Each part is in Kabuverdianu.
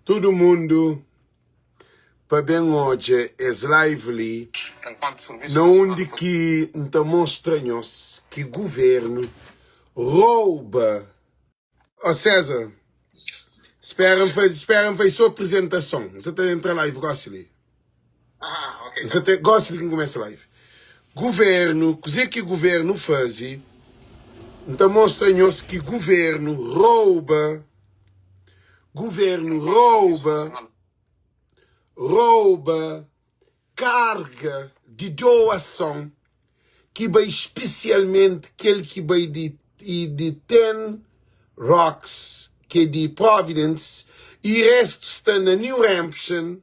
Tudu mundu pa ben odja es live li na undi ki N ta mostra nhos ki guvernu rouba. Ó César, spera N faze, spera N faze so aprizentason. N sa ta entra live gosi li. N sa ta, gosi li ki N kumesa live. Guvernu, kuze ki guvernu faze? N ta mostra nhos ki guvernu rouba, guvernu rouba, rouba karga di doason ki bai spesialmenti kel ki bai di di Ten Rocks ki é di Providence i restu sta na New Hampshire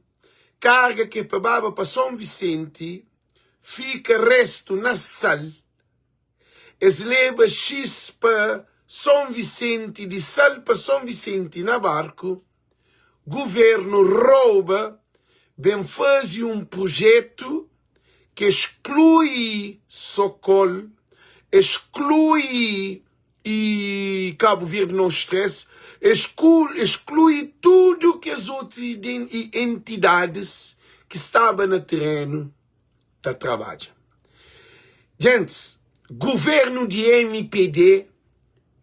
karga ki é pa baba pa Son Visenti fika restu na Sal Es leba xis pa Son Visenti di Sal pa Son Visenti na barku, guvernu rouba, ben fazi un prujetu ki exklui Sokol, exklui i Kabu Verdi No Stress, exklui tudu kes otus entidadis ki staba na terenu. ta trabadja. Gentis, governo di mpd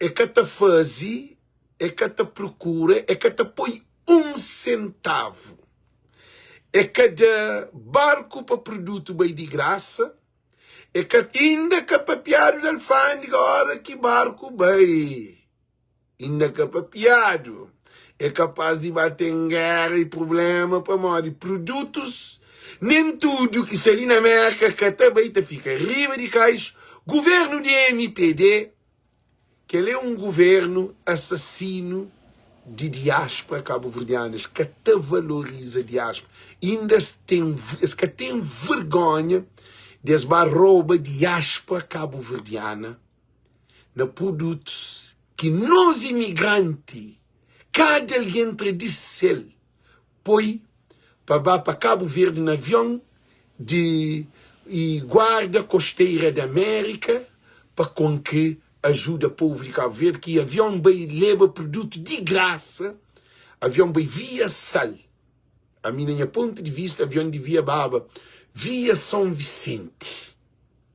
é ka ta fazi, é ka ta prokura, é ka ta poi um sentavo. É ka da barku pa produto bai di grasa, é ka inda ka papiadu di alfandega ora ki barku bai. Inda ka papiadu, é kapaz di ba ten géra y prubléma pamodi produtus nen tudu ki sta li na Mérka ka ta bai ta fika riba di kaixu. Guvernu di mpd, kel é un guvernu asasinu di diáspora kabuverdianu, es ka ta valoriza diáspora, inda es ten es ka ten vergonha di es ba roba diáspora kabuverdiana. na produtus ki nos imigranti kada algen tra di sel poi pa ba pa Kabu Verdi na avion di guarda kosteira di Amerika pa konke ajuda povu di Kabu Verdi ki avion bai leba produtu di grasa avion bai via sal ami na nha pontu di vista avion divia baba via Son Visenti.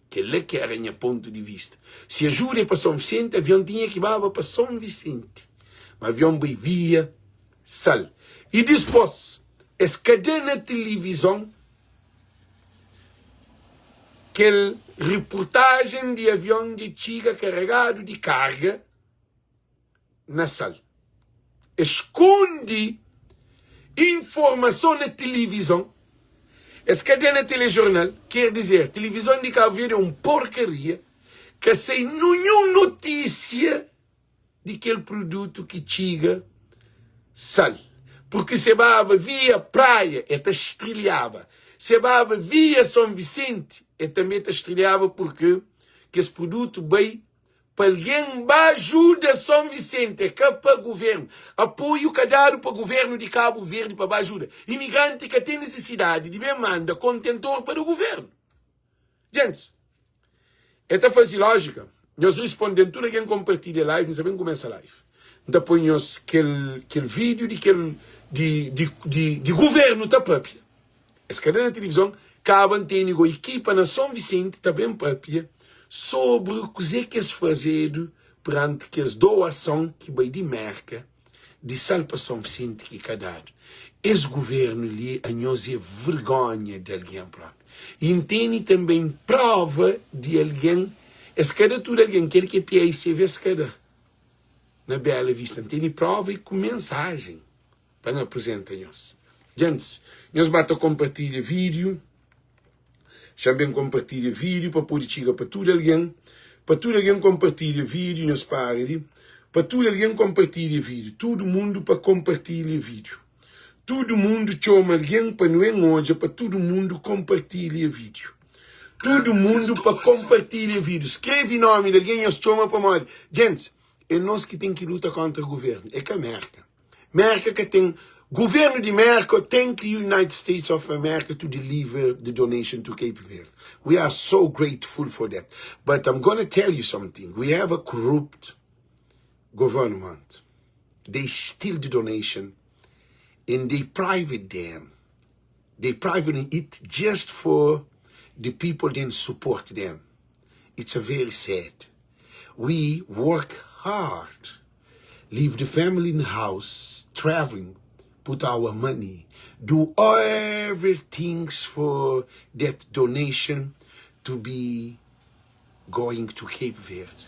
Kel-la ki éra nha pontu di vista. Si ajuda é pa Son Visenti, avion tinha ki baba pa Son Visenti. Ma avion bai via Sal. I dispôs, es ka da na tilivizon kel ripurtajen di avion dja txiga karegadu di karga. na sal. Es skundi informason na tilivizon, es ka da na telejornal, ker dizer, tilivizon di Kabu Verdi é un porkaria, ka sai ninhun notisia di kel produtu ki txiga sal. Purki se baba via Praia, e ta strilhaba, se baba via Son Visenti, e tanbe ta strilhaba, purki kes produtu bai Pa algen ba ajuda Son Visente é ka pa guvernu. Apoiu ka dadu pa guvernu di Kabu Verdi pa ba ajuda. Imigranti ka ten nisisidadi di ben manda kontentor pa da guvernu. Gentis, e ta fazi lójika? Nhos risponden tudu algen konpartilha live, N sa ben kumesa live. N ta poi nhos kel kel vídiu di kel di di di di guvernu ta papia. Es ka da na tilivizon, kaba N tene go ikipa na Son Visenti ta ben papia sobri kuze ki es fazedu peranti kes doason ki bai di Merka di sal pa Son Visenti ki ka dadu. Es guvernu li anhos e vergonha di algen propi. I N tene tanben prova di algen, es ka da tudu algen, kel ki e PICV es ka da na Bela Vista. N tene prova i ku mensajen. Pa N aprizenta nhos. Gentis, nhos ba ta konpartilha vídiu. Xa-m ben konpartilha vídiu pa pode txiga pa tudu algen. Pa tudu algen konpartilha vídiu, nhos para li. Pa tudu algen konpartilha vídiu. Tudu mundu pa konpartilha vídiu. Tudu mundu txoma algen pa nu en odja pa tudu mundu konpartilha vídiu. Tudu mundu pa konpartilha vídiu. Skrebe nómi di algen, nhos txoma pamodi. Gentis, é nos ki ten ki luta kóntra guvernu, é ka Mérka. Merka ka ten Governo di Merka thank you United States of America to deliver the donation to Cape Verde we are so grateful for that but I'm gonna tell you something we have a corrupt government they steal the donation. And they private them. They private it just for the people then support them. It's a very sad. We work hard, leave the family in the house, traveling, put our money, do everything for that donation to be going to Cape Verde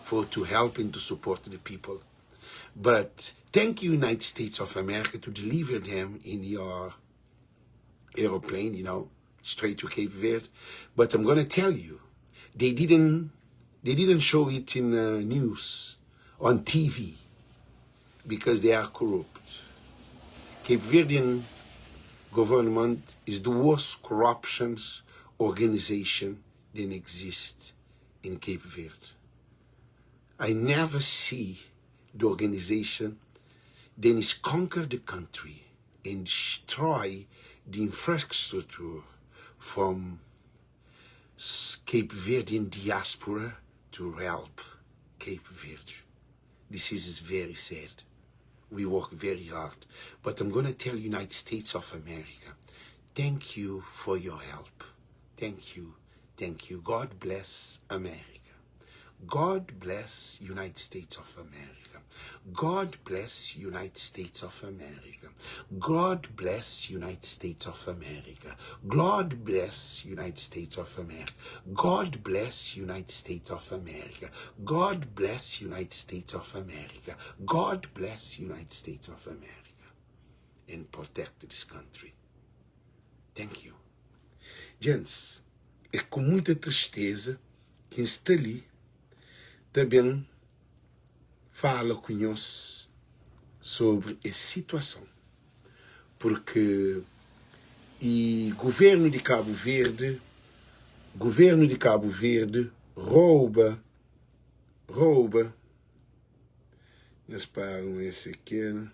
for to help and to support the people. But thank you, United States of America, to deliver them in your aeroplane, you know, straight to Cape Verde. But I'm gonna tell you, they didn't they didn't show it in the news on TV because they are corrupt. Cape Verdean government is the worst corruptions organization that exists in Cape Verde. I never see the organization that is conquer the country and destroy the infrastructure from Cape Verdean diaspora to help Cape Verde. This is very sad. We work very hard. But I'm going to tell United States of America, thank you for your help. Thank you. Thank you. God bless America. God bless United States of America. God bless United States of America. God bless United States of America. God bless United States of America. God bless United States of America. God bless United States of America. God bless United States of America. And protect this country. Thank you. Gents, é ku muita tristeza ki N sta li ta ben fala ku nhos sobri es situason, purki i guvernu di Kabu Verdi, guvernu di Kabu Verdi rouba, rouba, nhos para un ese kel,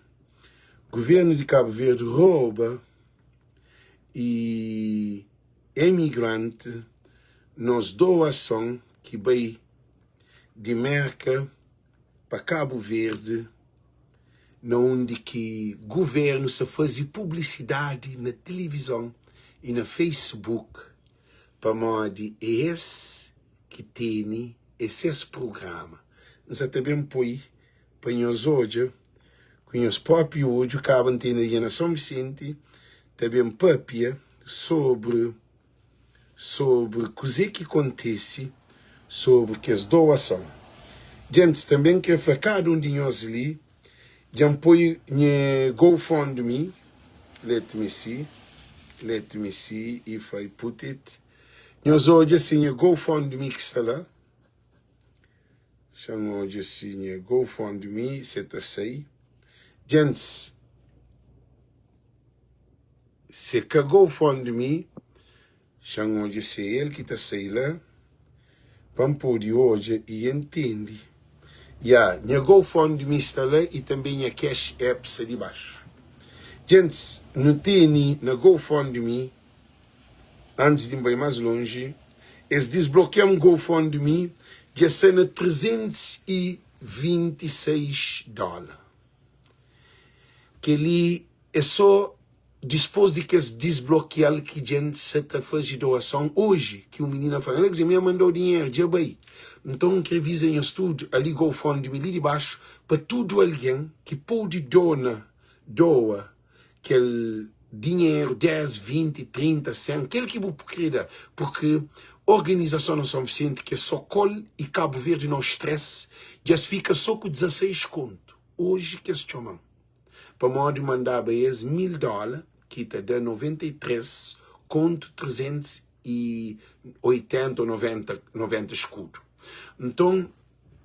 guvernu di Kabu Verdi rouba i emigranti nos doason ki bai di Merka pa Kabu Verdi na undi ki guvernu sa fazi publisidadi na tilivizon i na Facebook pamodi é es ki teni é ses prugrama. N sa ta ben poi pa nhos odja ku nhos propi odju kaba N tene dja na Son Visenti ta ben papia sobri sobri kuzê ki kontise sobri kes doason. Djentis, tanbê N krê fla kada un di nhos li, dja N poi nha GoFundMe, let me see, let me see if I put it, nhos odja si nha GoFundMe ki sta la, xa-m odja si nha GoFundMe se ta sai. Djentis, Se ka GoFundMe, xa-m odja si é el ki ta sai la, pa N pode odja i entende. Ya, nha GoFundMe sta la i tanbe nha Cash App sta di baxu. Djentis, nu tene na GoFundMe, antis di N bai más lonji, es disblokia-m GoFundMe, dja sta na 326 dóla. Kel-li é sô dispôs di kes disblokial ki djent sa ta faze doason oji ki un minina fla Alex mi mandau dinheru dja bai nton N kre viza nhos tudu ali gofundme li di baxu pa tudu algen ki pode dona doa kel dinheru 10, 20, 30, 100 kel ki bu kre da purki organizason na Son Visenti ki é Sokol i Kabu Verdi No Stress dja es fika so ku 16 kontu oji ki es txoma-m pamodi mandaba es 1000 dóla ki ta da 93 kontu 380 ou 90, 90 eskudu. Nton,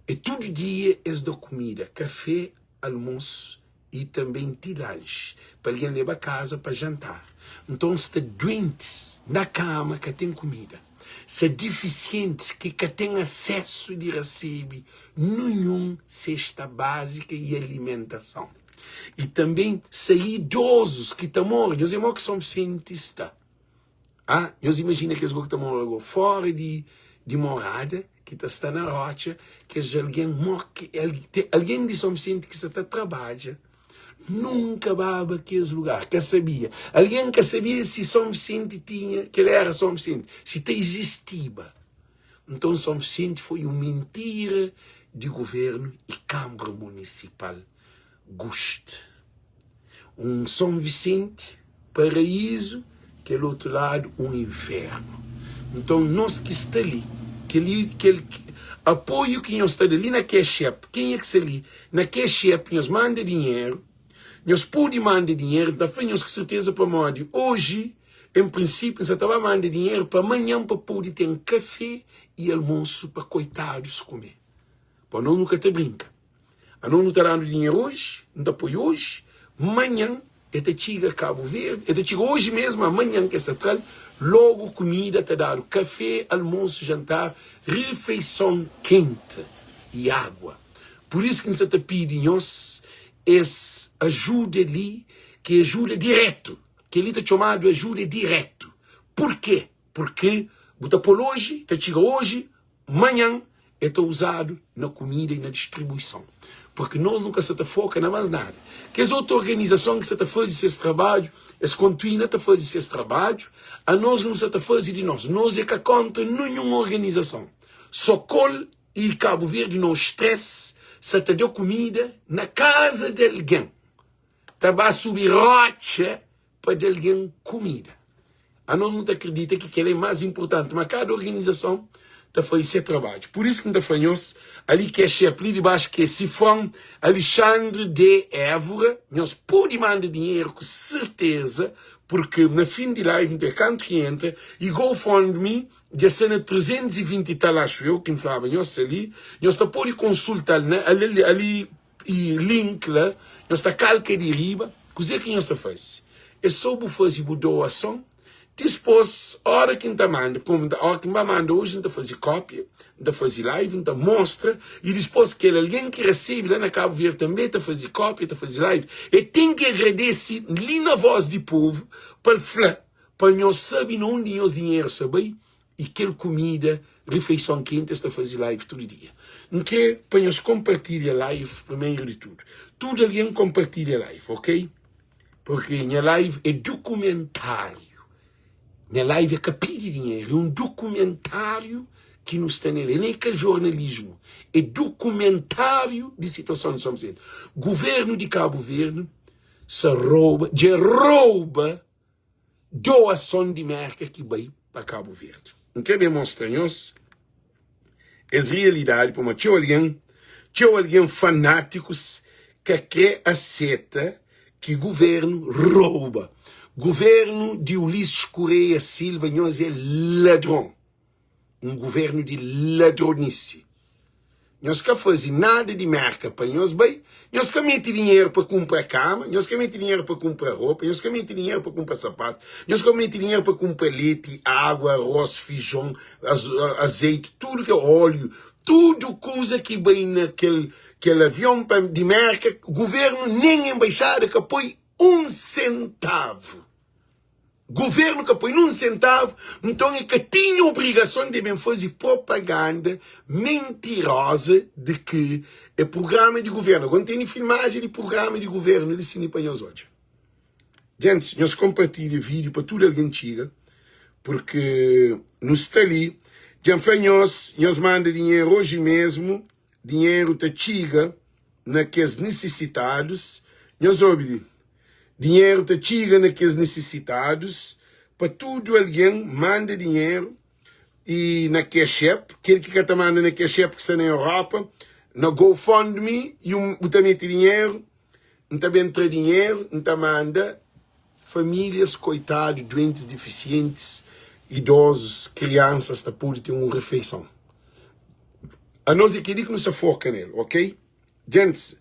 e tudu dia es da kumida, kafé, almosu i tanbê ti lanxi pa algen leba kaza pa jantar. Nton, sta duentis na kama ka ten kumida, sta difisientis ki ka ten asesu di rasebe ninhun sesta bázika i alimentason. I tanbê sta idozus ki ta mora, nhos é mó ki Son Visenti sta. Ah, nhos imajina kes go ki ta mora go fora di di morada, ki ta sta na rotxa, kes algen mó ki algen di Son Visenti ki sta ta trabadja. Nunka baba kes lugar, ka sabia. Algen ka sabia si Son Visenti tinha, kel era Son Visenti, si ta izistiba. Nton Son Visenti foi un mintira di guvernu i Kanbra Munisipal Gust. Un Son Visenti paraízu, kel otu ladu un infernu. Nton nos ki sta li, kel kel apoiu ki nhos ta da li na Cash App, kenha ki sta li na Cash App nhos manda dinheru, nhos pode manda dinheru, N ta fla nhos ku serteza pamodi oji en prinsipiu N sa ta ba manda dinheru pa manhan pa pode ten kafe i almosu pa koitadus kume. Pa nos nu ka ta brinka. Anos nu ta danu dinheru oji, nu ta poi oji, manhan e ta txiga Kabu Verdi, e ta txiga oji mesmu, amanhan ki es ta tra-l, logu kumida ta dadu, kafe, almosu, jantar, rifeison kenti i agua. Pur isu ki N sa ta pidi nhos es ajuda li, ki é ajuda diretu, kel-li ta txomadu ajuda diretu. Purkê? Purkê bu ta pô-l oji, ta txiga oji, Manhan e ta uzadu na kumida i na distribuison, purki nos nu ka sa ta foka na mas nada. Kes otu organizason ki sa ta faze ses trabadju, es kontuina ta faze ses trabadju, anos nu sa ta faze di nos. Nos e ka kontra ninhun organizason. Sokol i Kabu Verdi nos 3 sa ta da kumida na kaza di algen, ta ba subi rotxa pa da algen kumida. Anos nu ta kridita ki kel-la é más inportanti, má kada organizason ta faze se trabadju. Pur isu ki N ta fla nhos, ali ki é xéfi, li di baxu ki é Sifron Alexandre de Évora, nhos pode manda dinheru ku serteza, purki na fin di live N ta kantu ki entra i GoFundMe dja sta na 320 i tal, axu eu, ki N flaba nhos ali, nhos ta pode konsulta-l na ali, ali I link la nhos ta kalka di riba. Kuzê ki nhos ta faze? É sô bu faze bu doason. Dispôs, óra ki N ta manda, kómu óra ki N ba manda oji, N ta faze kópia, N ta faze live, N ta mostra. I dispôs, kel algen ki resebe la na Kabu Verdi tanbê ta faze kópia, ta faze live. El ten ki agradese li na Vós di Povu pa el fla pa nhos sabe na undi nhos dinheru sta bai I kel kumida, rifeison kenti es ta faze live tudu dia. N kre pa nhos konpartilha live primeru di tudu. Tudu algen konpartilha live, ok? Purki nha live é dukumentáriu. Nha live é ka pidi dinheru, é un dukumentáriu ki nu sta nel. El é ka jornalismu, é dukumentáriu di situason di São Vicente. Guvernu di Kabu Verdi sa rouba, dja rouba doason di Merka ki bai pa Kabu Verdi. N krê ben mostra nhos es rialidadi pamodi txeu algen, txeu algen fanátikus ka krê aseta ki guvernu rouba. Guvernu di Ulisses Correia Silva nhos é ladron. Un guvernu di ladronisi. Nhos ka faze nada di Merka pa nhos bai. Nhos ka mete dinheru pa kunpra kama, nhos ka mete dinheru pa kunpra ropa, nhos ka mete dinheru pa kunpra sapatu, nhos ka mete dinheru pa kunpra leti, agua, arroz, fijon, azeiti, tudu ke óleo, tudu kuza ki bai na kel kel avion pa di Merka, guvernu nen embaixada ka poi un sentavu. Governo ka poi nun sentavu, nton e ka tinha obrigason di ben faze propaganda mentiroza di ki e prugrama di governo. Agora N tene filmajen di prugrama di governo li sini pa nhos odja. Gentis, nhos konpartilha video pa tudu algen txiga, purki nu sta li. Dja N fla nhos, nhos manda dinheru oji mesmu, dinheru ta txiga na kes nisisitadus. Nhos obi li. Dinheru ta txiga na kes nisisitadus pa tudu algen manda dinheru i na Cash App, kel ki ka ta manda na Cash App ki sta na Europa, na GoFundMe i un bu ta mete dinheru, N ta ben tra dinheru N ta manda famílias koitadu, duentis, difisientis, idozus, kriansas ta pode ten un rifeison. Anos é kel-li ki nu sta foka nel, ok? Gentis,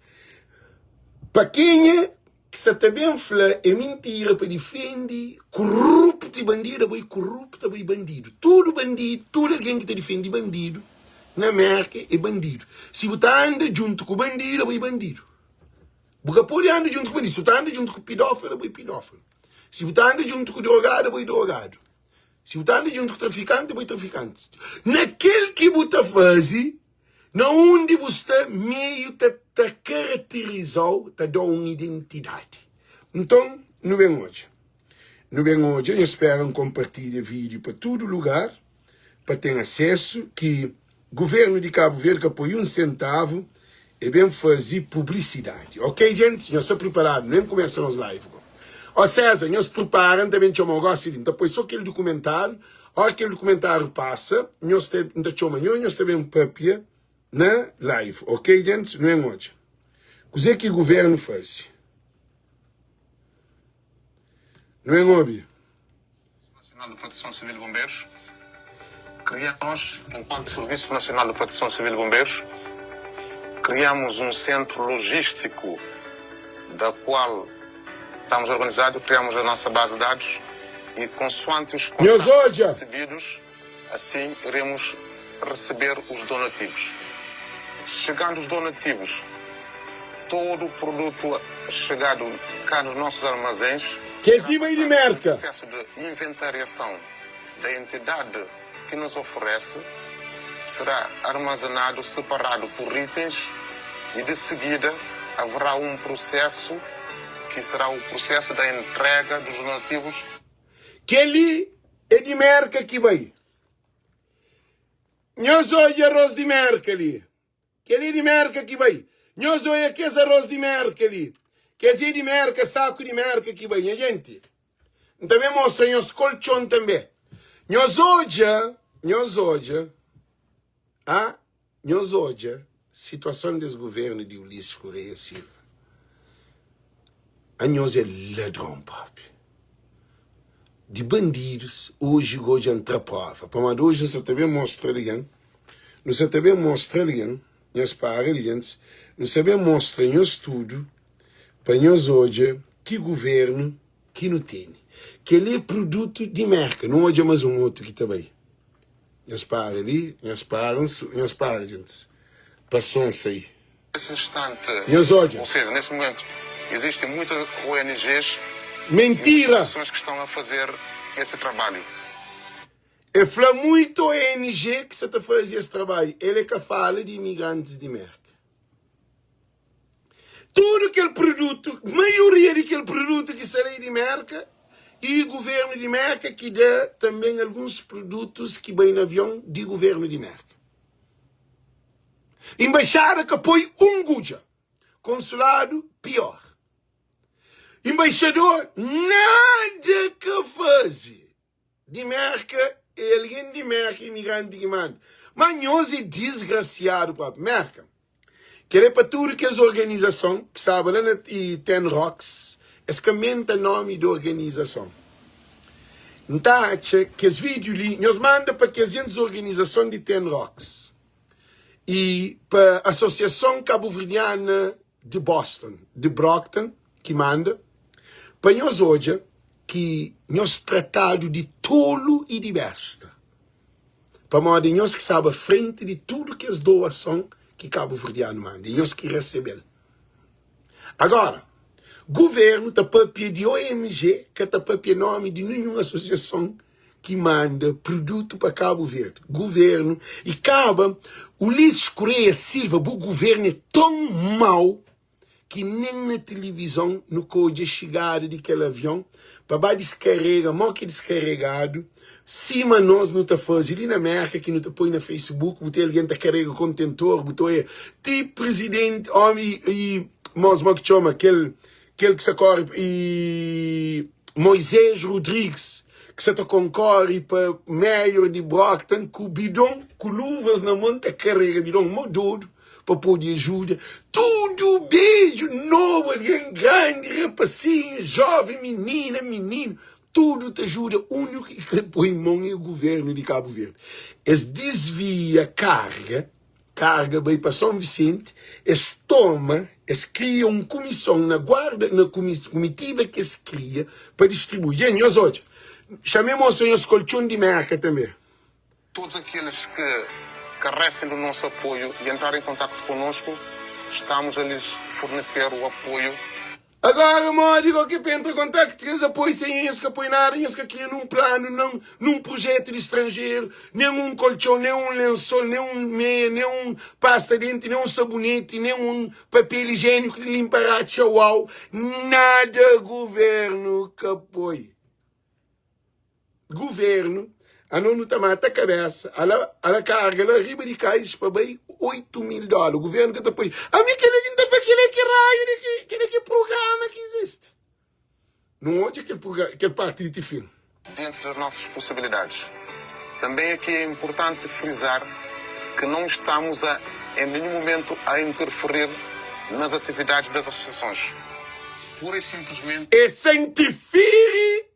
pa kenha ki sa ta ben fla é mintira pa difende kuruptu i bandidu, abo é kuruptu, abo é bandidu. Tudu bandidu, tudu algen ki ta difende bandidu na Merka é bandidu. Si bu ta anda djuntu ku bandidu, abo é bandidu. Bu ka pode anda djuntu ku bandidu. Si bu ta anda djuntu ku pidófilu, abo é pidófilu. Si bu ta anda djuntu ku drogadu, abo é drogadu. Si bu ta anda djuntu ku trafikanti, abo é trafikanti. Na kel ki bu ta faze. Na undi bu sta, meiu ta ta karaterizau, ta dau un identidadi. Nton, nu ben odja. Nu ben odja, nhos spera N konpartilha vídiu pa tudu lugar pa ten asesu ki Guvernu di Kabu Verdi ka poi un sentavu e ben fazi publisidadi. Ok gentis, nhos sta priparadu? Nu ben kumesa nos live go. Ó César, nhos pripara, N ta ben txomau gosi li. N ta poi so kel dukumentariu. Ora ki kel dukumentariu pasa, nhos ta, N ta txoma nho, nhos ta ben papia na live. Ok gentis, nu ben odja kuze ki guvernu fazi. Nu ben obi. Nacional de Proteção Civil e Bombeiros, Criamos, enquanto Serviço Nacional de Proteção Civil e Bombeiros, criamos um centro logístico da qual estamos organizados, criamos a nossa base de dados e consoante os Nhos contatos odja! recebidos, assim iremos receber os donativos. Chegando os donativos, todo o produto chegado cá nos nossos armazéns Kes irá li bai di passar por um Merka. processo de inventariação da entidade que nos oferece, será armazenado separado por itens e de seguida haverá um processo que será o processo da entrega dos donativos. Kel-li é di Merka ki bai. Nhos odja arroz di Merka li. Kel-li é di Merka ki bai. Nhos odja kes arroz di Merka li. Kes é di Merka, saku di Merka ki bai. Nha jenti, N ta ben mostra nhos koltxon tanbe. Nhos odja, nhos odja, ah, nhos odja situason des guvernu di Ulisses Correia Silva. Anhos é ladron propi. Di bandidus, oji go dja N tra prova. Pamodi oji N sa ta ben mostra algen, nu sa ta ben mostra algen, nhos para li gentis, nu sa ben mostra nhos tudu pa nhos odja ki guvernu ki nu tene. Kel-li é produtu di Merka. Nu odja más un otu ki ta bai. Nhos para li, nhos para, nhos para gentis, pa son sai. Nesse instante, Nhos odja. ou seja, nesse momento, existem muitas ONGs e muitas Mentira! associações que estão a fazer esse trabalho. E fla muito ONG ki sa ta faze es trabalho. El é ka fala di imigrantis di Merka. Tudu kel produtu, maioria di kel produtu ki sa lei di Merka e governo di Merka ki da também alguns produtos ki bai na avion di governo di Merka. Embaixada ka poi un gudja. Consulado pior. Embaixador nada ka faze. Di Merka é algen di Merka imigranti ki manda. Ma nhos é disgrasiadu propi. Merka kel é pa tudu kes organizason ki staba la na Ten Rocks es ka menta nomi di organizason. N ta atxa kes vídiu li nhos manda pa kes gentis organizason di Ten Rocks i pa Asosiason Kabuverdiana di Boston, di Brockton ki manda pa nhos odja ki nhos tratadu di tolu i di besta pamodi nhos ki staba frenti di tudu kes doason ki kabuverdianu manda i nhos ki resebe-l. Agora, guvernu ta papia di OMG ka ta papia nomi di ninhun asosiason ki manda produtu pa Kabu Verdi. Guvernu i kaba Ulisses Correia Silva bu guvernu é ton mau ki nen na tilivizon nu ka odja xigada di kel avion pa ba diskarega mo ki diskaregadu sima nos nu ta faze li na Merka ki nu ta poi na Facebook bu ten algen ta karega kontentor bu ta oia ti prizidenti omi i mos mo ki txoma kel kel ki sa kore i Moisés Rodrigues ki sa ta konkore pa mayor di Brockton ku bidon ku luvas na mon ta karega bidon mo dodu pa pode ajuda tudu bedju nobu algen grandi rapasinhu joven minina mininu tudu ta ajuda uniku ki ka poi mon é guvernu di Kabu Verdi es disvia karga karga bai pa Son Visenti es toma es kria un kumison na guarda na kumitiva ki es kria pa distribui dja nhos odja xa-me mostra nhos koltxon di Merka tanbe. Todos aqueles que carecem do nosso apoio e entrarem em contacto conosco, estamos a lhes fornecer o apoio. Agora modi go ke pa entra kontaktu kes apoi sem nhos ka poi nada nhos ka kria num planu não num projetu di stranjeru nem um koltxon nem um lensol nem um meia nem um pasta denti nem um saboneti nem um papel higieniku di limpa ratxa uau nada guvernu ka poi. Governo ano nu ta mata cabeça ala ala carga la riba di cais pa bai 8 mil dólar governo ka ta poi ami kela ki nta fla kela ki raio di ki kela ki programa ki existe nu odja kel kel parte di ti fin. Dentro das nossas possibilidades. Também aqui é importante frisar que não estamos a, em nenhum momento, a interferir nas atividades das associações. Pura e simplesmente. É sa interfere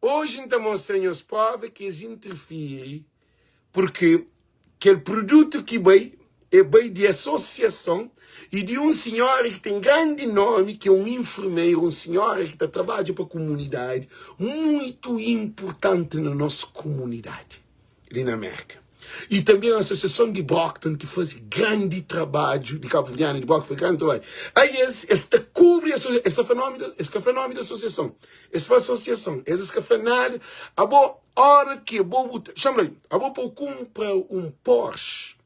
Oji N ta mostra nhos prova ki es interfiri purki kel produtu ki bai e bai di asosiason i di un sinhora ki ten grandi nomi ki é un infermeira, un sinhora ki ta trabadja pa kumunidadi muitu inpurtanti na nos kumunidadi. li na Merka. I tanbe un asosiason di Brockton ki faze grandi trabadju, di Kabuverdianu di Brockton, faze grandi trabadju. Ai es, es ta kubri asosia, es ta fla nomi da, es ka fla nomi di asosiason, es fla asosiason, es es ka fla nada. Abo, ora ki abo bu ta, xa-m fla-l, abo pa bu kunpra un Porsche,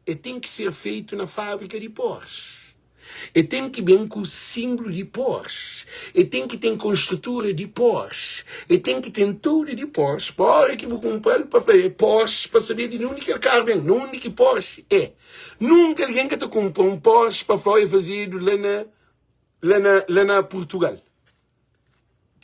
e ten ki ser feitu na fábrika di Porsche. E ten ki ben ku sinblu di Porsche, e ten ki ten konstrutura di Porsche, e ten ki ten tudu di Porsche pa ora ki bu kunpra-l pa fla é Porsche pa sabe di undi ki kel karu ben, na undi ki Porsche é. Nunka algen ka ta kunpra un Porsche pa fla é fazedu la na la na la na Purtugal.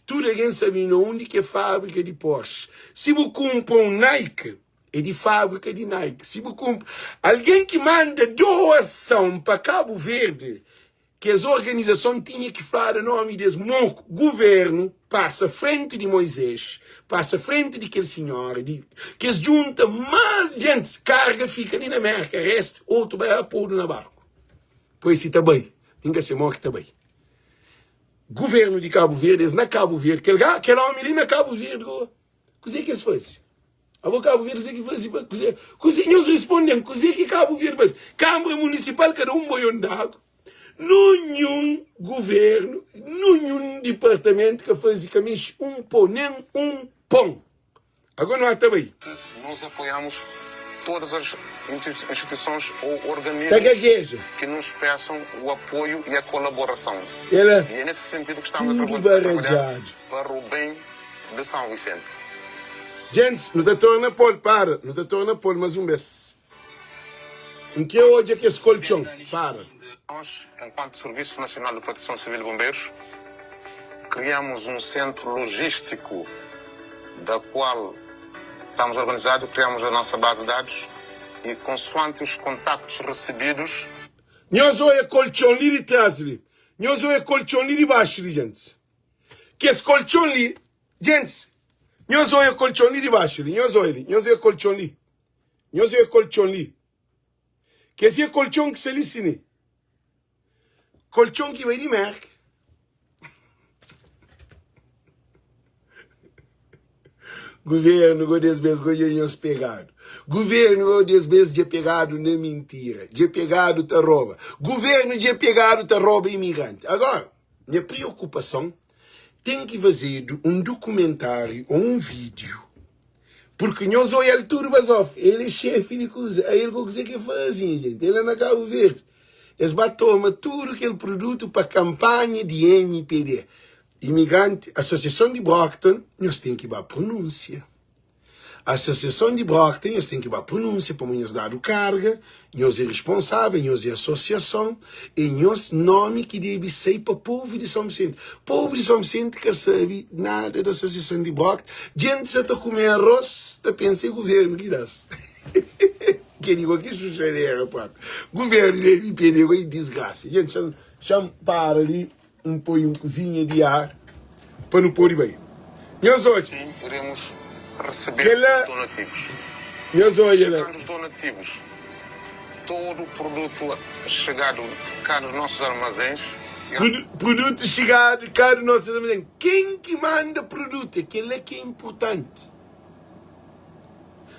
Tudu algen sabe na undi ki é fábrika di Porsche. Si bu kunpra un Nike, É di fábrika di Nike. Si bu kunpra algen ki manda doason pa Kabu Verdi, kes organizason tinha ki flada nomi des moku. Guvernu pasa frenti di Moisés, pasa frenti di kel sinhora, di kes djunta más gentis, karga fika li na Merka, restu otu bai podu na barku. Pois si ta bai, mi ka se mo ki ta bai. Guvernu di Kabu Verdi, es na Kabu Verdi, kel kel omi li na Kabu Verdi go. Kuzê ki es faze? Abo Kabu Verdi kuzê ki faze pa kuzê? Kuzê? Nhos responde-m, kuzê ki Kabu Verdi faze? Kanbra Munisipal ka da un boion di agu, nunhun guvernu, nunhun dipartamentu ka faze, ka mexe un po, nen un pon. Ago nu ata bai. Nos apoiamos todas as instituições ou organismos Ta gagueja. que nos peçam o apoio e a colaboração. Ela E é nesse sentido que estamos a tudu trabalhar barajadu. para o bem de São Vicente. Djentis, nu ta torna pô-l, para, nu ta torna pô-l más un bês. N krê odja kes koltxon, para. Nós, enquanto Serviço Nacional de Proteção Civil e Bombeiros, criamos um centro logístico da qual estamos organizados, criamos a nossa base de dados e consoante os contactos recebidos, Nhos oia koltxon li di tras li, nhos oia koltxon li di baxu li, djentis. Kes koltxon li, djentis, nhos oia koltxon li di baxu li, nhos oia li, nhos oia koltxon li, nhos oia koltxon li. Kes é koltxon ki sta li si ne. Koltxon ki bai di Merka. Governo go des bes go dja nhos pegado. Governo go des bes dja pegado na mintira. Dja pegado ta roba. Governo dja pegado ta roba imigrante. Agora, nha preocupação tem ki fazedu um documentário ou um vídeo porque nhos oial tudo bazof el é chefe di kuza a el go kuze ke faze nha gente el la na Cabo Verde es ba toma tudo kel produto pa campanha di MPD imigrante associação di Brockton nhos tem ki ba pronúncia Asosiason di Brockton, nhos ten ki ba prunúnsia pamodi nhos dadu karga, nhos é responsável, nhos é asosiason, é nhos nomi ki debe sai pa povu di São Vicente. Povu di São Vicente ka sabe nada di asosiason di Brockton. Djenti sa ta kume arroz, ta pensa é guvernu ki da-s. Kel-li go ki xuxadera própi. Guvernu debe pede go é disgrasa. Djenti, xa-m para li. N poi un kuzinha di ar pa nu pode bai. Nhos odja. Sim, iremos receber Kel-la, os donativos. nhos odja la. Chegando os donativos, todo o produto chegado cá nos nossos armazéns irá. Produ, produto chegado cá nos nossos armazéns. Ken ki manda produto? É kel-la ki é inportanti.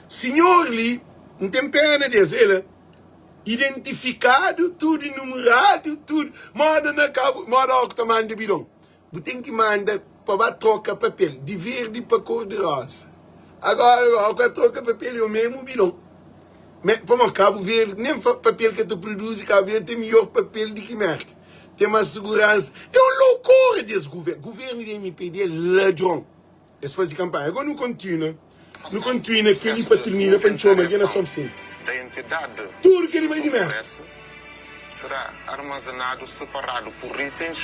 Sinhor li, N ten pena des. El. Identifikadu, tudu enumeradu, tudu. Moda na Kabu, moda óki ta manda bidon. Bu ten ki manda pa ba troka papel di verdi pa kor di roza. Agora, go ka troka papel é o mesmu bidon. Me, pamodi Cabo Verde nem papel ka ta produzi, Cabo Verde tem melhor papel di ki Merka. Tem mais segurança. É um loucura desse governo. Governo di MPD é ladron. Es faze kampanha. Agora nu kontinua, nu kontinua kel-li pa tirmina pa N txoma algen na São Vicente. Da entidade Tudu kel-li bai di que Merka. oferece será armazenado separado por itens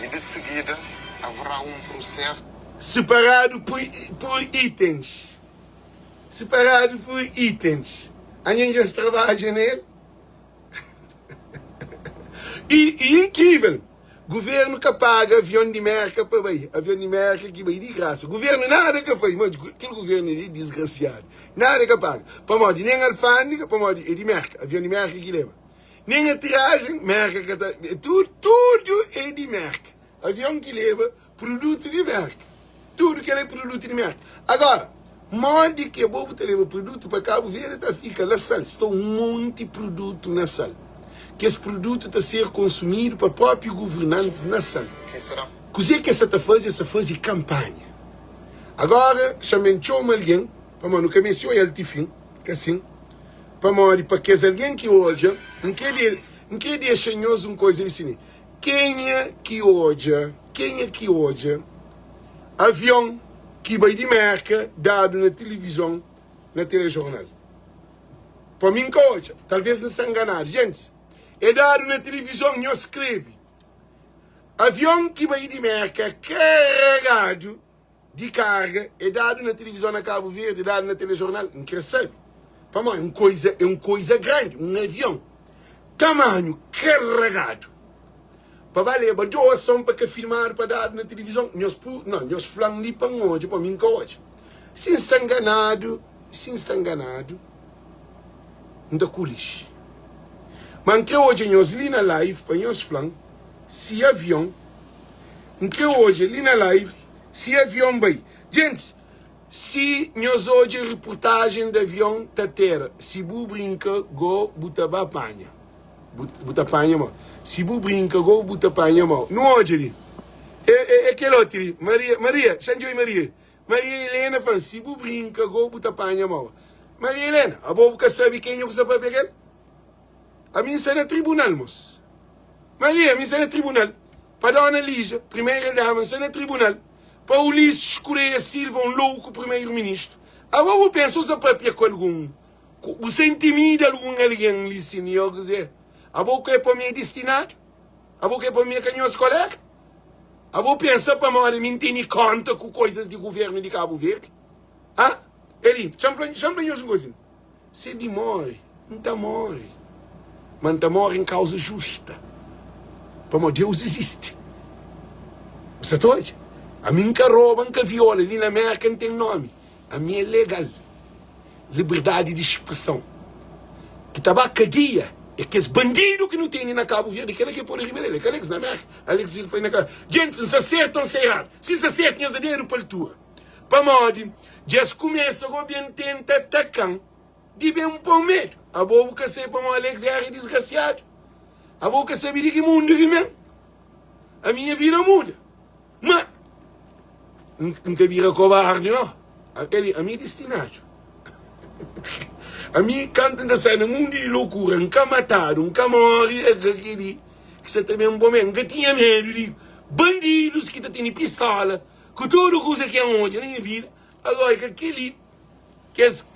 e de seguida haverá um processo. Separado por, por itens. Separado por itens. Anhen dja es trabadja na el. E, e inkrivel, Governo ka paga avion di Merka pa bai, avion di Merka ki bai di grasa. Governo nada ka fai, mas kel governo li é disgrasiadu. Nada ka paga. Pamodi nen alfandega, pamodi é di Merka, avion di Merka ki leba. Nen ateragem, Merka ka ta, tudo, tudo é di Merka. Avion ki leba Produtu di Merka. Tudu kel é produtu di Merka. Agora, modi ki abo bu ta leba produtu pa Kabu Verdi ta fika la sal? Sta un monti produtu na sal. Kes produtu ta ser konsumidu pa propi guvernantis na sal. Kuzê ki es sa ta faze? Es sa faze kanpanha. Agora, xa-m txoma algen, pamodi nu ka meste oial ti fin, ka sin? Pamodi pa kes algen ki odja, N kre, N kre dexa nhos un koza li si. Kenha ki odja, kenha ki odja avion ki bai di Merka dadu na tilivizon, na telejornal? Pa mi N ka odja, talvez N sta nganadu. Gentis, e dadu na tilivizon, nhos skrebe, avion ki bai di Merka karegadu di karga é dadu na tilivizon na Kabu Verdi, é dadu na telejornal, N kre sabe. Pamodi é un koiza, é un koiza grandi, un avion tamanhu karagadu pa ba leba doason pa ka filmadu pa dadu na tilivizon. Nhos pu, no, nhos fla-m li pa N odja, pa mi N ka odja. Si N sta nganadu, si N sta nganadu, N ta kuriji. Ma N kre odja nhos li na live pa nhos fla-m si avion N kre odja li na live si avion bai. Gentis, si nhos odja reportajen di avion ta tera, si bu brinka go bu ta ba panha. Bu, bu ta panha mau. Si bu brinka go bu ta panha mau. Nu odja li. E, e, e kel otu li. Maria, Maria, xa N djobe Maria. Maria Helena fla-m, si bu brinka go bu ta panha mau. Maria Helena, abo bu ka sabe kenha ku sta papia kel? Ami N sta na tribunal, mos. Maria, ami N sta na tribunal. Pa Dona Lígia, primeira dama, N sta na tribunal. Pa Ulisses Correia Silva, un louku primeiro-ministru. Abo bu pensa bu sta papia ku algun, bu sta intimida algun algen li sin i o kuzê? Abo ku é pa mi é distinadu? Abo ku é pa mi é ka nhos kolega? Abo pensa pamodi mi N tene konta ku koizas di guvernu di Kabu Verdi? Ah, Eli, txa-m fla, txa-m fla nhos un kozinha. Se di móre, N ta móre, ma N ta móre en kauza justa, pamodi Deus izisti. Bu sa ta odja? Ami N ka roba, N ka viola, li na Mérka N ten nómi. Ami é legal. Liberdadi di spreson. Ki ta ba kadia é kes bandidu ki nu tene na Kabu Verdi, kela ki é pode riba del, é ka Alex na Mérka. Alex foi na ka. Djentis, N sa sertu ô N sa eradu? Si N sa sertu, nhos da dedu pa altura. Pamodi dja es kumesa go ben tenta ataka-m di ben pô-m medu. Abo bu ka sabe pamodi Alex éra disgrasiadu? Abo bu ka sabe di ki mundu ki ben? Ami nha vida muda, ma N ka bira kobardi no. Eli, ami é distinadu. Ami kantu N ta sai na mundu di lokura, N ka matadu, N ka móre, é ka kel-li ki sa ta ben pô-m medu. N ka tinha medu di bandidus ki ta tene pistola. Ku tudu kuza ki N odja na nha vida, agora é ka kel-li kes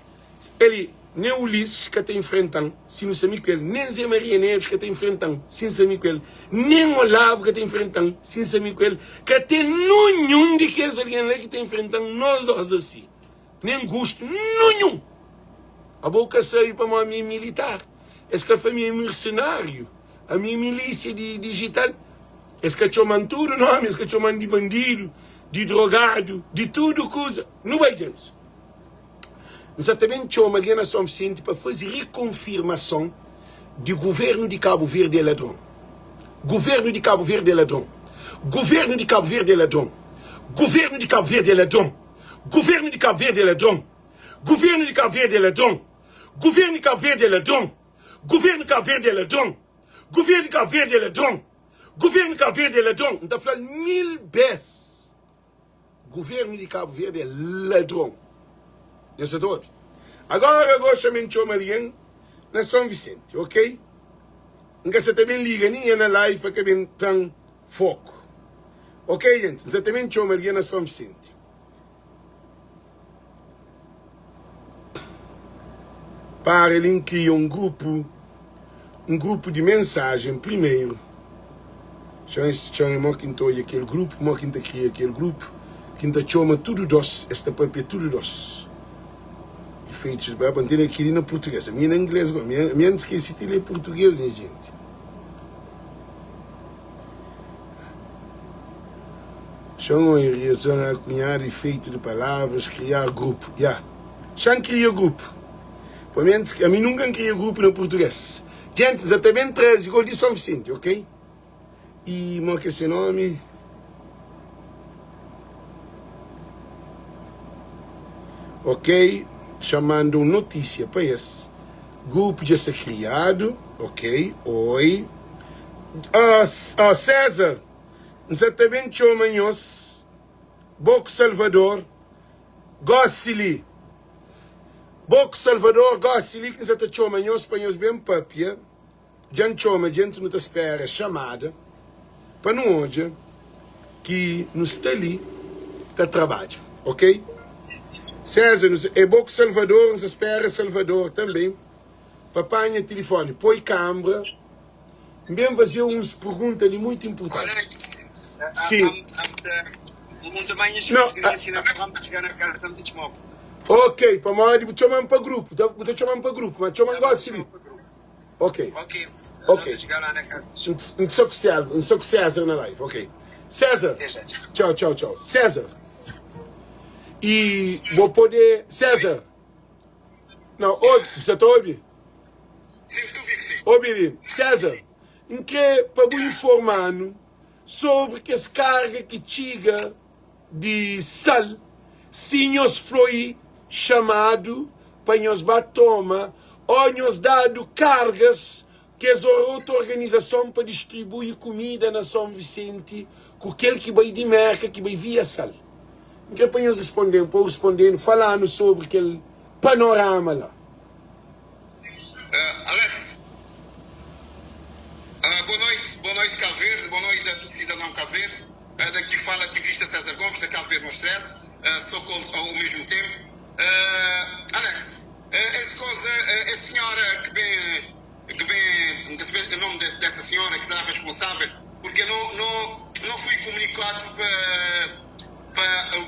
el nen Ulisses ka ta infrenta-m si nu sta mi ku el, nen Zé Maria Neves ka ta infrenta-m si N sta mi ku el, nen Olavo ka ta infrenta-m si N sta mi ku el, ka ten nunhun di kes algen la ki ta infrenta-m nos dos asi, nen gustu nunhun. Abo ka sabe pamodi mi é militar, es ka fla mi é mersenáriu. Ami é milísia di digital. Es ka txoma-m tudu nómi, es ka txoma-m di bandidu, di drogadu, di tudu kuza. Nu bai, djentis. N sa ta ben txoma algen na Son Visenti pa faze rikonfirmason di guvernu di Kabu Verdi é ladron. Guvernu di Kabu Verdi é ladron. Guvernu di Kabu Verdi é ladron. Guvernu di Kabu Verdi é ladron. Guvernu di Kabu Verdi é ladron. Guvernu di Kabu Verdi é ladron. Guvernu di Kabu Verdi é ladron. Governo de Cabo Verde é ladrão. Governo de Cabo Verde é ladrão. Governo di Cabo Verde é ladron. N ta fla-l 1000 bes. Governo di Cabo Verde é ladron. Nhos sa ta obi? Agora gosta mi N txoma algen na São Vicente, ok? N ka sa ta ben liga ningen na live pa ka ben tra-m foku. Ok, gente? N sa ta ben txoma algen na São Vicente. Para li N kria un grupu, un grupu di mensajen primeru. Txon é mo ki N ta odja kel grupu, mo ki N ta kria kel grupu, ki N ta txoma tudu dos, es ta papia tudu dos. Efeitus ba, pa N tene kiri na purtuges, ami é na ingles go, ami N skese ti lê purtuges nha jenti. Txon oi riazon a kunhadu ifeitu di palavras kriar grupu ya xa-m kria grupu pamodi antis ami nunka N kria grupu na purtuges djentis a ta ben traze go di Son Visenti ok i mo ke se nomi ok xa manda un notisia pa es grupu dja sta kriadu ok oi ah César. N sa ta ben txoma nhos, bo ku Salvador, gósi li. Bo ku Salvador, gósi li ki N sa ta txoma nhos pa nhos ben pâpia. Dja N txoma djentu, nu ta spera xamada pa nu odja ki nu sta li ta trabadja, ok? César, nu sa, é bo ku Salvador, N sa spera Salvador tanbe pa panha tilifóni, poi kanbra. N ben faze-u uns pergunta li muitu inpurtanti. Si. Não, ok, pamodi bu txoma-m pa grupu, bu ta txoma-m pa grupu, ma txoma-m gosi li. Ok, ok. N sta ku César, N sta ku César na live, ok. César, txau, txau, txau. César, i bo pode, César, não, obi, bu sa ta obi? Obi li, César, N krê pa bu informa-nu sobri kes karga ki txiga di sal, si nhos foi xamadu pa nhos ba toma ô nhos dadu kargas kes otu organizason pa distribui kumida na Son Visenti ku kel ki bai di Merka ki bai via sal. N krê pa nhos responde-m, pa bu responde-nu, fala-nu sobri kel panorama la. Alex, Boa noite, boa noite Cabo Verde, boa noite a todo cidadão Cabo Verde. Daqui fala ativista César Gomes, da Cabo Verde No Stress, socorro ao mesmo tempo. Alex, esse coisa, a senhora que bem, que bem, o nome dessa senhora que está responsável, porque não, não, não fui comunicado para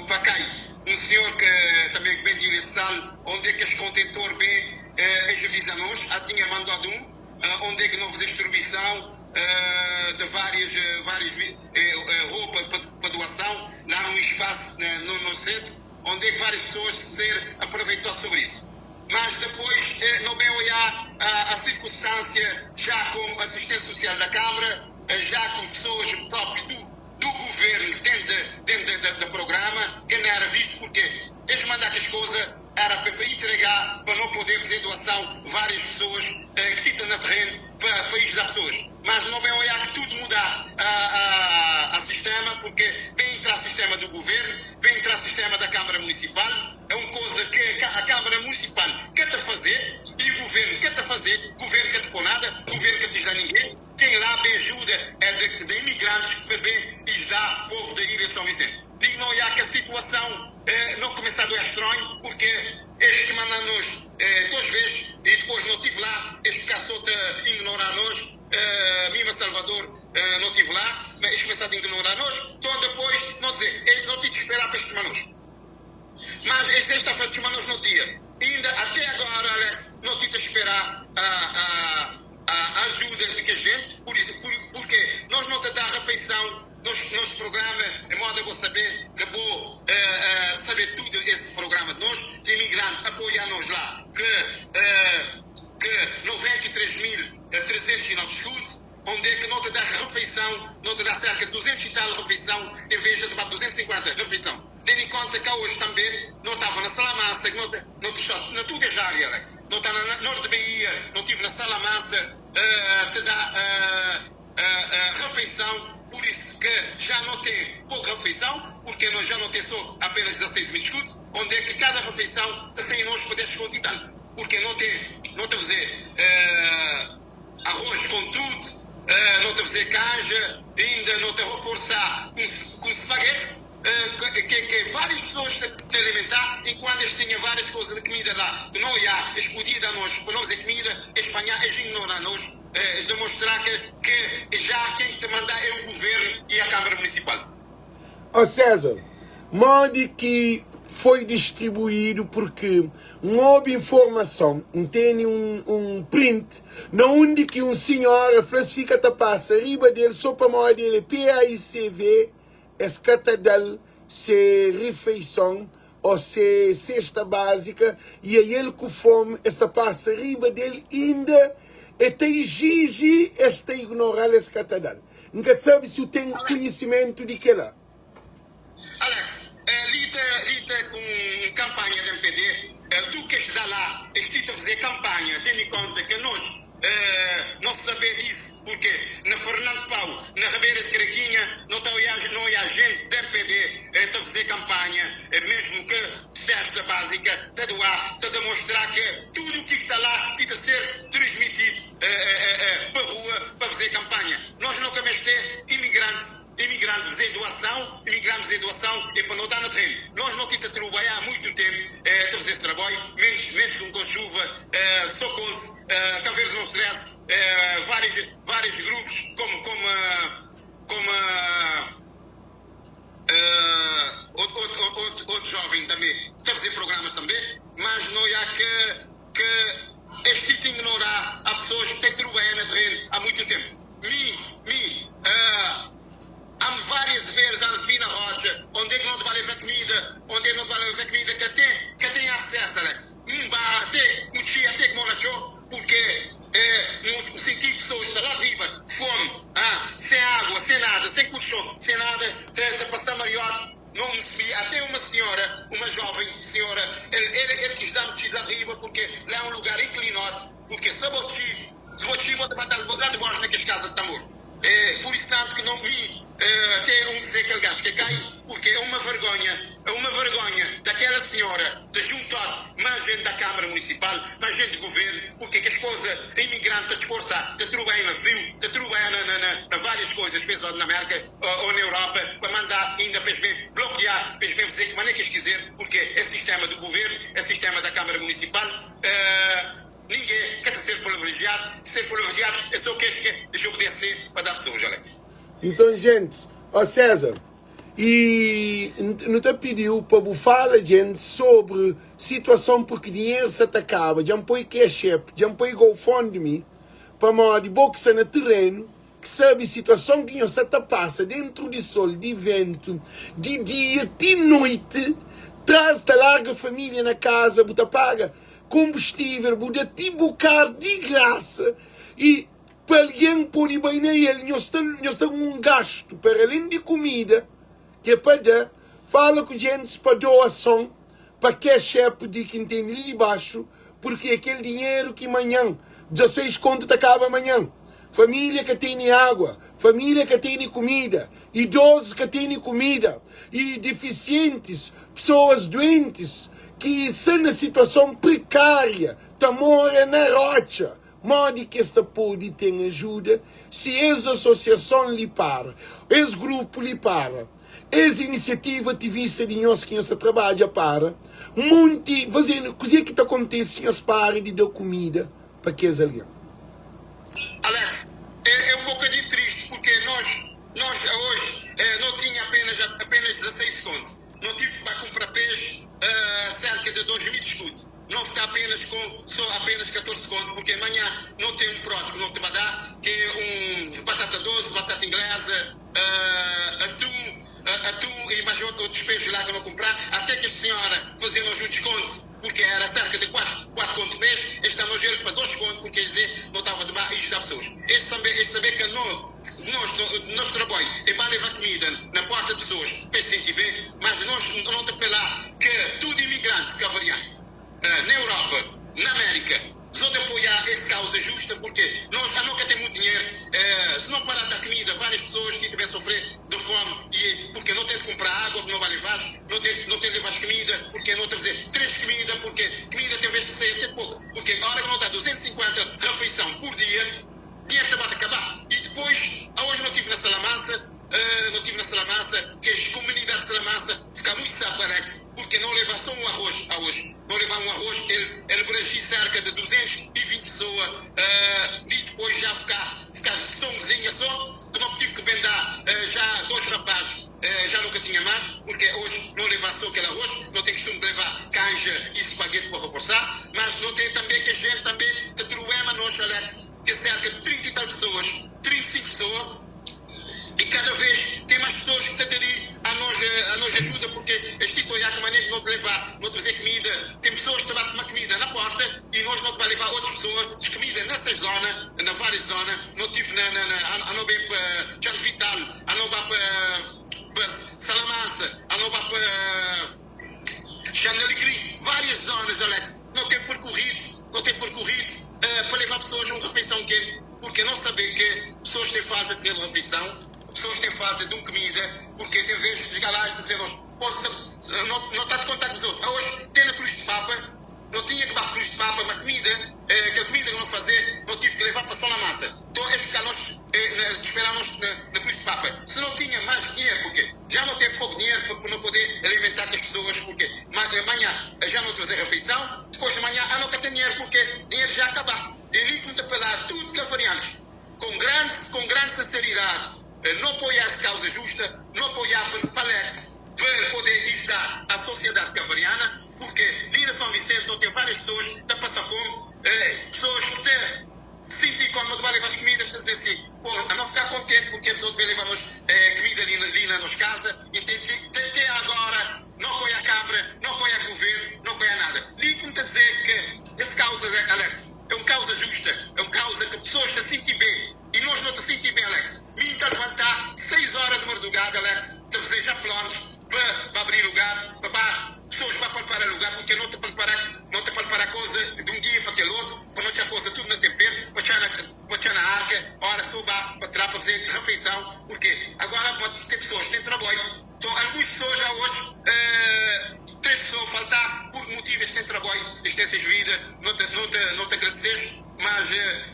pa kai un senhor ke também que bem de Ilha de Sal, onde é que este contentor bem es avisa nós, a tinha mandado um, onde é que não fez distribuição de várias, várias roupa pa, pa doação, lá num espaço no, no centro, onde é que várias pessoas ser aproveitou sobre isso. Mas depois não bem olhar a, a circunstância já com assistente social da Câmara, já com pessoas próprias do do governo dentro dentro da, da programa que não era visto porque eles mandaram as coisas era para entregar para não poder fazer doação várias pessoas eh, que estão na terreno para, para ajudar pessoas. Mas não bem olhar que tudo muda a, a, a sistema, porque bem entrar sistema do governo, bem entrar sistema da Câmara Municipal, é uma coisa que a Câmara Municipal quer te fazer e o governo quer te fazer, governo quer te pôr nada, governo quer te ajudar ninguém. Quem lá bem ajuda é de, de imigrantes que bem ajudar o povo da Ilha de São Vicente. Digo não há que a situação eh, não começado é estranho, porque estes que mandam nós eh, duas vezes e depois não tive lá, este ficar só a ignorar nós, eh, Mima Salvador eh, não tive lá, mas eles começaram a ignorar nós, então depois não dizer, eles não tive que esperar para estes nós. Mas este está feito nós no dia. Ainda até agora, Alex, não tive que esperar a, a a ajuda de que a gente, por isso, por, porque nós não te dá refeição, nosso, nosso programa, é modo vou saber, que vou uh, uh, saber tudo esse programa de nós, de imigrante, apoiar nós lá, que, uh, que 93.309 escudos, onde é que não te dá refeição, não te dá cerca de 200 e tal refeição, em vez de tomar 250 refeição. Tendo em conta que hoje também não estava na Salamansa, não, não, na tudo é já, Alex. Não está na Norte de Bahia, não estive na Salamansa, te dá Refeição, por isso que já não tem pouca refeição, porque nós já não tem só apenas 16 mil escudos, onde é que cada refeição está sem nós para 10 conto e tal, porque não tem, não te fazer arroz com tudo, não te fazer canja, ainda não te reforçar com espaguete, que várias pessoas te, te alimentar, enquanto eles tinham várias coisas de comida lá, que não há, eles podiam dar nós, para não fazer comida, eles apanhar, eles ignoram nós, demonstrar que já quem te manda é o governo e a Câmara Municipal. Ó César, modi ki foi distribuídu porque N obi informason, N tene un print na undi ki un sinhora fla si fika ta pasa riba del so pamodi el é PAICV es ka ta da-l se rifeison o se sesta bázika i ael ku fomi es ta pasa riba del inda e ta ixiji es ta ignoral es ka ta dal. N ka sabe si u ten kunhisimentu di kela. Alex, li ta li ta ku un kampanha di MPD, tu ke sta la es ti ta faze kampanha, tene konta ke nos no sabe dis purke na Fernando Pau, na Ribeira de Craquinha no ta oia no oia gente di MPD ta faze kampanha, mesmo ke cesta básica ta doa ta demonstra ke tudo ki ta la ti ta ser transmitido pa rua pa faze kampanha. Nos no ka meste imigrantes. Imigrante faze doação, imigrante faze doação é pa no da na terreno. Nós no ti ta trubaiá há muito tempo ta faze esse trabalho, menos menos com com chuva, socorro, talvez não stress, vários vários grupos como como como outro, outro, outro, outro jovem também está a fazer programas também, mas não há que que este tipo ignorar há pessoas que têm trabalhado na terreno há muito tempo. Mi, mi, ah, há várias vezes a vi na rocha, onde é que não te vai levar comida, onde é que não te vai levar comida, que tem acesso, Alex. Um bar, até, um dia, até que mora show, porque não senti pessoas lá riba, fome, ah, sem água, sem nada, sem colchão, sem nada, te passar mariote, não me vi, até uma senhora, uma jovem senhora, ele, ele, ele quis dar-me lá riba, porque lá é um lugar inclinado, porque se você se você bota lá de baixo naquelas casas de tambor. É, por isso tanto que não vi até um dizer aquele gajo que cai, porque é uma vergonha daquela senhora de juntar mais gente da Câmara Municipal, mais gente do governo, porque que as coisas, imigrante te esforçar, te trabalhar no frio, te trabalhar na, na, na, na várias coisas, penso na América ou na Europa, para mandar ainda para eles bem bloquear, para eles bem fazer que maneira que eles quiser, porque é sistema do governo, é sistema da Câmara Municipal, ninguém quer ser privilegiado, ser privilegiado é só que desobedecer para dar pessoas, Alex. Então, gente, ó César, e não te pediu para bu fala, gente, sobre situação porque dinheiro se te acaba, já põe cash app, já põe GoFundMe, para modo boxa na terreno, que sabe situação que você te passa dentro de sol, de vento, de dia, de noite, traz-te larga família na casa, buta paga combustível, buda te bucar de graça e para alguém pôr bem na ele, nós estamos um gasto para além de comida, que é para dar, fala com gente para doação, para cash app de quem tem ali de baixo, porque aquele dinheiro que amanhã, 16 conto te acaba amanhã. Família que tem água, família que tem comida, idosos que têm comida, e deficientes, pessoas doentes, que estão na situação precária, tá mora na rocha. Modi que esta pode ter ajuda se essa associação lhe para, esse grupo lhe para, essa iniciativa ativista de nós que nós trabalha para, muito, fazendo, coisa que está acontecendo se nós para de dar comida para que ali. Alex, é um bocadinho triste porque nós hoje não tinha apenas 16 contos. Não tive para comprar peixe cerca de 2 mil escudos. Não ficar apenas com só apenas 14 contos, porque amanhã não tem um prato que não te vai dar, que é um batata doce, batata inglesa, atum, atum e mais outros peixes lá que não comprar, até que a senhora fazia-nos um desconto, porque era cerca de 4 contos mês, este ano ele para 2 contos, porque quer dizer, não estava de bar e pessoas. Este saber, que nós, nós trabalho é para levar comida na porta de pessoas, para se sentir bem, mas nós não te apelar que tudo imigrante cavariano, na Europa, na América, só de apoiar essa causa justa, porque nós nunca temos muito dinheiro, se não parar da nos ajuda porque es ti ta oiá que mané que no ta levá, no ta trazer comida, tem pessoas que ta ba toma comida na porta e nós no ta ba levá outras pessoas comida nessas zona, na várias zona, no tive na, na, na a no bem pa Tchan Vital, a no ba pa pa Salamansa, a no ba pa Chã de Alecrim, várias zonas, Alex, no tem percorrido, no tem percorrido pa levá pessoas um refeição quente, porque no sabê que pessoas têm falta de aquela refeição, pessoas têm falta de um comida, porque tem vezes chegar lá e dizer nós, posso, não, não está de contar com os outros. Hoje tem na Cruz de Papa, não tinha que para Cruz de Papa, uma comida, aquela comida que não fazer, não tive que levar para Salamansa. Então é ficar nós, esperar nós na Cruz de Papa. Se não tinha mais dinheiro, porque já não tem pouco dinheiro para não poder alimentar as pessoas, porque mas amanhã já não trazer refeição, depois de manhã ah, não tem dinheiro, porque dinheiro já acabar. E ali que apelar tudo que variantes, com grande sinceridade, não apoiar essa causa justa, não apoiar Alex para poder ajudar a sociedade cavariana, porque ali na São Vicente não tem várias pessoas que passam fome, pessoas que têm sentir quando vai levar as comidas, dizer assim, pô, a não ficar contente porque a pessoa vai levar-nos comida ali na nossa casa, e tem agora, não apoia a Câmara, não apoia o governo, não apoia nada. Ali como a dizer que essa causa, Alex, é uma causa justa, é uma causa que pessoas se sentem bem, e nós não te sentimos bem, Alex. Mim te levantar 6 horas de madrugada, Alex, te fazer já planos para abrir lugar, para pessoas para preparar lugar, porque não te preparar, não te preparar coisa de um dia para aquele outro, para não te coisa tudo na tempero, para para na arca, ora só vá para trás para fazer refeição, porque agora pode ter pessoas que têm trabalho. Então, algumas pessoas já hoje, 3 pessoas faltar por motivos que têm trabalho, extensas vida, não te agradeces, mas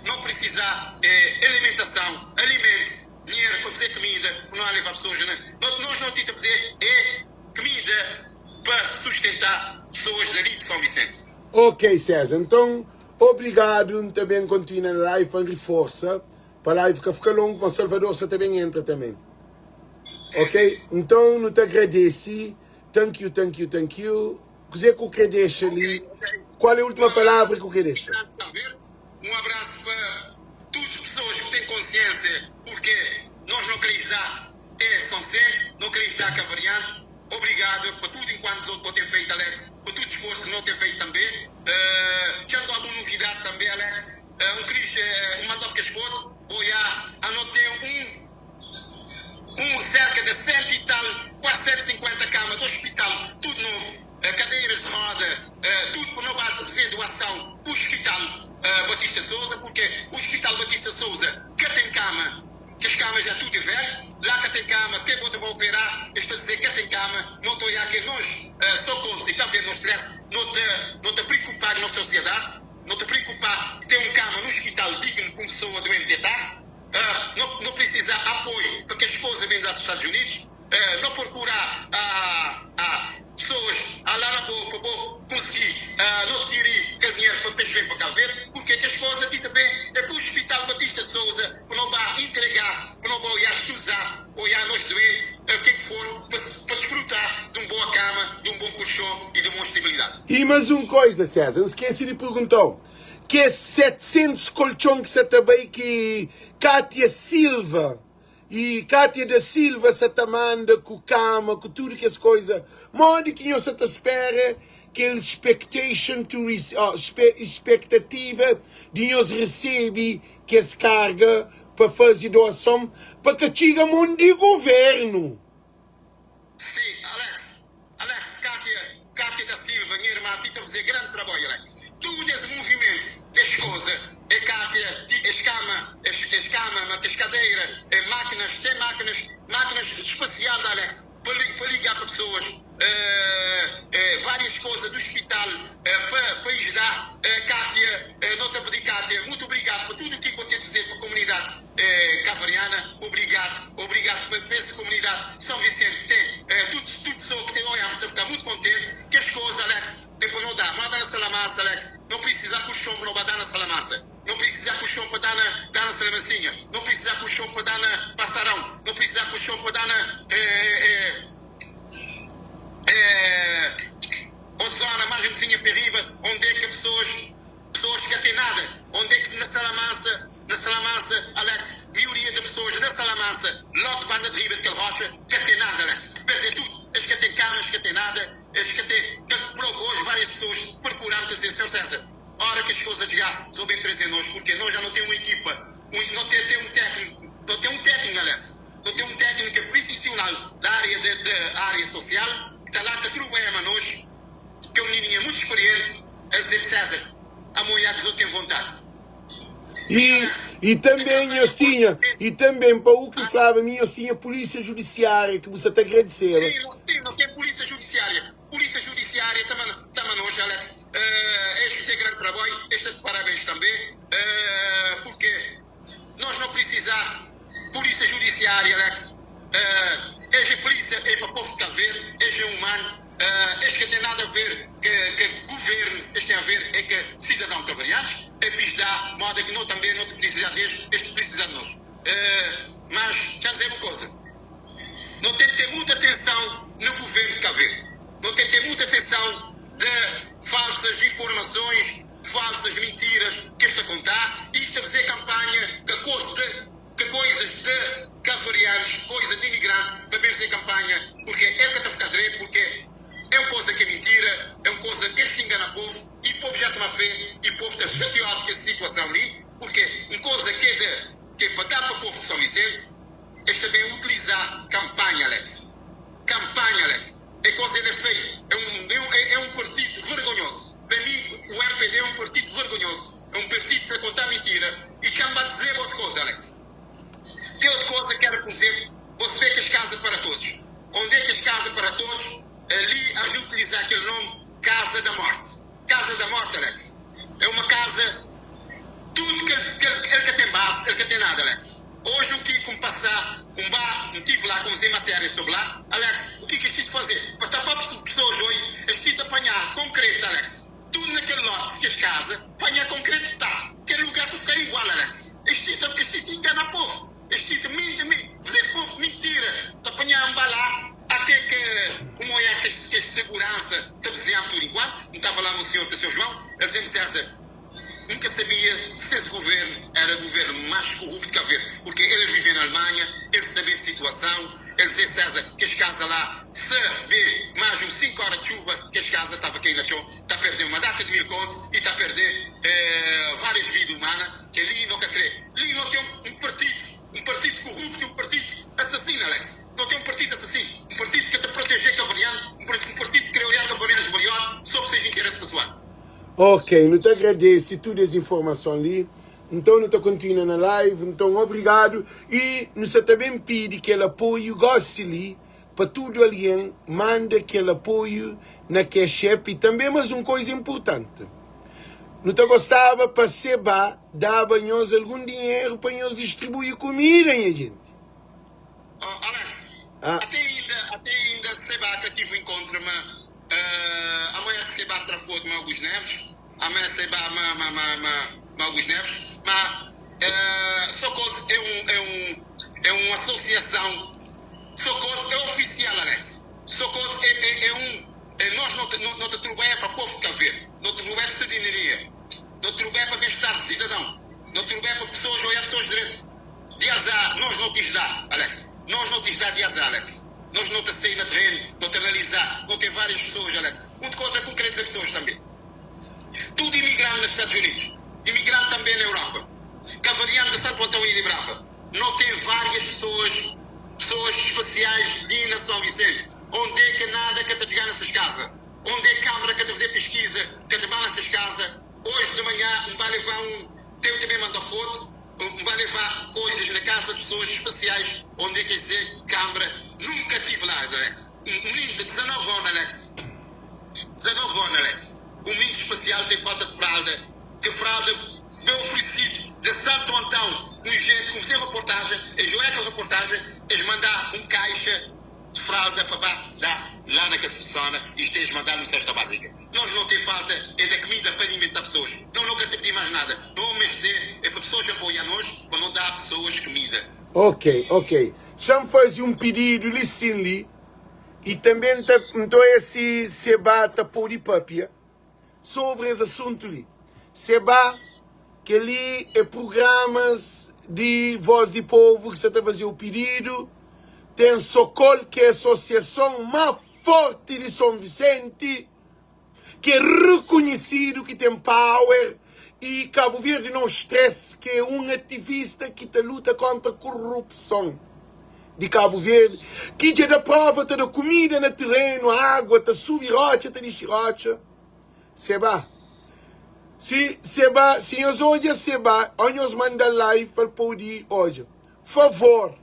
não precisar alimentação, alimento, dinheiro para fazer comida, não há levar pessoas, né? Nós não temos que pedir é comida para sustentar pessoas dali de São Vicente. Ok, César, então obrigado também continua na live para reforça, para a live que fica longo, mas Salvador você também entra também. Ok? Então, não te agradeci. Thank you, thank you, thank you. Dizer que o que deixa ali. Qual é a última palavra que o que deixa? Um abraço para todas as pessoas que têm consciência, porque nós não queremos dar é São Vicente, não queremos dar cavariantes. Obrigado por tudo enquanto não tem feito, Alex, por todo o esforço que não tem feito também. Tendo alguma novidade também, Alex, um Cris, um mandou que as fotos, olha, anotei um cerca de 100 e tal, quase 150 camas do hospital, tudo novo, cadeiras de roda, tudo para não fazer doação para o hospital Batista Souza, porque o hospital Batista Souza, que tem cama, que as camas já tudo é velho, lá que tem cama, tem bota para operar, estou a dizer que tem cama, não estou a que nós, socorro, e está vendo no stress, não te preocupar na sociedade, não te preocupar que tem um cama no hospital digno para uma pessoa doente estar, não precisa apoio, porque a esposa vem lá dos Estados Unidos, não procurar a pessoas a lá na boa para conseguir não adquirir aquele dinheiro para depois vir para cá ver, porque que a esposa aqui também é para o Hospital Batista Souza, para não vá entregar, para não vá olhar estudar, olhar nós doentes, o que for, para desfrutar de uma boa cama, de um bom colchão e de uma boa estabilidade. E mais uma coisa, César, não esqueci de perguntar, que é 700 colchão que você também que Cátia Silva e Cátia da Silva se te manda com cama, com tudo que as coisas, modo que você te espera que ele expectation to expectativa de nós recebe que as carga para fazer doação para que chegue a mão de governo. Sim, Alex, Cátia da Silva, minha irmã, está a fazer grande trabalho, Alex. Tudo esse movimento das coisas, é Cátia, as cama, as cadeiras, é máquinas, tem máquinas especiais, Alex, para ligar para pessoas, várias coisas do hospital, para ajudar. Cátia, não te pedi, Cátia, muito obrigado por tudo o que eu tenho a dizer para a comunidade cavariana, obrigado para essa comunidade São Vicente, tem tudo pessoa que tem olhado, está a ficar muito contente, que as coisas, Alex, é para não dar, manda na Salamansa, Alex, não precisa colchão para não dar na Salamansa, não precisa colchão para dar na Salamancinha, não precisa colchão para dar na Passarão, não precisa colchão para dar na outra zona, margenzinha para riba, onde é que pessoas que não têm nada, onde é que na Salamansa, Alex, maioria de pessoas na Salamansa, logo de banda de riba de Rocha, que não tem nada, Alex, perder tudo, as que têm Ta lá ta trubadja ma nos, ke un menininha mutu sperienti, el dze-m, César, amo ya ki zo ten vontadi. E, e tanbe nhos tinha, e tanbe pa u ki flaba mi nhos tinha polícia judiciária ki bu sa ta agradeceba. Sim, no, sim, no ten polícia judiciária. Polícia judiciária ta ma, ta ma nos, Alex. Eh, es fizê grande trabalho, es ta de parabéns tanbe, eh, porque nos no precisá polícia judiciária, Alex. Eh, es é polícia é pa povo de Cabo Verde, es é humano, eh, es ka ten nada a ver ke, ke governo, es ten a ver é ke cidadão cabo-verdianos, é pis dá moda que no também no te precisá deles, es te precisá de nos. Eh, mas, xa dizer uma coisa, no ten ter muita atenção no governo de Cabo Verde, no ten ter muita atenção de falsas informações, falsas mentiras que es ta contar, isto a fazer campanha que coisa de Que coisas de caverianos, coisa de imigrante pa ben fazer campanha porque el ka ta fika dreto porque é um coisa que é mentira, é um coisa que es ta engana povo e povo já toma fé e povo ta chateado ku es situação li porque um coisa que é de que é pa da pa povo de São Vicente es ta ben utiliza campanha Alex campanha Alex é coisa el é feio é um é um é um partido vergonhoso pa mi o MPD é um partido vergonhoso. É um pertido ta conta mentira e txan ba dizeba otu cosa Alex. Tem otu cosa que era por você vê kes casa para todos. Onde é kes casa para todos ali a gente utiliza aquele nome casa da morte. Casa da morte Alex. É uma casa tudo que ele, que ele, ele que tem base, ele que tem nada Alex. Hoje o que com passar um ba, um tive lá com fazer matéria sobre lá, Alex, o que que estive fazer? Para tapar pessoas hoje, estive apanhar concreto Alex. Tudo na kel lote kes kaza panha konkretu ta kel lugar ta fika igual Alex es tita es tita ingana povo es tita minti mi fze povo mintira ta panha anba la ate ke un oia kes kes seguransa ta bzian por enquanto n tava la ma senhor ke seu João el dze-m César n ka sabia ses governo era governo mas korrupto ka haver porque el el vive na Alemanha el sabe de situação el dze César kes kaza la Se be mas un 5 ora txuva kes kaza tava kai na txon ta perde uma data de 1000 kontus i ta perde varias vida umana keli no ka kre li no ten un partido un partido korrupto un partido assassino Alex no ten un partido assassino un partido ke ta proteje kavaliano un partido ke kre oiá kavalianos maior so pa ses interesse pessoal. Ok, nu ta agradese tudu es informason li. Nton nu ta kontinua na live. Nton obrigadu i nu sa ta ben pidi kel apoiu gosi li pa tudu algen manda kel apoiu na Cash App i tanbe mas un koiza inpurtanti nu ta gostaba pa seba daba nhos algun dinheru pa nhos distribui kumida nha jenti. Oh Alex, Ah. até inda, até inda seba ka tive encontro ma uh, amanhã seba tra foto ma Augusto Neves, amanhã seba ma ma ma ma, ma Augusto Neves, ma uh, Socorro é um é um é uma associação Socorro é oficial, Alex. Socorro é, é, é um. É, nós não, não, não te trabalha para povo de Cabo Verde. Não te trabalha para cidadania. Não te trabalha para bem-estar do cidadão. Não te trabalha para pessoas olhar pessoas direito. De azar, nós não quis dar, Alex. Nós não quis dar de azar, Alex. Nós não te sair na terreno, não te analisar. Não tem várias pessoas, Alex. Uma coisa concreta pessoas também. Tudo imigrante nos Estados Unidos. Imigrante também na Europa. Cavaliano de Santo Antão e Brava. Não tem várias pessoas, pessoas especiais de na São Vicente. Onde é que nada que te chegar nessas casas? Onde é câmara que te fazer pesquisa, que te vai nessas casas? Hoje de manhã, um vai levar um, tem também mandar foto, um vai levar coisas na casa de pessoas especiais, onde é que dizer câmara? Nunca tive lá, Alex. Um menino de 19 anos, Alex. 19 anos, Alex. Um menino especial tem falta de fralda. Que fralda me oferecido de Santo Antão, um jeito, com fazer reportagem, e jogar aquela reportagem, eles mandar um caixa de fralda para lá, lá, lá naquela zona, e eles mandar uma cesta básica. Nós não tem falta, é da comida para alimentar pessoas. Não, nunca te pedi mais nada. Não me dizer, é para pessoas apoiar nós, para não dar a pessoas comida. Ok, ok. Xa-m faze un pididu li sin li i tanbe N ta N ta oia si Seba ta pode papia sobri es asuntu li. Seba, kel-li é prugramas di Voz di Povu ki sa ta faze-u pididu. Ten Sokol ki é asosiason má forti di Son Visenti, ki é rekonhisidu, ki ten power, i Kabu Verdi No Stress ki é un ativista ki ta luta kontra korupson. di Kabu Verdi ki dja da prova ta da kumida na terenu, agua ta subi rotxa ta dixi rotxa. Seba Si Seba si nhos odja Seba o nhos manda live pa el podi odja. Favor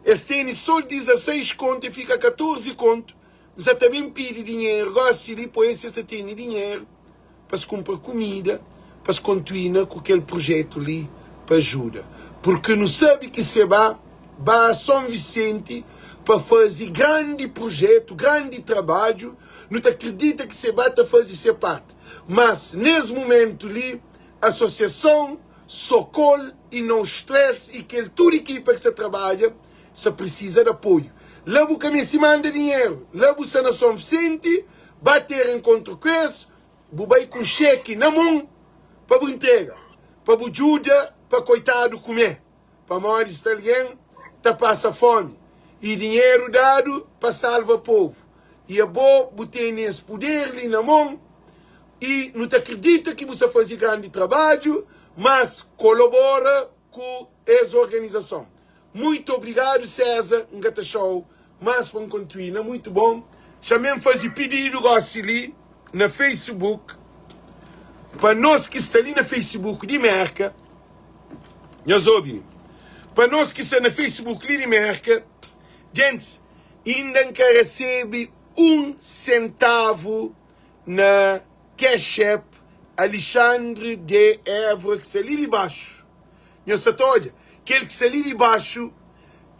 es teni so 16 kontu e fika 14 kontu N sa ta ben pidi dinheru gosi li po es es ta teni dinheru pa es kunpra kumida pa es kontuina ku kel prujetu li pa ajuda purki nu sabi ki Seba ba Son Visenti pa fazi grandi prujetu grandi trabadju nu ta kridita ki Seba ta fazi se parti mas nes mumentu li asosiason Sokol i No Stress i kel tudu ekipa ki sta trabadja Sa prisiza di apoiu. La bu ka meste manda dinheru. La bu sa na Son Visenti, ba ter enkontru ku es, bu bai ku un xeki na mon pa bu ntrega, pa bu djuda pa koitadu kume, pamodi sta algen ta pasa fomi i dinheru dadu pa salva povu. I abo bu tene es puder li na mon i nu ta kridita ki bu sa faze grandi trabadju, mas kolobora ku es organizason. Muito obrigado César n ka ta xau mas pa n kontuina muito bom xamem fazi pidido gosi li na Facebook pa nos ki sta li na Facebook di merka nhos obi pa nos ki sta na Facebook li di merka gents inda n ka recebi um centavo na cash app Alexandre de Évora ki sta li di baxu Nhos sa ta odja kel ki sta li di baxu?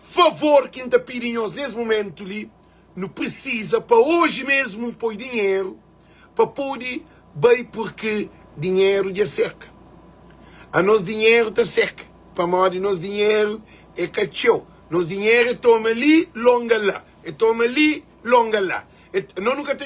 Favor ki N ta pidi nhos nes mumentu li, nu prisiza pa oji mesmu N poi dinheru pa pode bai purki dinheru dja seka. Anos dinheru ta seka pamodi nos dinheru é ka txeu. Nos dinheru é toma li, longa la, é toma li, longa la. No nu ka ta,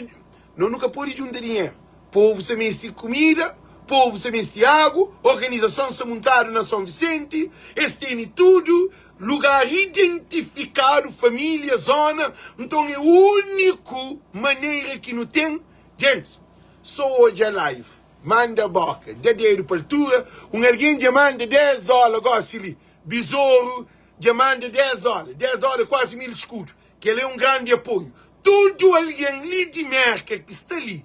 no nu ka pode djunta dinheru. Povu sa meste kumida, povu sa meste agu, organizason sa muntadu na Son Visenti, es tene tudu lugar identifikadu, familia, zona, nton é uniku manera ki nu ten. Gentis, so odja live, manda boka, da dedu pa altura, un algen dja manda 10 dola gosi li, bizoru dja manda 10 dola, 10 dola é kuazi 1000 skudu, Kel é un grandi apoiu. Tudu algen li di Merka ki sta li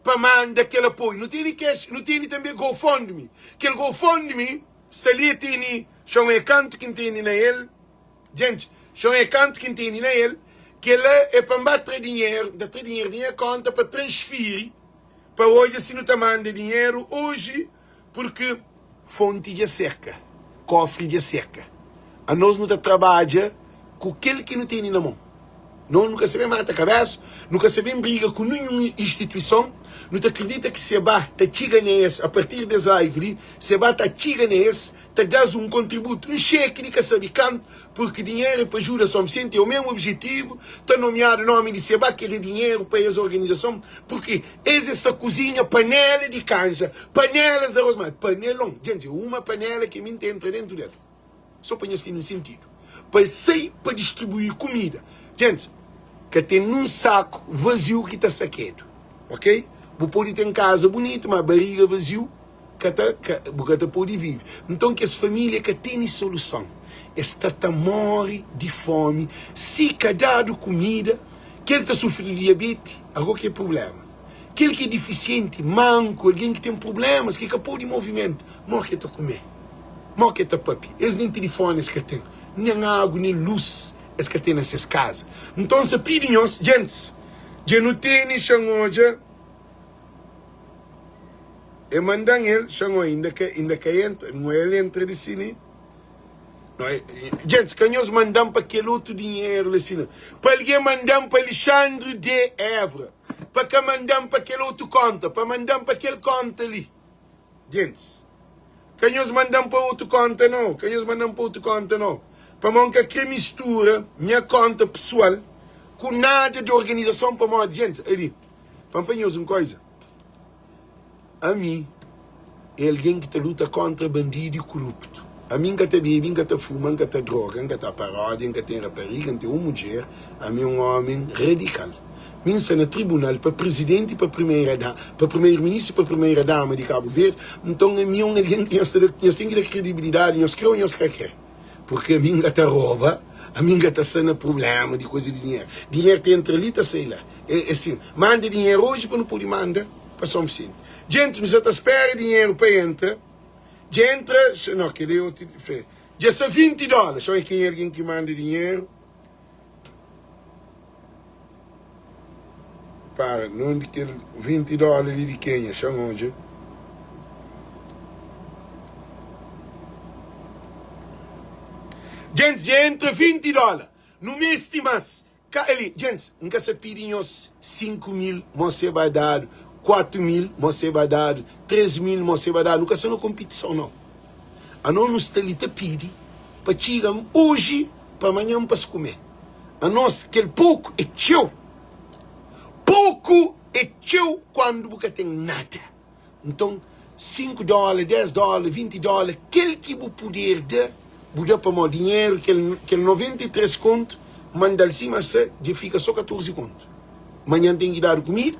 pa manda kel apoiu. Nu tene cash, nu tene tanbe GoFundMe. Kel GoFundMe sta li, e tene xon é kantu ki N tene na el. Djenti, xon é kantu ki N tene na el. Kel-la é pa N ba tra dinheru, N ta tra dinheru di nha konta pa transfiri pa odja si nu ta manda dinheru oji. Purki fonti dja seka, kofri dja seka. Anos nu ta trabadja ku kel ki nu tene na mon. Nos nu ka sabe mata kabesa, nu ka sabe briga ku ninhun instituison. Nu ta kridita ki Seba ta txiga na es a partir des live li. Seba ta txiga na es, ta da-s un kontributu, un xeki di ka sabe kantu, purki dinheru é pa ajuda Son Visenti, é o mesmu objetivu. Ta nomiadu nomi di Seba ki é da dinheru pa es organizason, purki Es es ta kuzinha panela di kanja, panelas di aros, ma panelon, djenti, é uma panela ki mi N ta entra dentu del, so pa nhos tene un sentidu, pa el sai pa distribui kumida. Djenti, ka ten nun saku vaziu ki ta sakedu, ok? Bu pode ten kaza bunitu, ma bariga vaziu ka ta, ka, bu ka ta pode vive. Nton, kes família ka tene soluson, es sta ta móre di fómi si ka dadu kumida. Kel ki ta sufri di diabeti, ago ki é prubléma. Kel ki é difisienti, manku, algen ki ten prublémas, ki ka pode movimenta, mó ki el ta kume? Mó ki el ta papia? Es nen tilifóni es ka ten, nen agu, nen lus es ka ten na ses kaza. Nton, N sta pidi nhos, djentis, dja nu tene, xa N odja, e manda-m el, xa N odja, inda ka, inda ka entra, N odja el entra di si li. Gentis, ka nhos manda-m pa kel otu dinheru la sina. Pa algen manda-m pa Alexandre de Évora. Pa ka manda-m pa kel otu konta, pa manda-m pa kel konta li. Gentis, ka nhos manda-m pa otu konta nau, ka nhos manda-m pa otu konta nau. Pamodi N ka kre mistura nha konta pesoal ku nada di organizason pamodi, gentis, ali, pa N fla nhos un koza. Ami é algen ki ta luta kóntra bandidu i koruptu. Ami N ka ta bebe, N ka ta fuma, N ka ta droga, N ka ta paródia, N ka ten rapariga, N ten un mudjer. Ami é un ómi radikal. Mi N sta na tribunal pa prizidenti, pa primeira da, pa primeiro-ministru i pa primeira dama di Kabu Verdi. Nton, ami é un algen ki nhos ta da, nhos ten ki da kredibilidadi, nhos kre ô nhos ka kre. Purki ami N ka ta roba, ami N ka ta sta na prubléma di kuza di dinheru. Dinheru ta entra li, ta sai la. É sin, manda dinheru oji pa nu pode manda pa Son Visenti. Djentu, nu sa ta spera dinheru pa entra. Dja entra, no, kel-li é otu, dja sta 20 dóla. Xa, kenha é algen ki manda dinheru? Para, nundi kel 20 dóla li di kenha? Xa N odja. Djentis, dja entra 20 dóla. Nu meste más. Ka ali, djentis, N ka sa pidi nhos 5000 mosê ba dadu, 4000 mosê ba dadu, 3000 mosê ba dadu. Nu ka sta na konpitison, nau. Anos nu sta li ta pidi pa txiga oji pa manhan pa es kume. Anos kel poku é txeu. Poku é txeu kuandu bu ka ten nada. Nton, 5 dóla, 10 dóla, 20 dóla, kel ki bu puder da, bu da pamodi dinheru kel kel 93 kontu manda-l sima sta dja fika so 14 kontu. Manhan ten ki dadu kumida,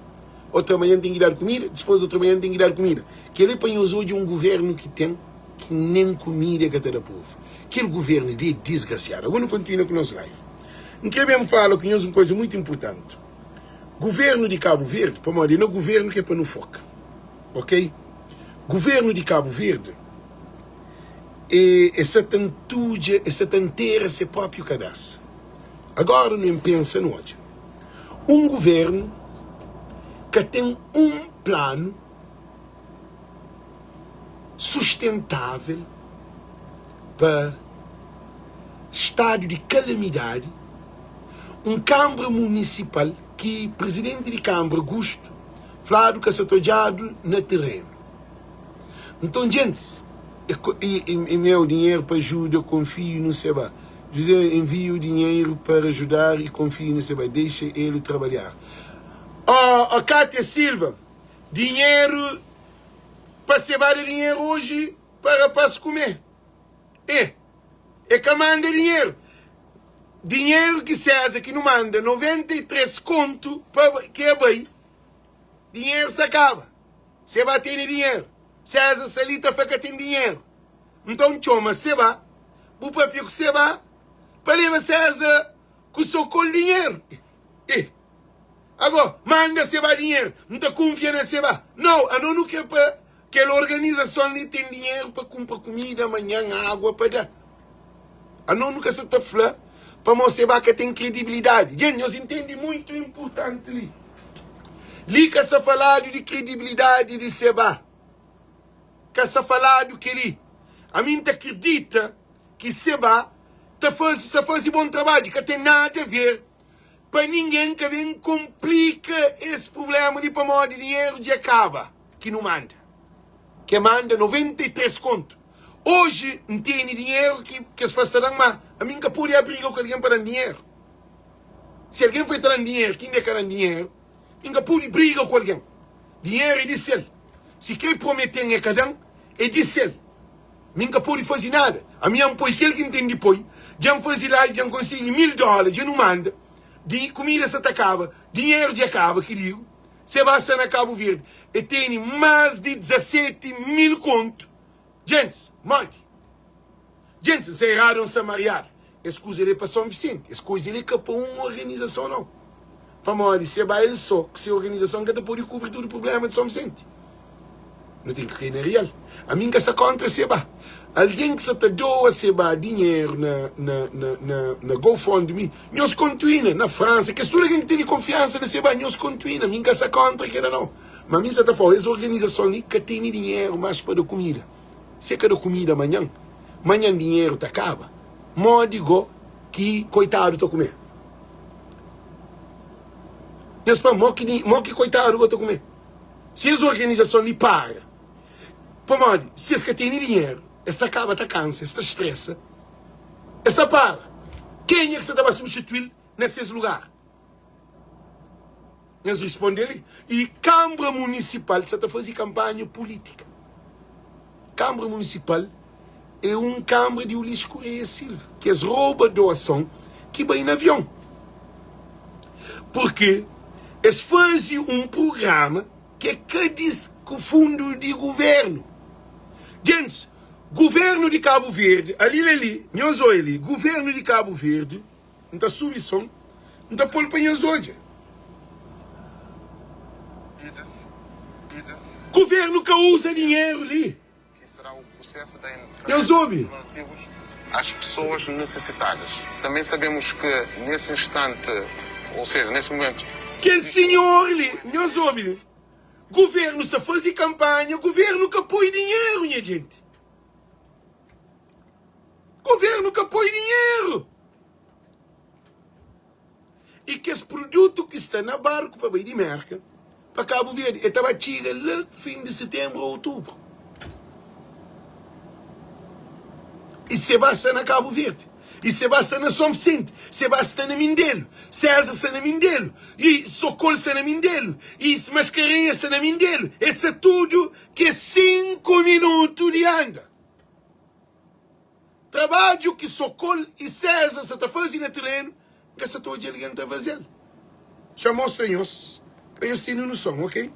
otra manhan ten ki dadu kumida, dispôs di otra manhan ten ki dadu kumida. Kel-li é pa nhos odja un govérnu ki ten ki nen kumida e ka ta da povu. Kel govérnu li é disgrasiadu. Agora nu kontinua ku nos live. N kre ben fala ku nhos un kuza mutu inpurtanti. Govérnu di Kabu Verdi, pamodi é na govérnu ki é pa nu foka, ok? Govérnu di Kabu Verdi e sa ta ntudja, e sa ta ntera se própriu kabésa. Agora nu ben pensa, nu odja. Un govérnu ka ten un planu sustentável pa stadu di kalamidadi, un kanbra munisipal ki prizidenti di kanbra Gustu fladu ka sa ta odjadu na terenu. Nton djentis e meu dinheru pa ajuda konfio no seba José envia o dinheiro para ajudar e confio no seba deixa ele trabalhar. Oh, oh Kátia Silva, dinheru pa seba da dinheru oji pa rapaz kume. E, e ka manda dinheru. Dinheru ki César ki nu manda 93 kontu pa ki e bai, dinheru sa kaba. Seba tene dinheru. César sta li ta fla ka ten dinheru. Nton txoma Seba, bu papia ku Seba pa leba César ku sokol dinheru. E ago manda Seba dinheru, N ta kunfia na Seba. Nau, ano nu kre pa kel organizason li ten dinheru pa kunpra kumida manhan, agua pa da. Ano nu ka sa ta fla pamo Seba ka ten kredibilidadi. Djen, nhos intende muitu inpurtanti li. Li ka sa faladu di kredibilidadi di Seba. Ka sa faladu keli. Ami N ta kridita ki Seba ta faze sa faze bon trabadju. Ka ten nada a ver pa ningen ka ben konplika es prublema li pamodi dinheru dja kaba ki nu manda. Ke manda 93 kontu. Oji N tene dinheru ki kes fla sta dan ma ami N ka pode abriga ku algen pa dan dinheru. Si algen foi ta dan dinheru ki inda e ka dan dinheru, mi N ka pode briga ku algen. Dinheru é di sel. Si kre promete-m e ka da-m, é di sel. Mi N ka pode faze nada. Ami N poi kel ki N ten di poi. Dja N faze live, dja N konsigi 1000 dóla, dja nu manda. Di kumida sa ta kaba, dinheru dja kaba, ki digo, se ba sta na Kabu Verdi, e tene más di 17 mil kontu. Djentis, modi? Djentis, N sta eradu o N sta mariadu? Es kuza li é pa Son Visenti. Es kuza li é ka pa un organizason, nau. Pamodi se ba el so ku se organizason ka ta pode kubri tudu prubléma di Son Visenti. Nu ten ki kai na real. Ami N ka sta kóntra Seba. Algen ki sa ta doa Seba dinheru na na na na na GoFundMe, nhos kontuina. Na Fransa, kes tudu algen ki tene konfiansa na Seba, nhos kontuina. Mi N ka sta kóntra kela, nau. Ma mi N sa ta fla-u, es organizason li ka tene dinheru más pa da kumida. Si e ka da kumida manhan, manhan dinheru ta kaba. Modi go ki koitadu ta kume? Nhos fla, mo ki, mo ki koitadu go ta kume? Si es organizason li para, pamodi si es ka tene dinheru, es ta kaba ta kansa, es ta stresa, es ta para. Kenha ki sa ta ba substitui-l na ses lugar? Nhos responde li. I Kanbra Munisipal sa ta faze kanpanha pulítika. Kanbra Munisipal é un kanbra di Ulisses Correia Silva, ki es roba doason ki bai na avion. Purki es faze un prugrama ki é ka di ku fundu di guvernu. Djentis, Governo di Cabo Verde, ali la li, nhos oia li, governo di Cabo Verde, N ta subi son, N ta pol pa nhos odja. Governo ka usa dinheiro li. Nhos obi. Às pessoas necessitadas. Também sabemos que nesse instante, ou seja, nesse momento. Kel senhor li, nhos obi li. Governo sa faze campanha, governo ka poi dinheiro nha gente. Governo ka poi dinheiro. I kes produtu ki sta na barku pa bai di Merka pa Kabu Verdi, e ta ba txiga la fin di setenbru ou outubru. I se ba sta na Kabu Verdi, i se ba sta na Son Visenti, se ba sta na Mindelu, César sta na Mindelu, i Sokol sta na Mindelu, i Mascarenhas sta na Mindelu, e sta tudu ke 5 minutu di anda. Trabadju ki Sokol i César sa ta faze na terenu, N ka sa ta odja algen ta faze-l. Xa mostra nhos, pa nhos tene noson, ok?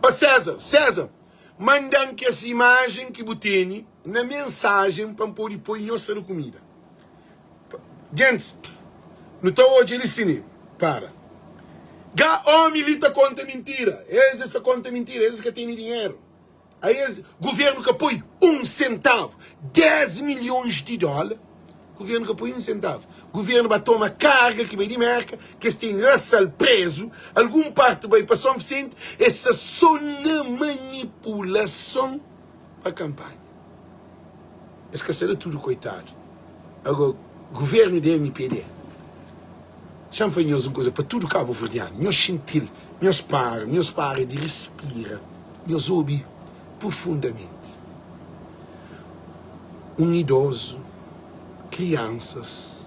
Ó César, César, manda-m kes imajen ki bu tene na mensajen pa N pode poi nhos ta da kumida. Gentis, nu ta odja li si ne para. Ga omi li ta konta mintira, es es ta konta mintira, es ka tene dinheru. A es governo ka poi um centavo, 10 milhões di dólar, governo ka poi um centavo. Governo ba toma carga ki bai di Merka, ki es ten la sal preso, algun parte bai pa São Vicente, es sta so na manipulason pa campanha. Es ka sta da tudo coitado. Agora, governo di MPD, xa-m fla nhos un kuza pa tudo cabo-verdiano, nhos xinti-l, nhos para, nhos para di respira. Nhos obi profundamenti. Un idozu, kriansas,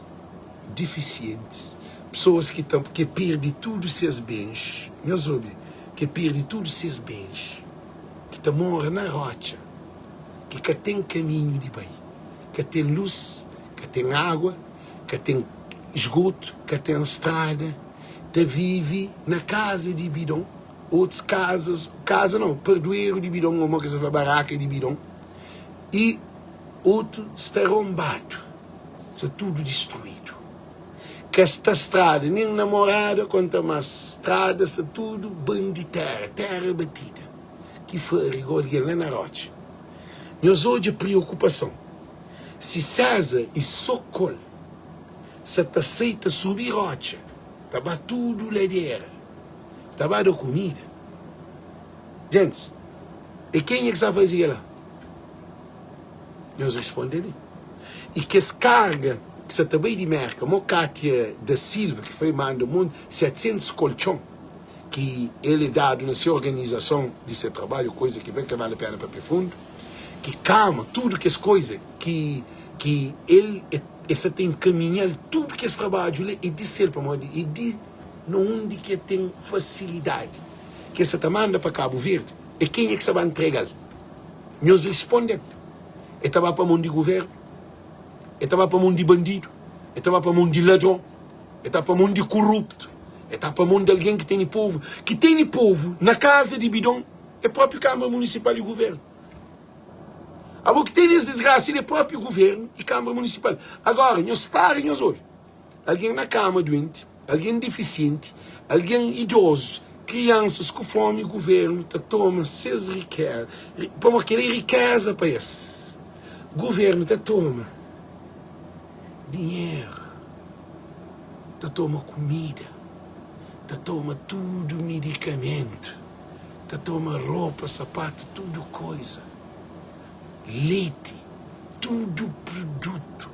difisientis, pesoas ki ta ke pirdi tudu ses bens, nhos obi, ke pirdi tudu ses bens, ki ta mora na rotxa, ki ka ten kaminhu di bai, ka ten lus, ka ten agua, ka ten esgotu, ka ten strada, ta vivi na kaza di bidon. otus kazas, kaza nau, pardueru di bidon, ô mo ki sa fla baraka di bidon, i otu sta ronbadu, sta tudu distruídu. Ka sta strada, nen na morada, konta mas strada sta tudu ban di tera, tera batida, ki fari go algen la na rotxa. Nhos odja priokupason, si César i Sokol sa ta sai ta subi rotxa, ta ba tudu ladera. Ta ba da kumida. Gentis, é kenha ki sta faze kel-la? Nhos responde li. I kes karga ki sa ta bai di Merka, mo Katia da Silva, ki foi manda monti, 700 koltxon, ki el é dadu na se organizason di se trabadju, koisa ki ben ka bale pena papia fundu, ki kama, tudu kes koisa ki ki el é sa ta enkaminha-l, tudu kes trabadju li é di sel, pamodi é di. Na undi ki el ten fasilidadi ki el sa ta manda pa Kabu Verdi, é kenha ki sa ba ntrega-l? Nhos risponde-m, el ta ba pa mon di guvernu? El ta ba pa mon di bandidu? El ta ba pa mon di ladron? El ta pa mon di kuruptu? El ta pa mon di algen ki tene povu? Ki tene povu na kaza di bidon é propi Kanbra Munisipal i guvernu. Abo ki tene es disgrasa li é propi guvernu i Kanbra Munisipal. Agora, nhos para nhos obi. Algen na kama duenti, algen difisienti, algen idozu, kriansas ku fomi, guvernu ta toma ses rikeza, pamodi kel-li é rikeza pa es. Guvernu ta toma dinheru, ta toma kumida, ta toma tudu midikamentu, ta toma ropa, sapatu, tudu koiza, leti, tudu prudutu.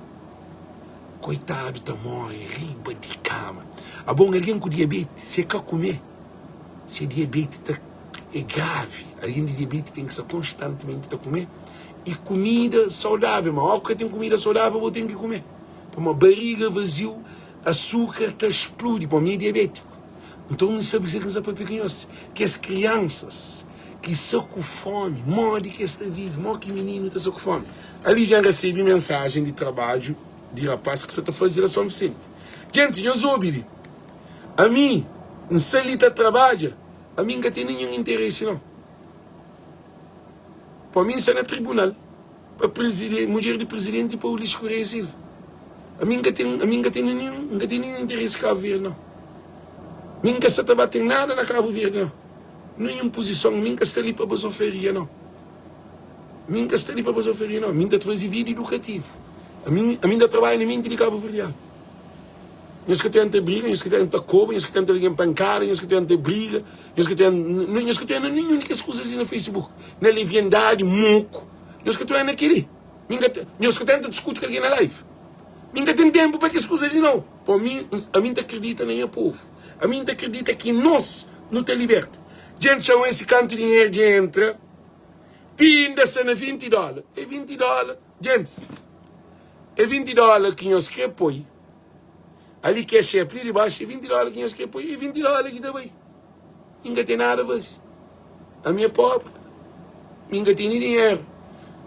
Koitadu ta more riba di kama. Abo un algen ku diabeti, si e ka kume, se diabeti ta é gravi. Algen di diabeti ten ki sta konstantimenti ta kume i kumida saudavel. Ma óki ka ten kumida saudavel, bo ten ki kume. Pamodi bariga vaziu, asukar ta spludi. Pamodi mi é diabetiku. Nton N sabe kuzê ki N sta papia ku nhos. Kes kriansas ki sta ku fómi, modi ki es ta vive? Modi ki mininu ta sta ku fómi? Ali dja N resebe mensajen di trabadju di rapás ki sta ta faze la Son Visenti. Djenti, nhos obi li. Ami, N sta li ta trabadja, ami N ka ten ninhun interesi nau. Pamodi mi N sta na tribunal. pa preziden mudjer di prezidenti pa Ulisses Correia Silva. Ami N ka ten, ami N ka ten ninhun, N ka ten ninhun interesi Kabu Verdi nau. Mi N ka sa ta ba ten nada na Kabu Verdi nau. Ninhun puzison, mi N ka sta li pa bazofaria nau. Mi N ka sta li pa bazofaria nau. Mi N ta traze vida idukativu. Ami, ami N ta trabadja na menti di kabuverdianu. Nhos ka tenta briga, nhos ka tenta koba, nhos ka tenta algen pankada, nhos ka tenta briga, nhos ka tenta, nhos ka tenta ninhun di kes kuzas li na Facebook, na leviandadi, moku, nhos ka tenta na kel-li. Mi N ka ta, nhos ka tenta diskuti ku algen na live. Mi N ka ten tenpu pa kes kuzas li nau. Po mi, ami N ta kridita na nha povu. Ami N ta kridita ki nos nu ta liberta. Djent txeu esi kantu dinheru dja entra, ti inda sta na 20 dóla. É 20 dóla, djentis, é 20 dóla ki nhos kre poi. Ali cash app li di baxu é 20 dólar ki nhos kre poi, é 20 dólar ki ta bai. Mi nka ten nada faze. Ami é pobri. Mi nka tene dinheru.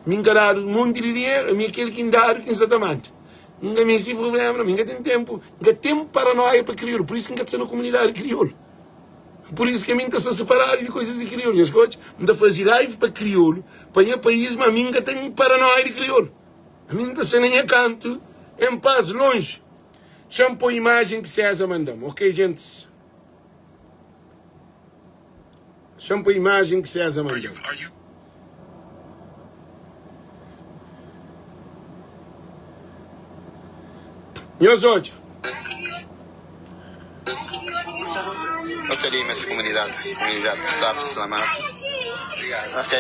Mi nka dadu un monti di dinheru, ami é kel ki N dadu ki N sa ta manda. N ka meste prubléma, mi nka ten ténpu, N ka ten paranóia pa kriolu, pur isu ki N ka ta sta na komunidadi kriolu. Pur isu ki ami N ta sta separadu di koizas di kriolu. Nhos ka odja? N ta faze live pa kriolu, pa nha país, ma ami N ka ten paranóia di kriolu. Ami N ta sta na nha kantu en pas lonji. Xa-m poi imajen ki César manda-m. Ok, gentis. Xa-m poi imajen ki César manda-m. Nhos odja. No ta lima es komunidadi, komunidadi sabi di Salamansa. Ok.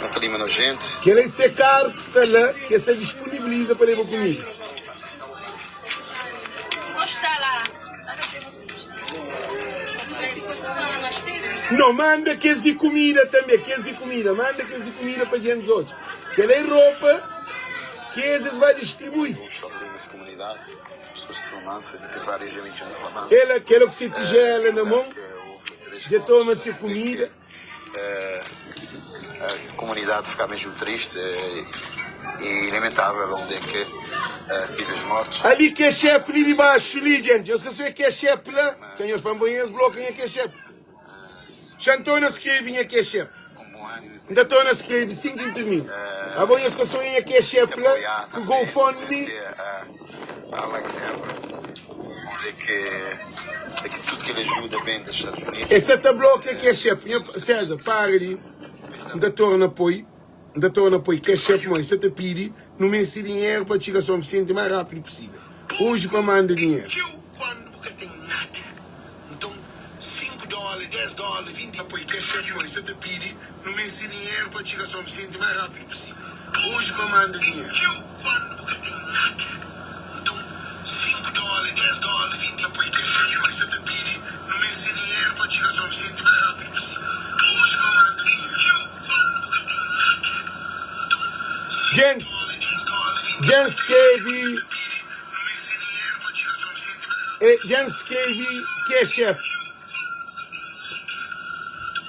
No ta lima nos jenti. Kel é se karu ki sta la ki es ta disponibiliza pa leba kumida. No manda kes di kumida tanbe, kes di kumida, manda kes di kumida pa djentis odja. Kel é ropa ki es es ba distribui. El akela ku se tijela na mon, dja toma se kumida. Comunidade ficar mesmo triste e lamentável onde é que tive os mortos. Ali kexep li di baxu li gente, nhos ka sabe kexep la, ka nhos pa nboi nhos bloka nha kexep. Xa ntona skrebe nha kexep. Nta torna skrebe sin ki N tirmina. Abo nhos ka sonha nha kexep la ku GoFundMe. E sa ta blokia kexep nha César para di N ta torna poi N ta torna poi kexep mo e sa ta pidi nu meste dinheru pa txiga São Vicente mais rápido possível hoje pa manda dinheru. 5 dóla, 10 dóla, 20 Poi cash app Mãe sa ta pidi Nu meste dinheru pa txiga São Vicente mais rápido possível Hoje pa manda dinheru Txeu quando bu ka ten nada Nton 5 dóla, 10 dóla, 20 Poi cash app Mãe sa ta pidi Nu meste dinheru pa txiga São Vicente mais rápido possível Hoje pa manda dinheru Txeu quando bu ka ten nada Nton 5 Djents, dóla, 10 dóla, 20 dja N skrebe Dja N skrebe cash app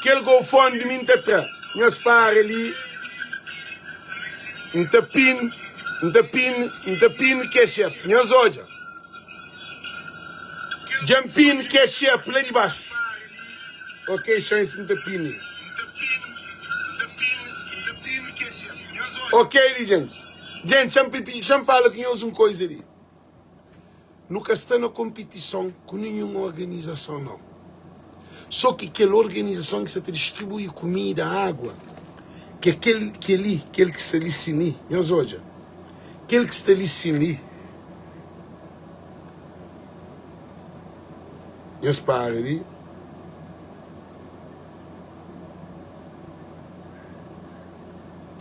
Kel GoFundMe N ta tra Nhos para li N ta pin N ta pin N ta pin cash app Nhos odja Dja N pin cash app la di baxu Ok chance N ta pin Ok li gentis Gentis xa N fala ku nhos un koiza li. Nu ka sta na konpitison ku ninhun organizason nau. So ki kel organizason ki sta ta distribui kumida, agua, ki é kel kel-li, kel ki sta li sin li, nhos odja, kel ki sta li sin li, nhos para li.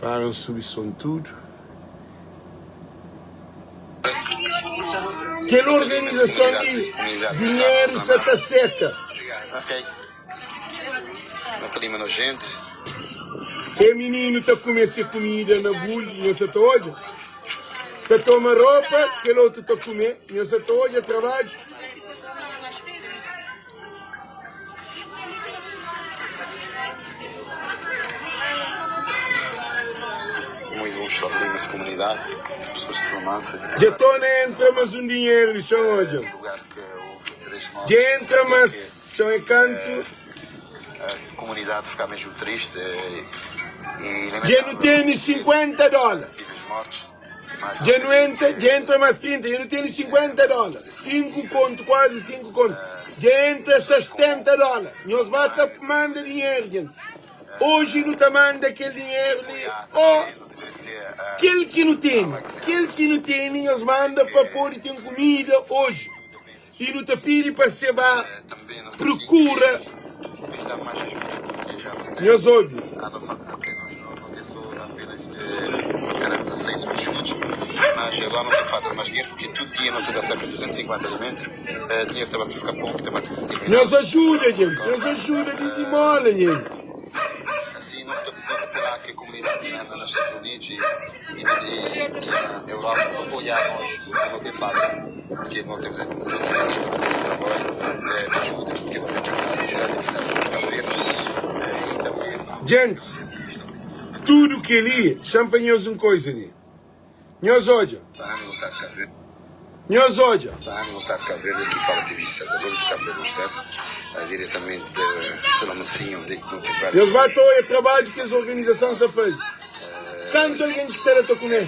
Para N subi son tudu. Kel organizason di dinheru sa ta seka. E mininu ta kume se kumida na buldi, nhos sa ta odja. Ta toma ropa, kel otu ta kume, nhos sa ta odja trabadju. Dja torna entra mas un dinheru li, txon odja. Dja entra mas, txon é kantu. Dja nu tene 50 dóla. Dja nu entra, dja entra más 30, dja nu tene 50 dóla. 5 kontu, kuazi 5 kontu. Dja entra 70 dóla. Nhos ba ta manda dinheru, djenti. Oji nu ta manda kel dinheru li. Ó, kel ki nu tene, kel ki nu tene, nhos manda pa pode ten kumida oji. I nu ta pidi pa se ba prokura nhos obi. Nhos ajuda gente, nhos ajuda dizimola gente. Gentis, tudu kel-li, xa-m fla nhos un koiza li. Nhos odja. Nhos odja. Nhos ba ta odja trabadju ki es organizason sta faze. Kantu algen ki sta la ta kume?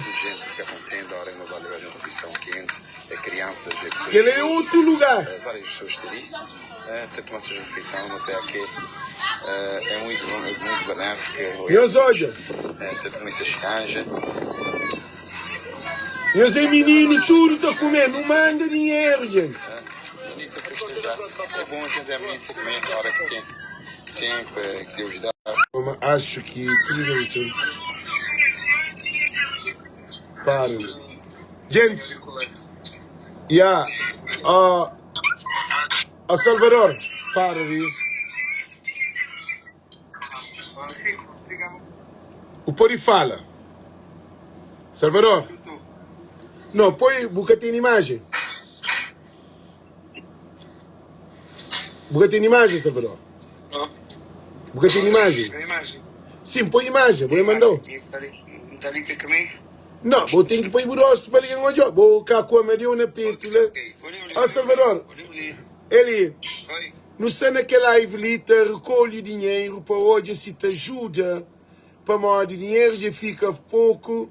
Kel-la é otu lugar. Nhos odja. Nhos é mininu tudu ta kume. Nu manda dinheru, djentis. Acho ki tudu Para. Djentis. Ya. Ó. Ó Salvador. Para di. Bu pode fala. Salvador. Não, põe, bu ka ten imagem. Bu ka ten imagem, Salvador. Bu ka ten imagem. Sim, põe imagem, bu mandou. Não, bu tem que pôr bu rosto para alguém olhar. Bu ka com a Amadeu na peito lá. Ó Salvador, ele Nu sta na kel live li ta rekolhe dinheiro pa odja si ta ajuda pamodi dinheiro dja fika poku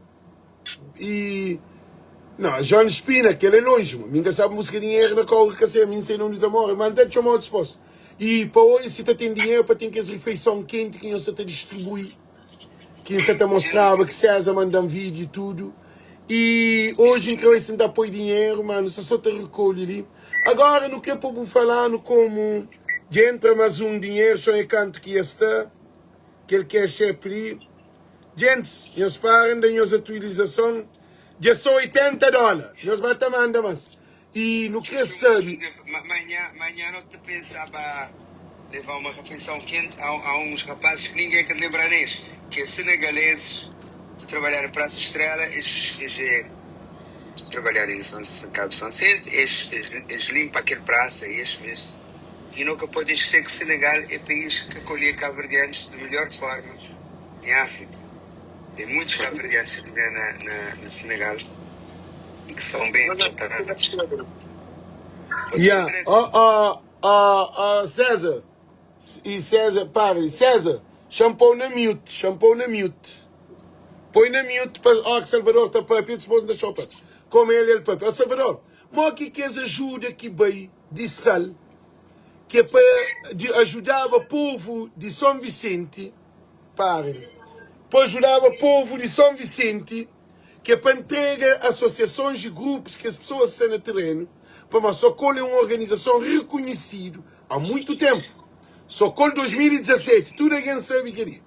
e Não, João Espina, kel é longe, mo. Mi nka sabe busca dinheiro na cobra ka sei, mi n sei na undi ta mora, mas n ta txomau dispos. E pa odja si ta ten dinheiro pa ten kes rifeição kenti ki nhos sa ta distribui. Ki N sa ta mostraba ki César manda-m vídeo e tudo. E hoje N krê oi si N ta poi dinheiro, ma nu sta só ta recolhe li. Agora nu krê pa bu fala-nu como dja entra mas um dinheiro, xon é kantu ki ia sta, kel cash app li. Gentis, nhos para N da nhos atualizason, dja sta 80 dólar, nhos ba ta manda mas. E nu krê sabe. Manhã, manhã no ta pensaba levá uma refeição quente a, a uns rapazes que ninguém quer lembrar neles, que é senegaleses de trabalhar em Praça Estrela, eles, eles, é, de trabalhar em São, Cabo São Vicente, eles, eles, eles limpam aquele praça, eles, eles, e nunca pode esquecer que Senegal é país que acolhia cabo-verdianos de melhor forma em África. Tem muitos cabo-verdianos que vivem na, na, na Senegal e que são bem tratados. Yeah. Oh, oh, oh, oh, César. E César, para. César, shampoo na mute, shampoo na mute. Põe na mute para ó, que Salvador tá papia, depois não deixa papia. Como ele, ele papia. Ó, Salvador, mo que que ajuda que bai de sal, que é para de ajudava povo de São Vicente, para, para ajudava povo de São Vicente, ki é pa ntrega asosiasons i grupus ki es pesoas sta na terenu, pamodi Sokol é un organizason rekonhesidu a muitu tenpu. Sokol 2017, tudu algen sabe kel-li.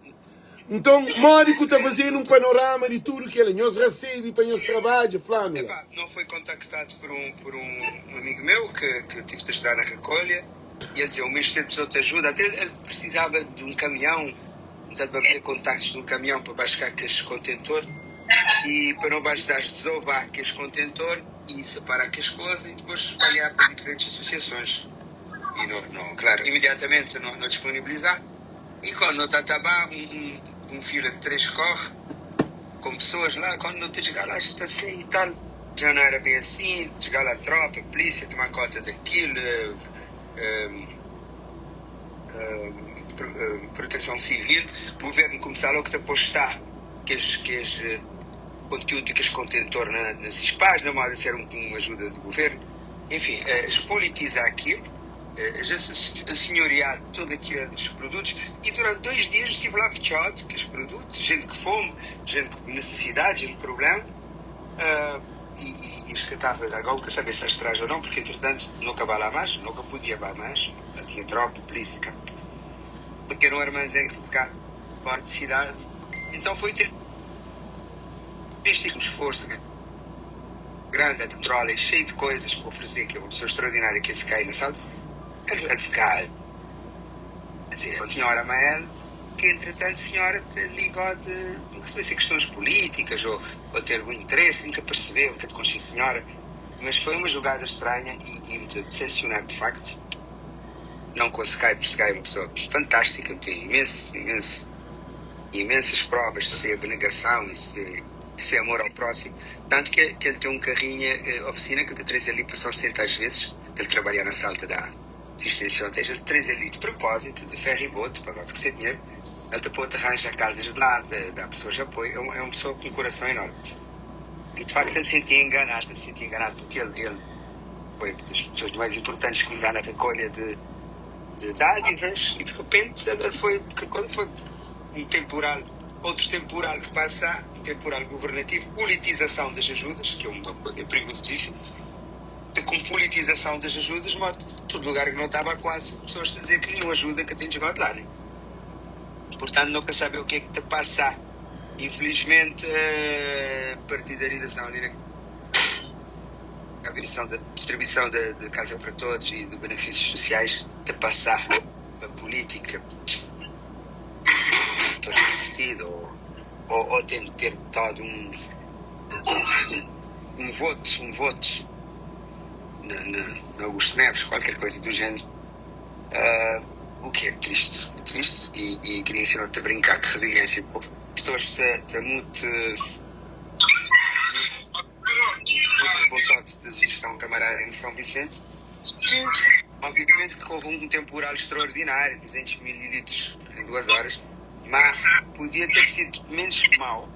Nton, modi ku ta fazedu un panorama di tudu kel-la? Nhos rasebe pa nhos trabadja? Fla-nu la. Epá, não foi contactado por um, por um amigo meu que, que eu tive de ajudar na recolha e ele dizia, o Ministério precisou de ajuda, até ele precisava de um caminhão, portanto, para fazer contactos de um caminhão para baixar aqueles contentor e para não baixar desovar aqueles contentor e separar aquelas coisas e depois espalhar para diferentes associações. E não, não, claro, imediatamente não, não disponibilizar. E quando não está a um, um, um fila de três corre com pessoas lá, quando não te chegar lá, está assim e tal. Já não era bem assim, chegar lá a tropa, a polícia, tomar conta daquilo. Um, um, Proteção Civil, governo começar logo ta postá kes kes conteúdo de kes contentor na na sis página, moda se era um um ajuda do governo, enfim, es politizá aquilo, es assenhoreá todo aqueles produtos e durante 2 dias estive lá fechado kes produtos, gente que fome, gente com necessidade, gente com problema. E e es ka tava agora ka sabe se es traje ou não, porque entretanto nunca ba lá mais, nunca podia ba mais, lá tinha tropa, polícia, porque era um armazém que ficava fora de cidade. Então foi triste, um esforço grande, a petróleo cheio de coisas para oferecer, que é uma pessoa extraordinária que esse cai na sala, ele, ele fica a dizer, a senhora Mael, que entretanto a senhora te ligou de, não sei se é questões políticas ou, ou ter algum interesse, nunca percebeu, nunca te conheci senhora, mas foi uma jogada estranha e, e muito decepcionante de facto. Não com a Sky, porque Sky é uma pessoa fantástica, tem imenso, imenso, imensas provas de ser abnegação e ser, ser amor ao próximo. Tanto que, que ele tem um carrinho, eh, oficina que ele traz ali para São Vicente às vezes, que ele trabalha na salta da assistência hotéis, ele traz ali de propósito, de ferry boat, para agora receber dinheiro, ele depois arranja casas de lá, dá pessoas de apoio, é uma, é uma pessoa com um coração enorme. E de facto ele se sentia enganado, ele se sentia enganado porque ele, ele foi das pessoas mais importantes que me dá na recolha de, de dádivas e de repente ele foi, porque quando foi um temporal, outro temporal que passa, um temporal governativo, politização das ajudas, que é uma coisa perigosíssima, com politização das ajudas, mas todo lugar que não estava quase pessoas a dizer que nenhuma ajuda que tem chegado lá, né? Portanto, nunca sabe o que é que te passa. Infelizmente, a partidarização ali na a da distribuição de, de Casa para Todos e de benefícios sociais de passar a política para o partido ou, ou, ou tem de ter dado um, um voto, um voto na, na, na Augusto Neves, qualquer coisa do género. Uh, o que é triste, triste e, e queria ensinar-te a brincar que resiliência. Pessoas te, muito revoltado da gestão camarária em São Vicente, que obviamente que houve um temporal extraordinário, 200 mililitros em duas horas, mas podia ter sido menos mau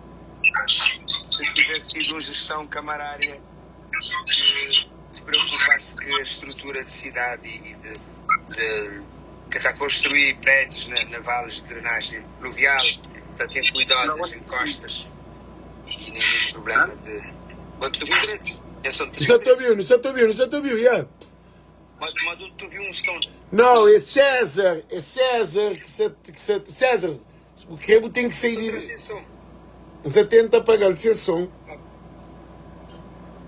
se tivesse tido uma gestão camarária que se preocupasse que a estrutura de cidade e de, de que está a construir prédios na, na vales de drenagem pluvial, está a ter cuidado nas encostas e nenhum problema de. Quando tu viu É só te ouviu, não te ouviu, não te ouviu, yeah. Mas, mas tu viu um som. Não, é César, é César que se, que se, César, o crebo tem que sair de. Você tenta apagar o seu som.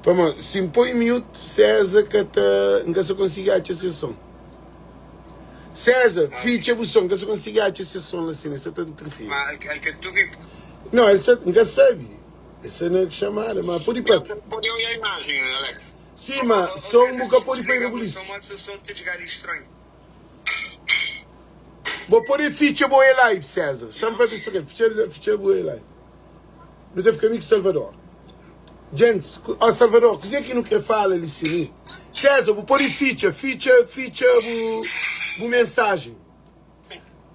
Pamo, se põe mute, César que tá, nunca se consegue achar esse som. César, ficha o som, nunca se consegue achar esse som assim, você tá interferindo. Mas que tu viu? Não, ele nunca sabe. Essa não é chamada, mas pode para. Pode olhar a imagem, Alex. Sim, mas só um nunca pode fazer rebuliço. Vou pôr ficha boa live, César. Chama para ver se eu Ficha, ficha boa live. Não teve comigo Salvador. Gente, ó Salvador, que que não quer falar ali sim? César, vou pôr ficha, ficha, ficha, bu, mensagem.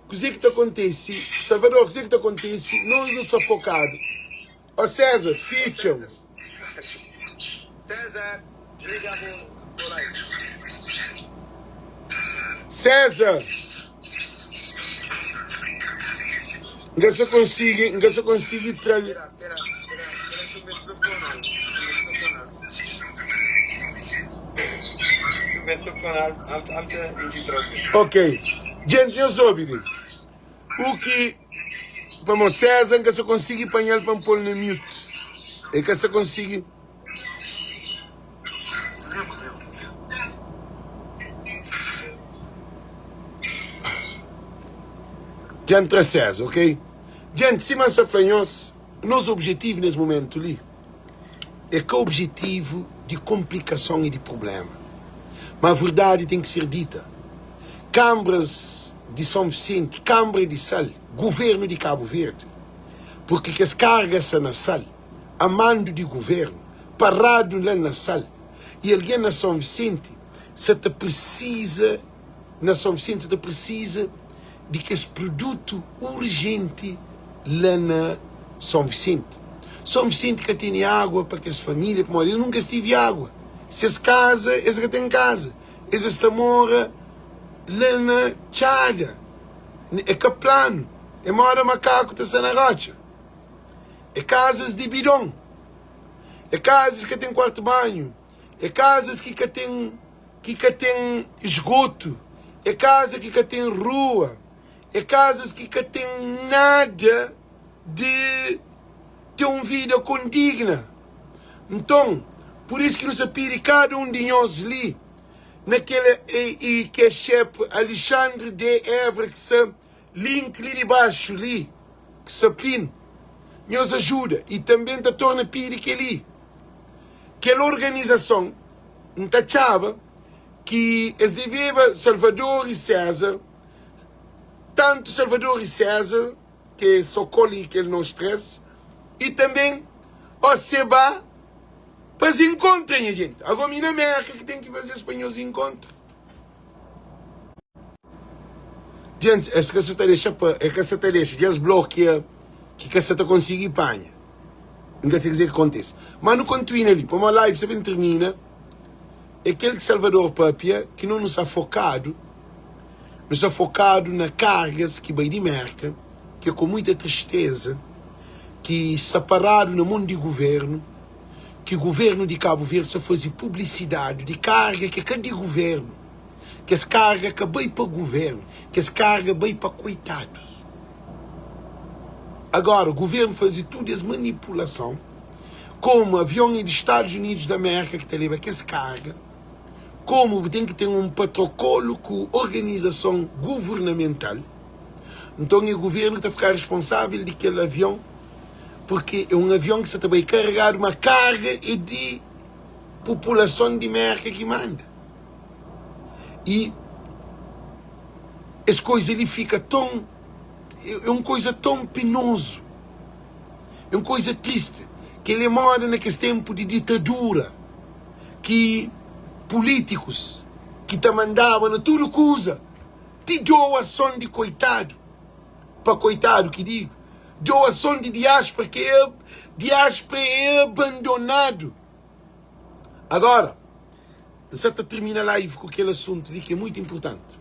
O que que te acontece? Salvador, o que que te acontece? Nós não somos focados. Ó César, ficha. César, desliga o live. César. Nunca se consiga, nunca se consiga trazer. Ok. Gente, eu soube. O que Vamos, César, nunca se consiga apanhar para pôr no mute. É que se consiga. Gente, César, ok? Gente, se massa flanhos, nosso objetivo nesse momento ali é que o objetivo de complicação e de problema. Mas a verdade tem que ser dita. Câmaras de São Vicente, Câmara de Sal, Governo de Cabo Verde, porque que as cargas na sal, a mando de governo, parado lá na sal, e alguém na São Vicente, se te precisa, na São Vicente se te precisa. di kes produtu urjenti la na São Vicente. São Vicente ka tene água pa kes família pamodi es nunka es tive água. Ses kaza, es ka ten kaza. Es es ta mora la na txada. É ka planu, é moda makaku ta sta na rotxa. É kazas di bidon, é kazas ki ka ten kuartu banhu, é kazas ki ka ten ki ka ten esgotu, é kaza ki ka ten rua, é kazas ki ka ten nada di ten un vida kondigna. Nton, pur isu ki nu sta pidi kada un di nhos li na kel i ke xep Alexandre de Évora ki sta link li di baxu li ki sta pin nhos ajuda i tanbe N ta torna pidi keli kel organizason N ta txaba ki es deveba Salvador i César tantu Salvador i César ke Sokol i kel nos 3 i tanbe Oseba Pa es inkontra nha jenti. Ago mi na Merka ki ten ki faze-s pa nhos inkontra. Djentis, es ka sa ta dexa pa, e ka sa ta dexa, dja es blokia ki ka sa ta konsigi panha. N ka sa kuzê ki kontise. Ma nu kontuina li, pamodi live sa ben tirmina, é kel ki Salvador papia ki no nu sa fokadu, nu sa fokadu na kargas ki bai di Merka, ki é ku muita tristeza ki sa paradu na mon di guvernu, ki guvernu di Kabu Verdi sa faze publisidadi di karga ki é ka di guvernu, kes karga ka bai pa guvernu, kes karga bai pa koitadus. Agora, guvernu faze tudu es manipulason, komu avion é di Stadus Unidus di Amérika ki ta leba kes karga, komu bu ten ki ten un patrokolu ku organizason guvernamental, nton é guvernu ki ta fika responsável di kel avion, purki é un avion ki sa ta bai karegadu, ma karga é di populason di Mérka ki manda. I es koiza li fika ton, é un koiza ton penozu, é un koiza tristi. Kel-li é moda na kes ténpu di ditadura ki pulítikus ki ta mandaba na tudu kuza ti doason di koitadu, pa koitadu ki digo, doason di diáspora ki é diáspora é abandonadu. Agora, N sa ta tirmina live ku kel asuntu li ki é muitu inpurtanti.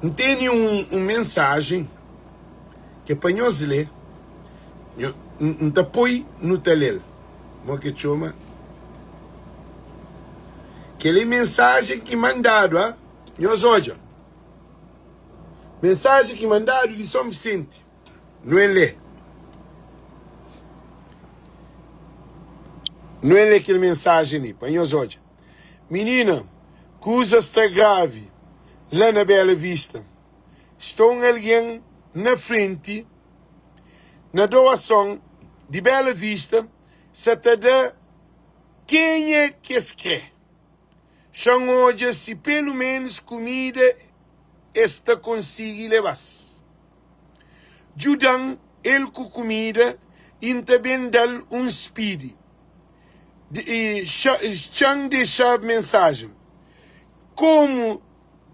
N tene un, un mensajen ki é pa nhos lé, N ta poi nu ta lé-l. Mo ke txoma? Kel é mensajen ki mandadu, ha? Nhos odja. Mensajen ki mandadu di São Vicente. Nu en lé. Nu en lé kel mensajen li pa nhos odja. Minina, kuza sta gravi la na Bela Vista. Sta un algen na frenti na doason di Bela Vista sa ta da kenha ki es kre. Xa-m odja si pelu ménus kumida es ta konsigi leba-s. Djuda-m el ku kumida i N ta ben da-l un spidi. Xa-m dexa mensajen. Komu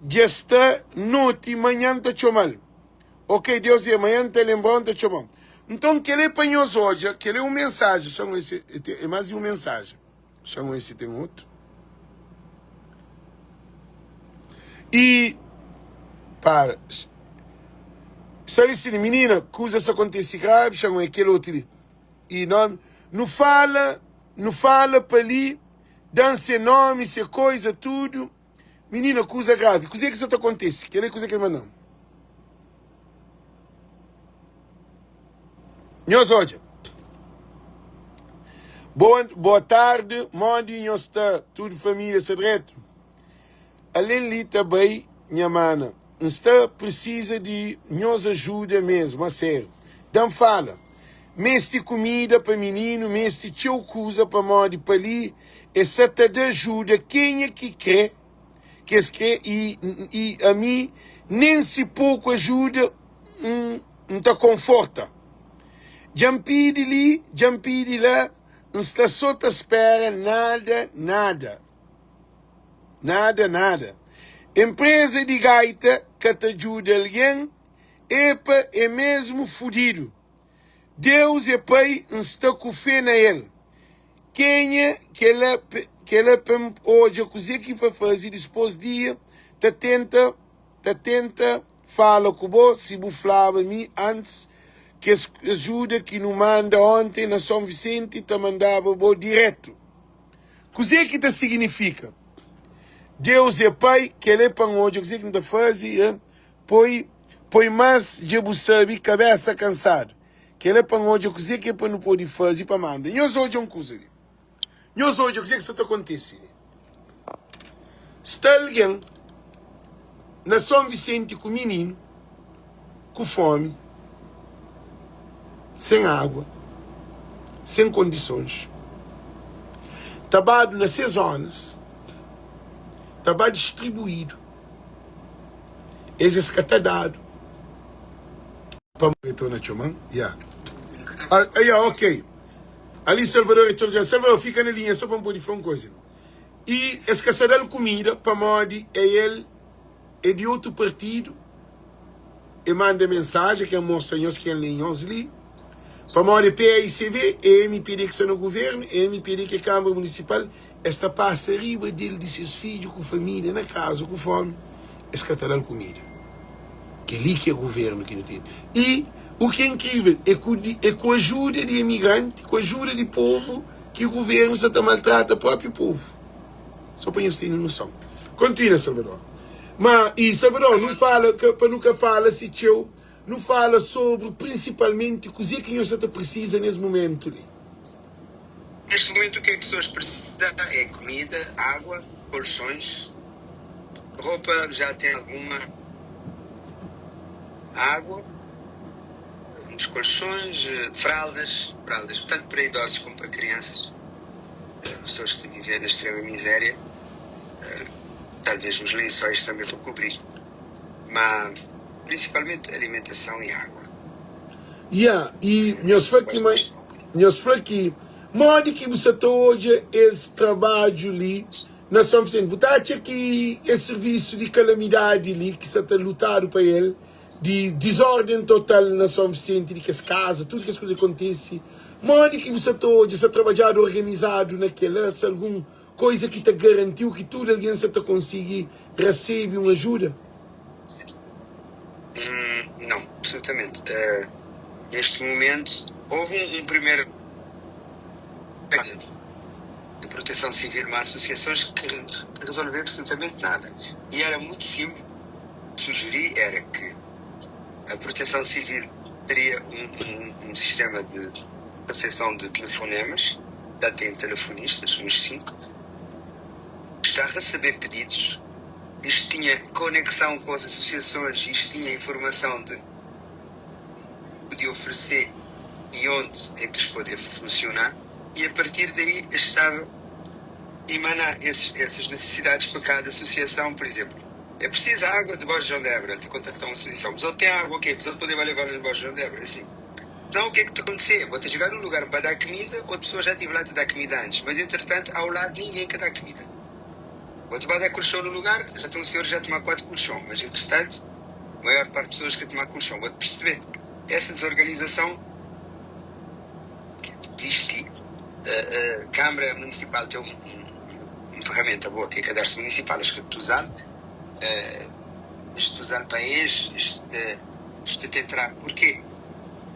dja sta noti, manhan N ta txoma-l. Ok, Deus é, manhan N ta lenbra-u, N ta txoma-u. Nton, kel-li é pa nhos odja, kel-li é un mensajen. Xa-m odja si é más di un mensajen. Xa-m odja si ten otu. I para. Sta li si minina, kuza sta kontise gravi, xa-m odja kel otu li. I nomi, nu fala, nu fala pa li, da-m se nomi, se koiza, tudu. Minina, kuza gravi. Kuzê ki sta ta kontise? Kel-li é kuza ki el manda-m. Nhos odja. Boa, boa tarde, modi nhos sta? Tudu família sta dretu? Alen li ta bai nha mana. N sta prisiza di nhos ajuda mesmu, a sériu. Da-m fala. Meste kumida pa mininu, meste txeu kuza pamodi pa li e sa ta da ajuda kenha ki kre. ki es kre i, i ami nen si poku ajuda N, N ta konforta. Dja N pidi li, dja N pidi la, N sta so ta spera nada, nada. Nada, nada. Enpreza di gaita. ka ta djuda algen epa é mesmu fudidu Deus é pai N sta ku fé na el Kenha kela kela pa N odja kuze ki fa faze dispos dia ta tenta ta tenta fala ku bo si bu flaba mi antis kes ajuda ki nu manda onte na São Vicente ta mandaba bo diretu. Kuzê ki ta siginifika Deus é Pai? Kel é pa N odja kuzê ki N ta faze. Poi, poi más dja bu sabe, kabésa kansadu. Kel é pa N odja kuzê ki é pa nu pode faze pa manda. Nhos odja un kuza li. Nhos odja kuzê ki sta ta kontise li. Sta algen na Son Visenti ku mininu ku fómi, sen água, sen kondisons, ta badu na se zonas, ta ba distribuídu, es es ka ta dadu pa. Torna txoma-m? Ya. Ah, ya, ok. Ali Salvador e txoma-m. Salvador, fika na linha só pa N pode fla un koza. I es ka sa da-l kumida pamodi é el é di otu partidu. E manda mensajen ki N mostra nhos ki N lé nhos li. Pamodi PAICV é mpd ki sta na guvernu, é mpd ki é Kâmara Munisipal, es ta pasa riba del di ses fidju ku família na kaza ku fómi, es ka ta da-l kumida. Kel-li ki é guvernu ki nu ten. I u ki é inkrível é ku é ku ajuda di imigranti, ku ajuda di povu ki guvernu sa ta maltrata própi povu. Só pa nhos tene noson. Kontinua, Salvador. Ma, i Salvador, nu fala, pa nu ka fala si txeu, nu fala sobri prinsipalmenti kuzê ki nhos sa ta prisiza nes mumentu li. Neste momento o que as pessoas precisam é comida, água, colchões, roupa já tem alguma, água, uns colchões, fraldas, fraldas tanto para idosos como para crianças, pessoas que vivem na extrema miséria, talvez uns lençóis também para cobrir, mas principalmente alimentação e água. Yeah, e nhos fla ki ma nhos fla ki modi ki bu sa ta odja es trabadju li na São Vicente? Bu ta atxa ki es servisu di kalamidadi li ki sa ta lutadu pa el di dizorden total na São Vicente di kes kaza, tudu kes kuza ki kontise, modi ki bu sa ta odja sa trabadjadu organizadu na kela, sa algun koisa ki ta garantiu ki tudu algen sa ta konsigi rasebe un ajuda? Não, absolutamente. Neste momento, houve um primeiro de proteção civil, mas associações que resolveram absolutamente nada. E era muito simples. Sugeri era que a proteção civil teria um sistema de recepção de telefonemas, já tem telefonistas, uns 5, está a receber pedidos, isto tinha conexão com as associações, isto tinha informação de podia oferecer e onde é que podia funcionar, e a partir daí estava emanar esses, essas necessidades para cada associação, por exemplo. É preciso água de Borges de Débora, te contactar uma associação, mas eu tenho água, ok, mas eu poder levar de Borges de Débora, assim. Não, o que é que te acontecer? Vou te chegar num lugar para dar comida, outra pessoa já estive lá te dar comida antes, mas entretanto, ao lado ninguém que dá comida. Vou te dar colchão no lugar, já tem um senhor já a tomar quatro colchão, mas entretanto, a maior parte das pessoas que tomar colchão, vou-te perceber. Essa desorganização existe. A, a Câmara Municipal tem uma ferramenta boa que é Cadastro Municipal, acho que tu usar, este usar para este, este entrar. Porquê?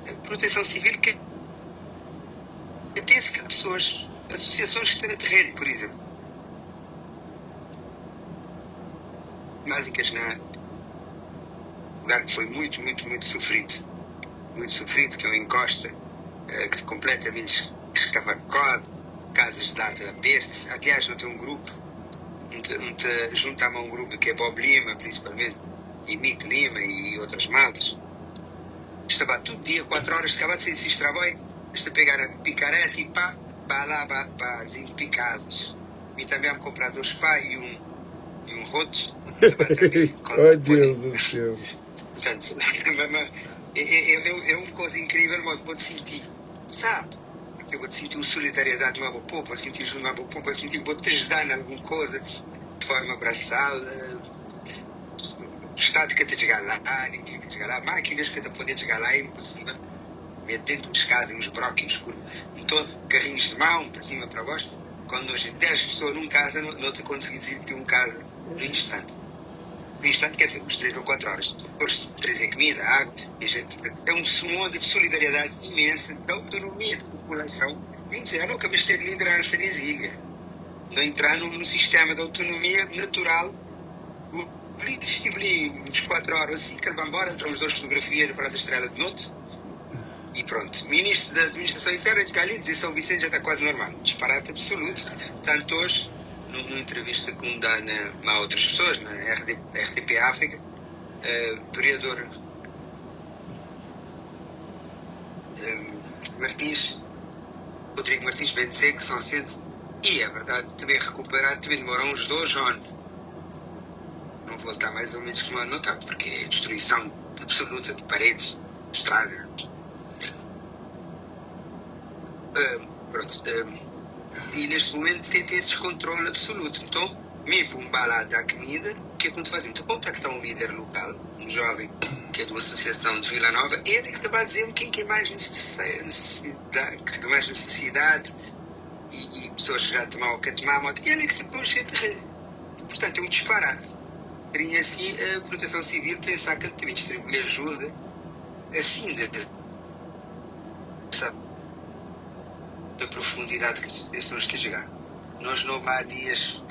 A Proteção Civil que tem-se que pessoas, associações que têm terreno, por exemplo. Básicas na lugar que foi muito, muito, muito sofrido. Muito sofrido, que é o Encosta, que completamente escavacado, casas de lata besta. Aliás, eu tenho um grupo, juntava a um grupo que é Bob Lima, principalmente, e Mick Lima e outras maltas. Estava todo dia, 4 horas, acabava de sair desse trabalho, está a pegar a picareta e pá, pá lá, pá, pá, desentupir casas. E também a comprar dois pá e um roto. Oh Deus do céu. Portanto, é uma coisa incrível, mas vou te sentir, sabe? Porque eu vou te sentir solidariedade no meu povo, vou sentir junto ao meu povo, vou sentir que vou te ajudar em alguma coisa, de forma abraçada. Stadu ka ta txiga la, ninguém ka txiga la, mákinas ka ta pode txiga la, é imposível. Mete dentu uns kaza, uns broki, uns kurva. Nton, karrinhus di mau, pa sima, pa baxu. Quando hoje 10 pessoas num casa, no ta konsigi desentupi um casa num instante. Num instante quer dizer, uns 3 ou 4 horas. Depois trazer comida, água, e gente, é um onda de solidariedade imensa, de autonomia de população. Vim dizer, não, que mas ter liderança nas ilhas. Não entrar num sistema de autonomia natural. Ali, estive ali uns 4 horas assim, que ele vai embora, entrou uns duas fotografias da Praça Estrela de noite. E pronto, ministro da Administração Interna de Cali diz São Vicente já está quase normal. Disparate absoluto. Tanto hoje, numa entrevista que um dá na, a outras pessoas, na RD, RTP África, vereador Martins, Rodrigo Martins, vem dizer que São Vicente, e é verdade, também recuperar, também demorou uns 2 anos. Não voltar mais ou menos como não está, porque é destruição absoluta de paredes, estrada. Pronto, e neste momento tem esse descontrole absoluto. Então, me pumba lá da comida, o que é que fazem? Então, contactar um líder local, um jovem que é de uma associação de Vila Nova, ele que te vai dizer quem que é mais necessidade, que tem mais necessidade e pessoas que já tomam ou que tomam, ele é que te consciente. Portanto, é um disparate. Teria assim a Proteção Civil pensar que também distribuir ajuda assim da profundidade que a situação está a chegar. Nós não há dias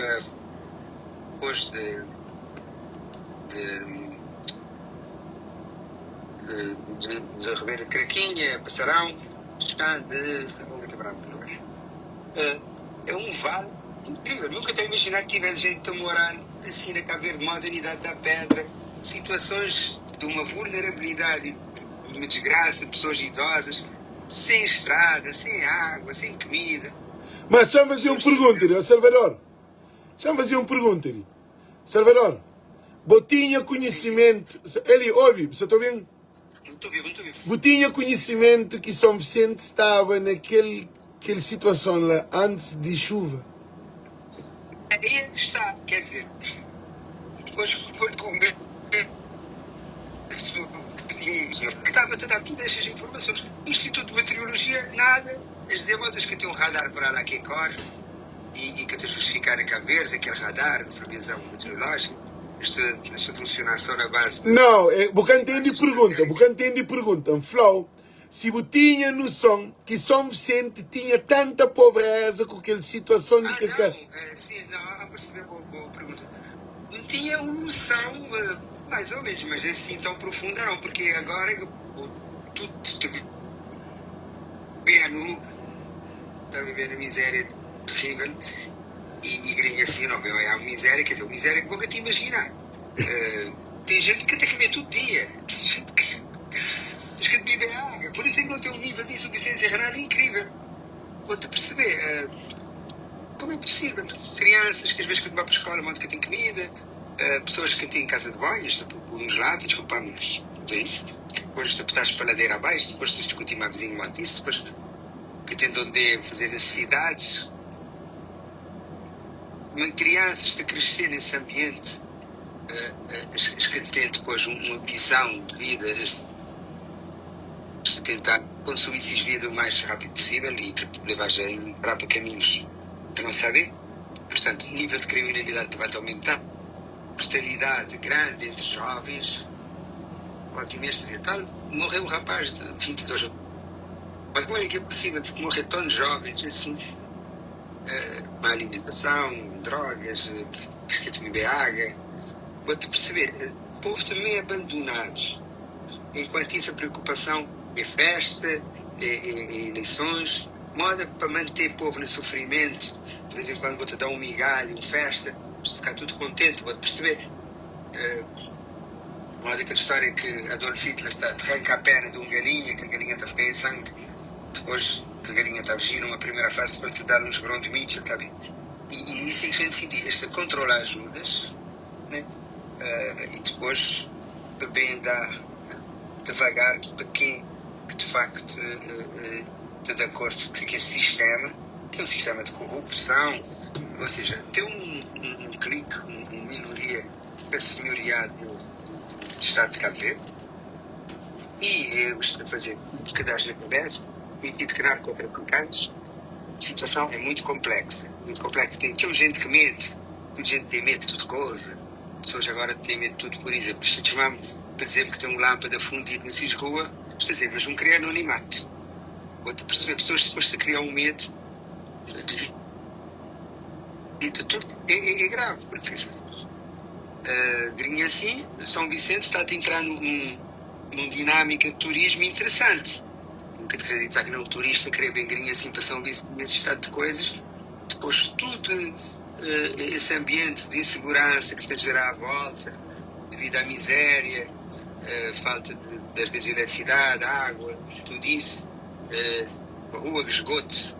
depois de Ribeira de Craquinha, Passarão, está de. É um vale incrível. Nunca tenho imaginado que tivesse gente a morar assim na Cabo Verde, modernidade da pedra, situações de uma vulnerabilidade, de uma desgraça, pessoas idosas, sem estrada, sem água, sem comida. Mas deixa-me fazer uma pergunta, Salvador. Deixa-me fazer uma pergunta. Salvador, bo tinha conhecimento. Ele ouve, você está bem? Muito vivo, muito vivo. Bo tinha conhecimento que São Vicente estava naquele aquele situação lá antes de chuva? Aí está, quer dizer, depois foi com que estava a dar todas estas informações. Instituto de Meteorologia, nada. As dizer, modas que tem um radar para lá que é cor e que te justificar a Cabo Verde, aquele radar de previsão meteorológica, está a funcionar só na base de. Não, é, você entende pergunta, você entende pergunta. Flow, se você tinha noção que São Vicente tinha tanta pobreza com aquela situação de Ah, que esse não, cara. sim, não, a perceber, boa, boa pergunta. Não tinha uma noção, mais ou menos, mas assim tão profunda não, porque agora tudo bem nu, está a viver na miséria terrível e gringa assim, não, é uma miséria, quer dizer, uma miséria que nunca te imaginar. Tem gente que tem que comer todo dia, tem gente que bebe água, por isso é que não tem um nível de insuficiência renal incrível. Vou-te perceber, como é possível? Crianças que às vezes quando vão para a escola, monte que têm comida, pessoas que têm casa de banho, tipo, uns lá, desculpamos dizer isso, depois te botar para a ladeira abaixo, depois te discutir uma vizinha monte isso, depois que tem de onde fazer necessidades. Uma crianças de crescer nesse ambiente, as que têm depois uma visão de vida, de tentar consumir essas vida o mais rápido possível e que levar a entrar para caminhos que não sabem. Portanto, o nível de criminalidade vai aumentar, mortalidade grande entre jovens, otimistas e tal. Morreu um rapaz de 22 anos. Mas como é que é possível morrer tão jovens assim? Má alimentação, drogas, que beber água. Vou-te perceber, o povo também é abandonado. Enquanto isso, a preocupação é festa, é eleições, moda para manter o povo no sofrimento. De vez em quando vou-te dar um migalho, uma festa, ficar tudo contente, vou-te perceber. Moda aquela história que Adolf Hitler está, arranca a perna de um galinha, que a galinha está a ficar em sangue. Depois que a galinha está a fugir numa primeira fase para te dar uns grãos de mídia, tá bem? E isso é que a gente sentia, este controlar ajudas, né? E depois bem dar devagar para quem que de facto está de acordo com este sistema, que é um sistema de corrupção, ou seja, tem um clique, uma minoria assenhoreado. do Estado de Cabo Verde e eu estou a fazer tudo que dás na cabeça, metido que narcotraficantes. A situação é muito complexa, muito complexa. Tem tanta gente que medo, toda gente tem medo de tudo coisa. Pessoas agora têm medo de tudo, por exemplo, se te chamam para dizer que tem uma lâmpada fundida na sua rua, estou a dizer, mas não queria anonimato. Vou-te perceber, pessoas depois se criam um medo de de tudo. É grave, porque grinha assim, São Vicente está a entrar num dinâmica de turismo interessante. Nunca te acreditar que não turista querer bem grinha assim para São Vicente nesse estado de coisas, depois tudo esse ambiente de insegurança que te gera à volta, devido à miséria, falta de, às vezes, eletricidade, água, tudo isso, rua de esgoto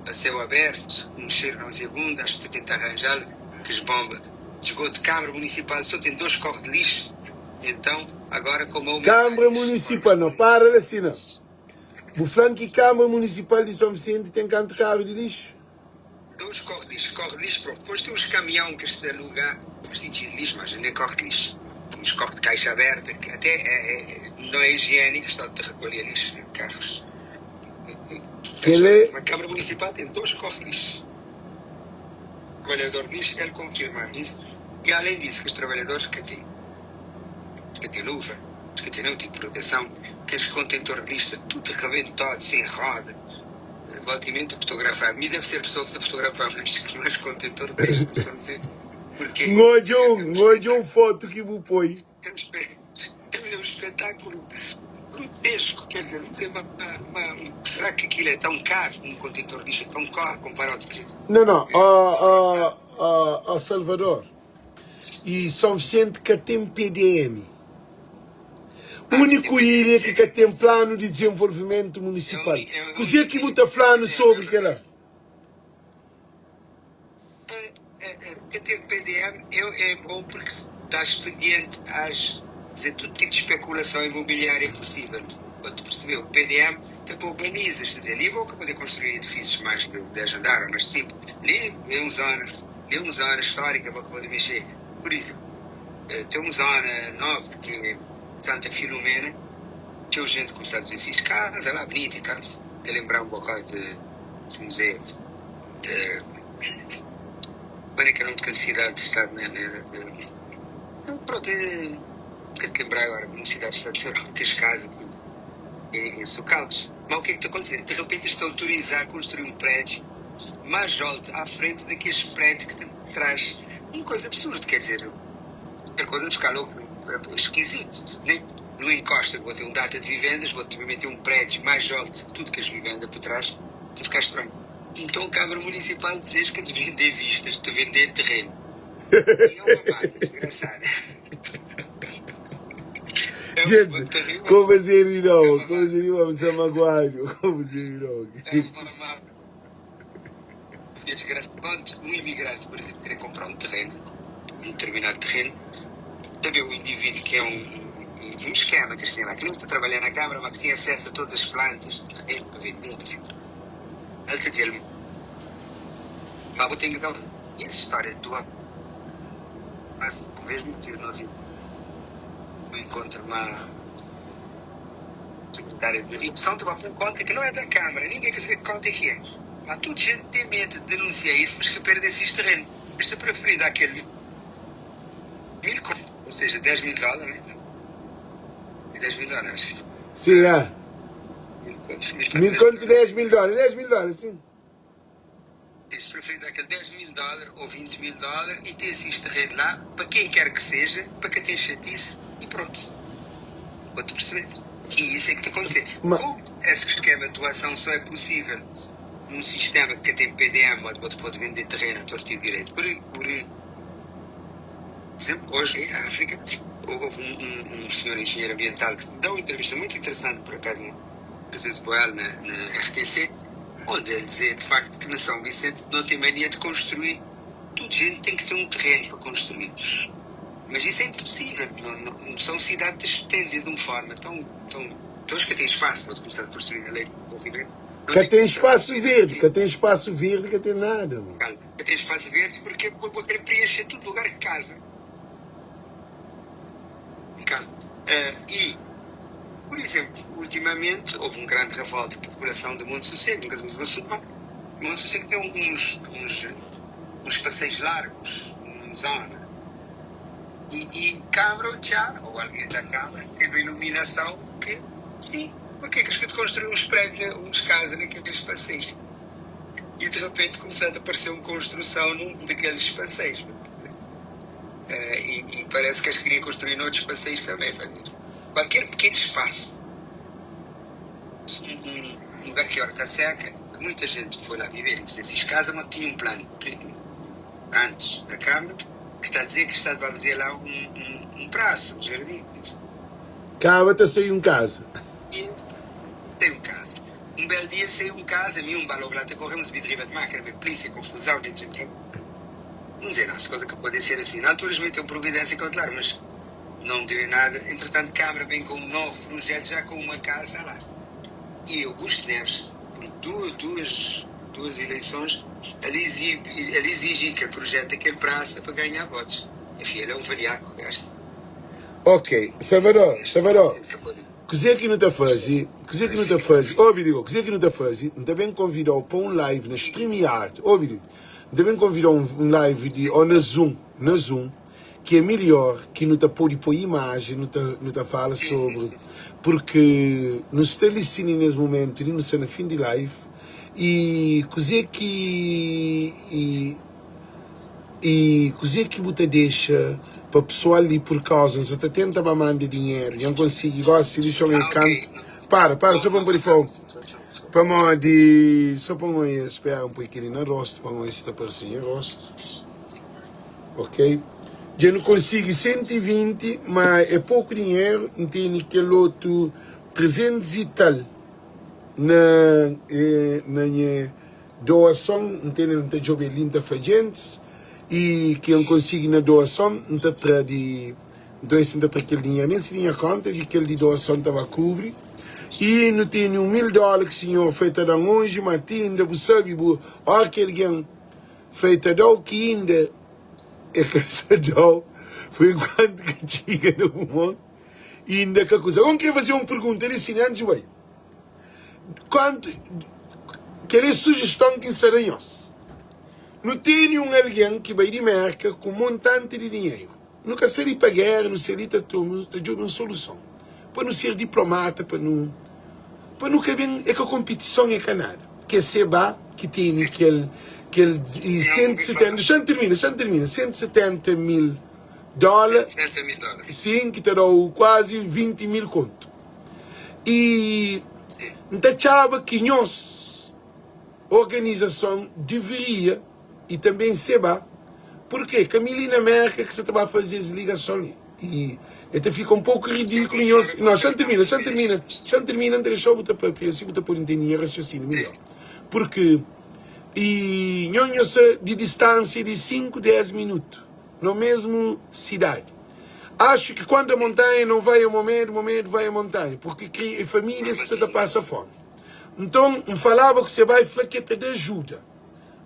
a céu aberto, um cheiro nauseabundo, acho que tentar arranjar que as bombas de esgoto, Câmara Municipal só tem dois corres de lixo, então agora como há Câmara Municipal, não, para assim não. Bu fla ki Câmara Municipal di São Vicente tem kantu karu di lixo? Dois corre de lixo, corre de lixo, pronto. Depois tem uns caminhão que se aluga, mas tem de lixo, mas nem corre de lixo. Uns corre de caixa aberta, que até não é higiênico, está de recolher lixo em carros. Kel é. A Câmara Municipal tem dois corre de lixo. O trabalhador de lixo, ele confirma isso. E além disso, que os trabalhadores que têm luva, que têm um tipo de proteção, que os contentores de lixo, tudo rebentado, sem roda. Volta e meia fotografar. Me deve ser a pessoa que está a fotografar, mas mais contentor de lixo, não sei. Porque N odja un foto ki bu poi. É um espetáculo grotesco, quer dizer, não tem será que aquilo é tão caro, um contentor de lixo é tão caro comparado que... Não, não, ó, ó, ó, Salvador, e São Vicente ka ten PDM. Úniku ilha ki ka ten planu di dizenvolvimentu munisipal. Kuzê ki bu ta fla-nu sobri kel-la? É, ter PDM é bom porque dá expediente às dizer, todo tipo de especulação imobiliária possível. Quando percebeu, o PDM tipo urbanizas, quer dizer, ali vou poder construir edifícios mais de 10 andares, mais 5. Ali é uma zona histórica, vou poder mexer. Por exemplo, tem uma zona nova, que é Santa Filomena, tinha gente começar a dizer assim, casa lá bonita e tal, te lembrar um bocado de museu. Qual é que era o nome de cidade de estado na, na, pronto, é, te lembrar agora, uma cidade de estado que as casas em Socalcos. Mas o que é que está acontecendo? De repente estão a autorizar a construir um prédio mais alto à frente daqueles prédios que tem traz. Uma coisa absurda, quer dizer, outra coisa de ficar louco, esquisito, né? No encosta, vou ter um data de vivendas, vou também ter um prédio mais alto que tudo que as vivendas por trás, vai ficar estranho. Então a Câmara Municipal diz que de vender vistas, de vender terreno. E é uma base desgraçada. É Gente, como fazer não? Como fazer não? Chama guardo. Como fazer não? É uma desgraça. Quando um imigrante, por exemplo, querer comprar um terreno, um determinado terreno, também o indivíduo que é um esquema que eles têm lá, que nem está a trabalhar na Câmara, mas que tem acesso a todas as plantas de terreno para vender. Ele te diz, mas vou ter que dar. E essa história do mas talvez nós encontro uma secretária de opção de uma conta que não é da Câmara, ninguém quer saber que conta é que é. Há tudo gente que tem medo de denunciar isso, mas que perde esse terreno. Este é preferido aquele 1000 conto, ou seja, 10 mil dólares, né? 10 mil dólares. Sim, é. 1000 conto, 10 mil dólares, 10 mil dólares, sim. Este preferido aquele 10 mil dólares ou 20 mil dólares e ter esse terreno lá, para quem quer que seja, para que tem chatice e pronto. Vou-te perceber. E isso é que está a acontecer. Mas... Como esse esquema de doação só é possível num sistema que tem PDM, onde pode vender terreno a torto e direito. Por exemplo, hoje em África, houve um senhor engenheiro ambiental que deu uma entrevista muito interessante, por acaso, no Presidente Boel, na RTC, onde ele dizia, de facto, que na São Vicente não tem mania de construir. Toda gente tem que ter um terreno para construir. Mas isso é impossível. Não, não, são cidades que tendem de uma forma tão, tão. Todos que têm espaço, pode começar a construir na lei. Que tem espaço verde, que tem espaço verde, que tem nada. Mano. Que tem espaço verde porque vou querer preencher todo lugar que casa. Complicado. E, por exemplo, ultimamente houve um grande revolta da população de Monte Sossego, nunca se assunto, Monte Sossego tem uns passeios largos numa zona. E Câmara já, ou alguém da Câmara, teve a iluminação que, sim, porque é que as construir uns prédios, uns casas naqueles passeios? E de repente começou a aparecer uma construção num daqueles passeios. E parece que as queria construir noutros passeios também. Fazer. Qualquer pequeno espaço, um lugar que agora está seca, que muita gente foi lá viver e fez casa, mas tinha um plano antes da Câmara, que está a dizer que está a fazer lá um praça, um jardim. Câmara está sair um casa. E tem um casa. Um belo dia saiu um casa, a mim um balão lá, corremos de riba de máquina, ver polícia, confusão, dentro de Não dizer, não, coisa que pode ser assim. Na altura eles meteram providência cautelar, mas não deu em nada. Entretanto, Câmara vem com um novo projeto, já com uma casa lá. E Augusto Neves, por duas eleições, ele exige que o projeto daquele praça para ganhar votos. Enfim, ele é um velhaco. Acho. Ok, Salvador, Salvador, que que não está fazendo? Que que não está fazendo? Ô, digo, que que não está fazendo? Também convidou para um live na StreamYard. Ô, digo, também convidou um live de, ou na Zoom, na Zoom, que é melhor, que não está pode pôr imagem, não tá fala sobre, porque não está ali nesse momento, não está na fim de live, e coisa que e coisa que você deixa para pessoa ali por causa, você tá tenta mandar dinheiro, não consegue, igual se deixa um canto. Para, só para um pouco para de só para um esperar um pouquinho no rosto, para um se tá aparecendo no rosto. Ok? Eu não consigo 120, mas é pouco dinheiro, não tem aquele outro 300 e tal na minha doação, não tem não tem job linda fazentes e que eu consigo na doação, não tá tra de então esse não tá aquele dinheiro, nem se tinha conta de aquele de doação estava a cobrir. E não tem $1.000 que o senhor feita da longe, mas ainda você sabe, aquele alguém feita da que ainda é caçador, foi enquanto que chega no mundo e ainda que coisa. Eu queria fazer uma pergunta, ele disse antes, ué. Quanto, que sugestão que será nós? Não tem um alguém que vai de merca com um montante de dinheiro. Nunca seria para guerra, não seria para ter uma solução. Para não ser diplomata, para não caber, é que a competição é canada. Que é ba que tem aquele 170, deixa eu terminar, 170 mil dólares. 170 mil dólares. Sim, que te dá quase 20 mil conto. E então achava que nós, organização, deveria, e também seba, porque Camilina América que você está a fazer as ligações e até fica um pouco ridículo. E nós, não, já termina, deixa eu botar papel, se botar por entender raciocínio melhor. Porque e nós de distância de 5, 10 minutos, na mesma cidade. Acho que quando a montanha não vai ao momento, o momento vai à montanha, porque cria famílias que você passa fome. Então, me falava que você vai flaqueta de ajuda.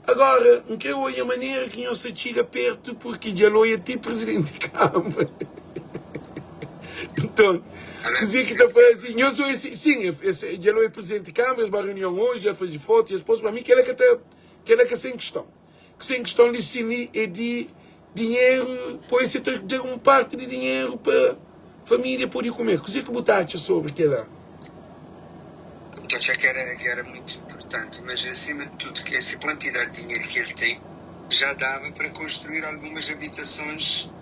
Agora, não quero olhar a maneira que você chega perto, porque já não é ti presidente de Câmara. Então, dizer que está assim, eu sou esse, sim, esse, já não é presidente de Câmara, uma reunião hoje, já fez fotos, e depois para mim, que ela que está, que ela que sem questão. Que sem questão de cine é de dinheiro, pois você tem que ter uma parte de dinheiro para a família poder comer. O que você que sobre aquela? Então, já que era muito importante, mas acima de tudo, que essa quantidade de dinheiro que ele tem já dava para construir algumas habitações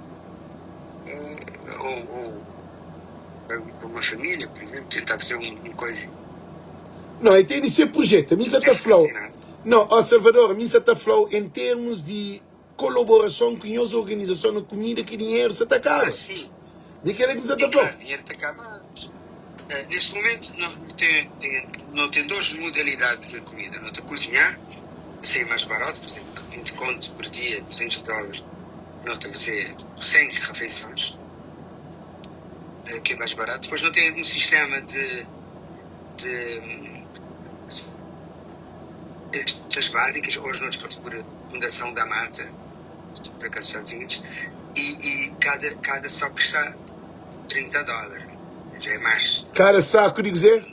ou para uma família, por exemplo, tentar fazer uma coisa. Não, e tem de ser projeto. A missa está flow. Não, ó Salvador, a missa está flow em termos de colaboração com as organizações na comida, que dinheiro se atacava. Ah, sim. De que ele se atacou? Claro, dinheiro atacava. Neste momento não tem duas modalidades de comida. Não tem cozinhar, ser mais barato, por exemplo, 20 conto por dia, $200, não tem fazer 100 refeições, que é mais barato. Depois não tem um sistema de cestas básicas, hoje nós estamos por Fundação da Mata, por acaso Estados Unidos, e cada só que está 30 dólar. Já é mais. Kada saku di kuzê?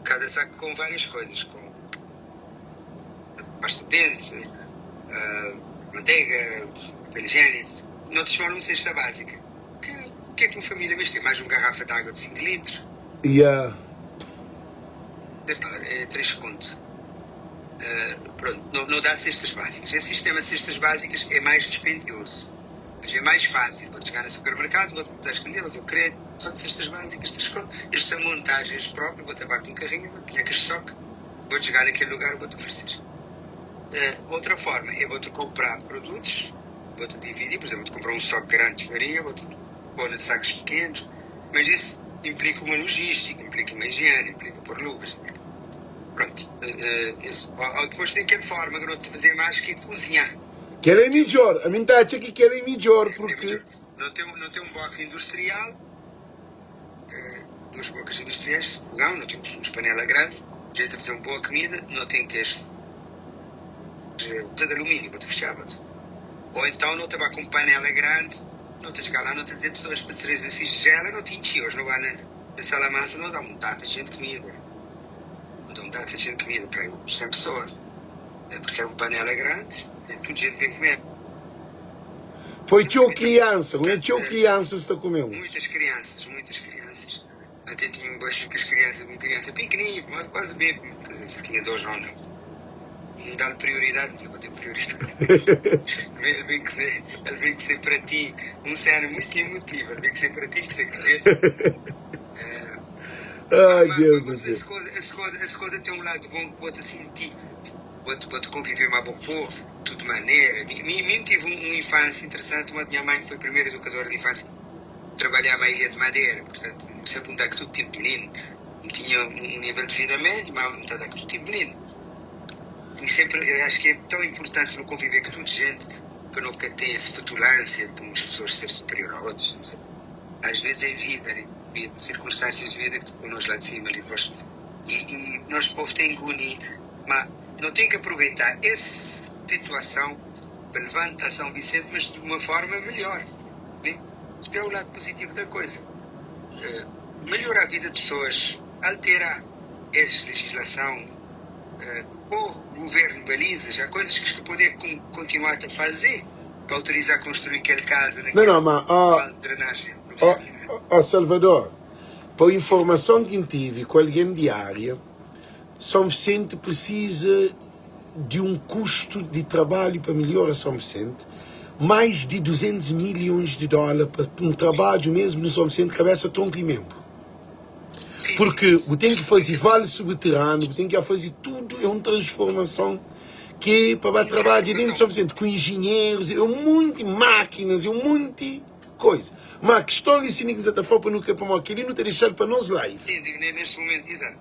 Kada saku com várias coisas, com pasta de dente, manteiga, papel higiênico. Não te falam cesta básica. Que, que é que uma família mas tem mais uma garrafa de água de 5 litros? Yeah. É 3 conto. Pronto, não, não dá cestas básicas. Esse sistema de cestas básicas é mais dispendioso, mas é mais fácil. Vou chegar no supermercado, vou dar as candelas, eu querer, só de cestas básicas, 3 conto. Esta montagens própria, vou levar com um carrinho, vou tinha que estoque, vou chegar naquele lugar, vou-te oferecer. Outra forma é vou-te comprar produtos, vou-te dividir, por exemplo, vou-te comprar um saco grande de farinha, vou-te pôr em sacos pequenos, mas isso implica uma logística, implica uma higiene, implica pôr luvas. Pronto, esse, ou depois tem aquela forma, garoto, de fazer mais que é cozinhar. Kel é midjór. Ami N ta atxa ki kel é midjór É porque. melhor. Não tem um boque industrial, duas bocas industriais, fogão, não tem uns panela grande, gente a fazer uma boa comida, não tem que as de alumínio, vou-te fechar, ou então não te vai com panela grande, não te chegar lá, não te dizer pessoas para trazer assim gela, não te enchi, hoje não vai na Salamanca, não dá um tanta gente comida. Não dá um tanta gente comida para uns 100 pessoas. É porque é uma panela grande, é tudo gente bem comer. Foi txeu kriansa, não é txeu kriansa sta kumeu. Muitas crianças, muitas crianças. Até tinha um gosto com as crianças, uma criança pequenininha, quase bebê, quer dizer, tinha 2 anos. Não dá prioridade, não sei qual tem prioridade. Ele vem que ser para ti um cena muito emotivo, ele vem que ser para ti, que você quer. Ai, Mas, Deus do mas céu. essa coisa tem um lado bom que pode sentir, pode conviver mais bom povo, tudo de maneira. Mim tive uma infância interessante, uma minha mãe foi a primeira educadora de infância, trabalhava na Ilha de Madeira, portanto, sempre um dá todo tipo de menino. Não tinha um nível de vida médio, mas um dá todo tipo de menino. E sempre, eu acho que é tão importante não conviver com toda gente, para nunca ter essa petulância de umas pessoas ser superior a outras. Não sei. Às vezes é vida, né? Vida, circunstâncias de vida que te põem nós lá de cima ali depois. E nós, povo, tem que unir, mas não tem que aproveitar essa situação para levantar São Vicente, mas de uma forma melhor. Né? Isso é o lado positivo da coisa. Melhorar a vida de pessoas, alterar essa legislação, o governo balizas, há coisas que poder continuar a fazer para autorizar a construir aquela casa Não, não, mas, ó, naquela de drenagem. ó, ó, Salvador, para a informação que eu tive com alguém de área, São Vicente precisa de um custo de trabalho para melhorar São Vicente, mais de 200 milhões de dólares para um trabalho mesmo no São Vicente, cabeça, tronco e membro. Porque o tem que fazer vale subterrâneo, tem que fazer tudo, é uma transformação que para trabalho dentro de São Vicente, com engenheiros, é um monte de máquinas, é um monte de coisa. Mas a questão de se ninguém está para nunca para aquele não ter deixado para nós lá. Sim, digo, neste momento, exato.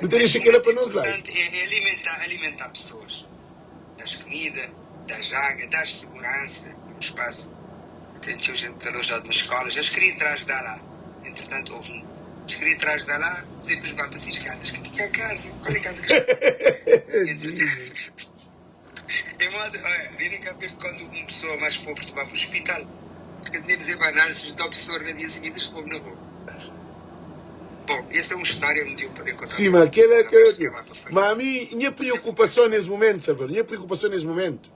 Não ter deixado aquilo para nós lá. Importante é alimentar pessoas. Dás comida, dás água, dás segurança no espaço. Tem gente alojada nas escolas. As queria trás da lá. Entretanto, houve um. As queria trás da lá, depois vai para as escadas. Que que é a casa? Qual é a casa que está? Entretanto, é modo, olha, virem cá ver quando uma pessoa mais pobre vai para o hospital. Porque nem dizer mais nada, se a pessoa no dia seguinte estou na rua. Bom, essa é uma história um dia para contar. Sim, mas aquele. Mas a mim, minha preocupação nesse momento, Salvador, minha preocupação nesse momento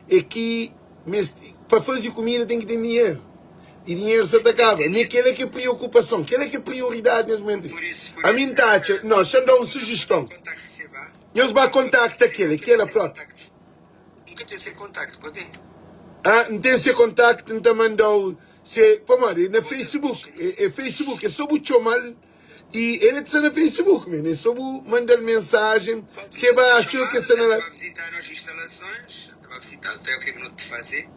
é que mas, para fazer comida tem que ter dinheiro. E dinheiro se acaba. Nem aquela é que é preocupação, aquela é que é prioridade nesse momento. Por isso, A mim tá, não, deixa eu dar uma sugestão. Contacto você vai. Nós vai contacto aquele pronto. Nunca tem esse contacto, pode? Ah, não tem esse contacto, não te mandou. Se, pô, mano, na Facebook, é Facebook, é só o chamar e ele está no Facebook, mano, é só mandar mensagem. Você vai achar que você não Vai visitar as instalações, vai visitar, até o que é que não te fazer.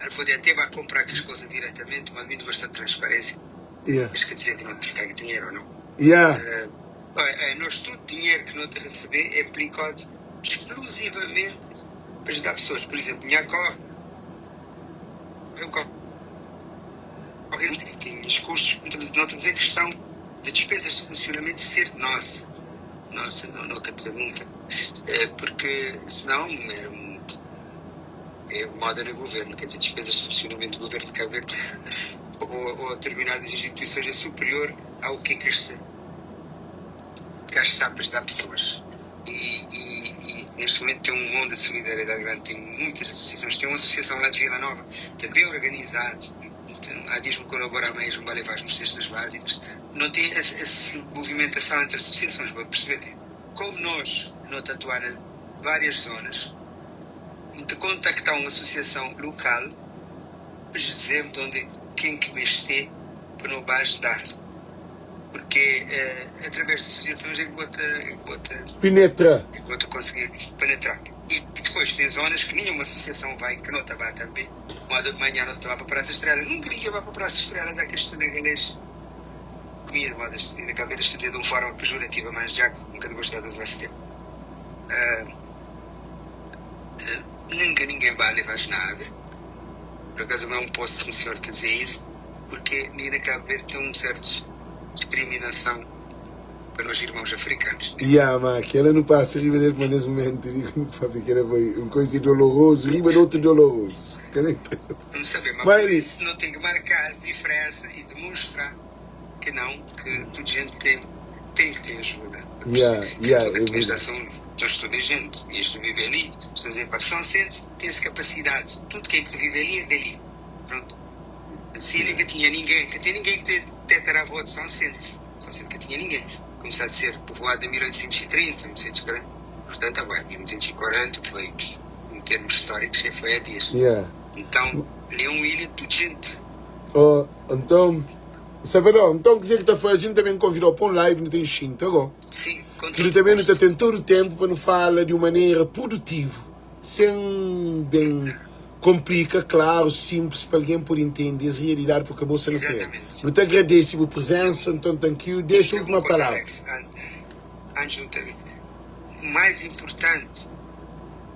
Ela pode até vai comprar as coisas diretamente, mas muito bastante transparência. Isso quer dizer que não te fica dinheiro ou não. Nós todo dinheiro que não te receber é aplicado exclusivamente para ajudar pessoas. Por exemplo, minha cor, eu corre tem os custos, não estou a dizer questão de despesas de funcionamento ser nossa. Nossa, não, nunca, nunca. É, porque senão é moda no governo, quer dizer, despesas de funcionamento do governo de Cabo Verde. Ou, ou determinadas instituições é superior ao que que este cá está para ajudar pessoas. E, e, e neste momento tem um mundo de solidariedade grande, tem muitas associações, tem uma associação lá de Vila Nova, está bem organizado, há dias me colaborar mais, me levar nos cestas básicas. Não tem essa, essa movimentação entre associações, para perceber como nós, não atuar em várias zonas, de contactar uma associação local, para dizer de onde quem que mexer para não vai ajudar. Porque eh, através de associações é que bota, é que bota, Penetra. é que bota conseguir penetrar. E depois tem zonas que nenhuma associação vai, que não está também. Moda de manhã não está para a Praça Estrela. Nunca ninguém vai para a Praça Estrela daqueles senegalês. Comida, moda, na cabeça se dizer de uma forma pejorativa, mas já que nunca gostei de usar esse termo. Ah, ah, nunca ninguém vai levar nada. Por acaso não posso um senhor te dizer isso, porque nem na Cabo Verde tem um certo discriminação para os irmãos africanos. Yeah, mas aquela não passa riba dele, mas nesse momento digo, que era foi uma coisa doloroso, riba de outro doloroso. Que nem pensa. Não sabemos, mas Mas por isso não tem que marcar as diferenças e demonstrar que não, que toda gente tem, tem que ter ajuda. Yeah, yeah, Toda é verdade. esta são nós toda a gente, e este vive ali, estou a dizer, para São Vicente tem-se capacidade, tudo que é que vive ali é dali. Pronto. Se ele que tinha ninguém, que tinha ninguém que tetaravô de São Vicente, São Vicente que tinha ninguém. Começou a ser povoado em 1830, 1840, portanto, agora, 1840 foi, em termos históricos, foi há dias. Yeah. Então, Leão Ilha, tudo gente. Oh, então, Salvador, então quer dizer que está fazendo também convidou para um live, não tem xinta agora. Sim, com Que ele todo também não gosto. está tendo todo o tempo para não falar de uma maneira produtiva, sem bem complica, claro, simples, para alguém poder entender a realidade, porque a bolsa não tem. Exatamente. Não te agradeço a presença, então thank you. Deixa a Dizer última uma coisa, palavra. Alex, an- antes de terminar. O mais importante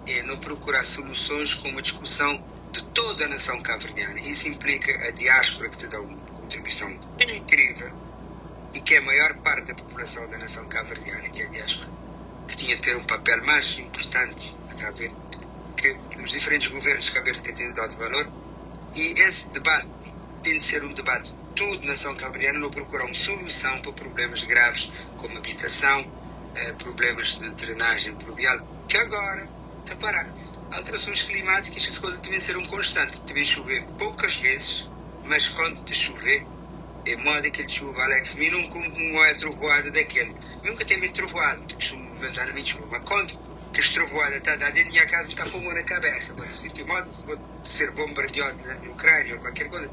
é não procurar soluções com uma discussão de toda a nação cabo-verdiana. Isso implica a diáspora, que te dá uma contribuição incrível e que é a maior parte da população da nação cabo-verdiana, que é a diáspora, que tinha de ter um papel mais importante a Cabo Verde, que os diferentes governos de Cabo Verde que têm dado valor. E esse debate tem de ser um debate de toda a nação cabo-verdiana, não procurar uma solução para problemas graves como habitação, eh, problemas de drenagem pluvial, que agora está parado. Alterações climáticas, essas coisas devem ser um constante. Devem chover poucas vezes, mas quando te chover, é moda que ele chuva, Alex. Mim nunca um é trovoada daquele. Nunca tem medo de trovoada, não costumo levantar na minha chuva, mas quando que as trovoada está a dar dentro da minha casa, está com na cabeça. Vou dizer, modo, vou ser bombardeado na Ucrânia ou qualquer coisa.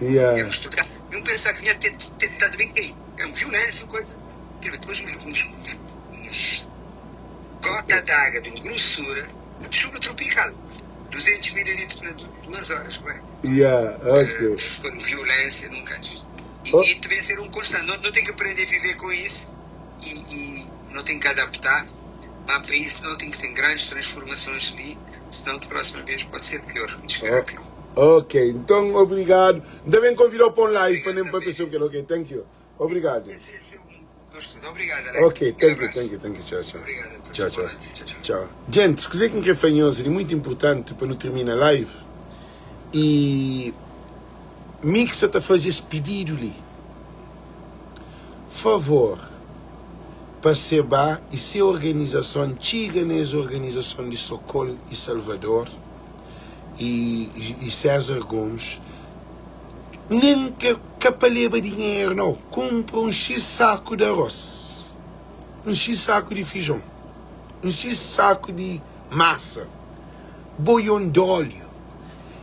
Yeah. É um estudar. Não pensar que tinha tentado bem cair. É uma violência, coisa. Quer dizer, Depois uns, uns, uns, uns gota d'água de uma grossura de chuva tropical. 200 mililitros na duas horas, não é? Yeah, ok. Com violência, nunca antes. E, Oh. e também ser um constante. Não, não tem que aprender a viver com isso e, e não tem que adaptar. Mas para isso não tem que ter grandes transformações ali, senão da próxima vez pode ser pior. Espero que não. Ok, então obrigado. Também convidou para um live para nem para pessoa que ok, thank you. Obrigado. Esse, esse é um gosto. Obrigado, Alex. Ok, Um thank you, abraço. thank you, thank you. Tchau, tchau. Obrigado a todos. Tchau, tchau. Boa noite. Tchau, tchau. Tchau. Gente, se quiser que me fanhoso, é muito importante para não terminar a live. E Mixa está a fazer esse pedido ali. Favor, para Seba e se organização, chega nessa organização de Socorro e Salvador e, e, e César Gomes, nem que capaleba dinheiro, não. Compra um X saco de arroz, um X saco de feijão, um X saco de massa, boião de óleo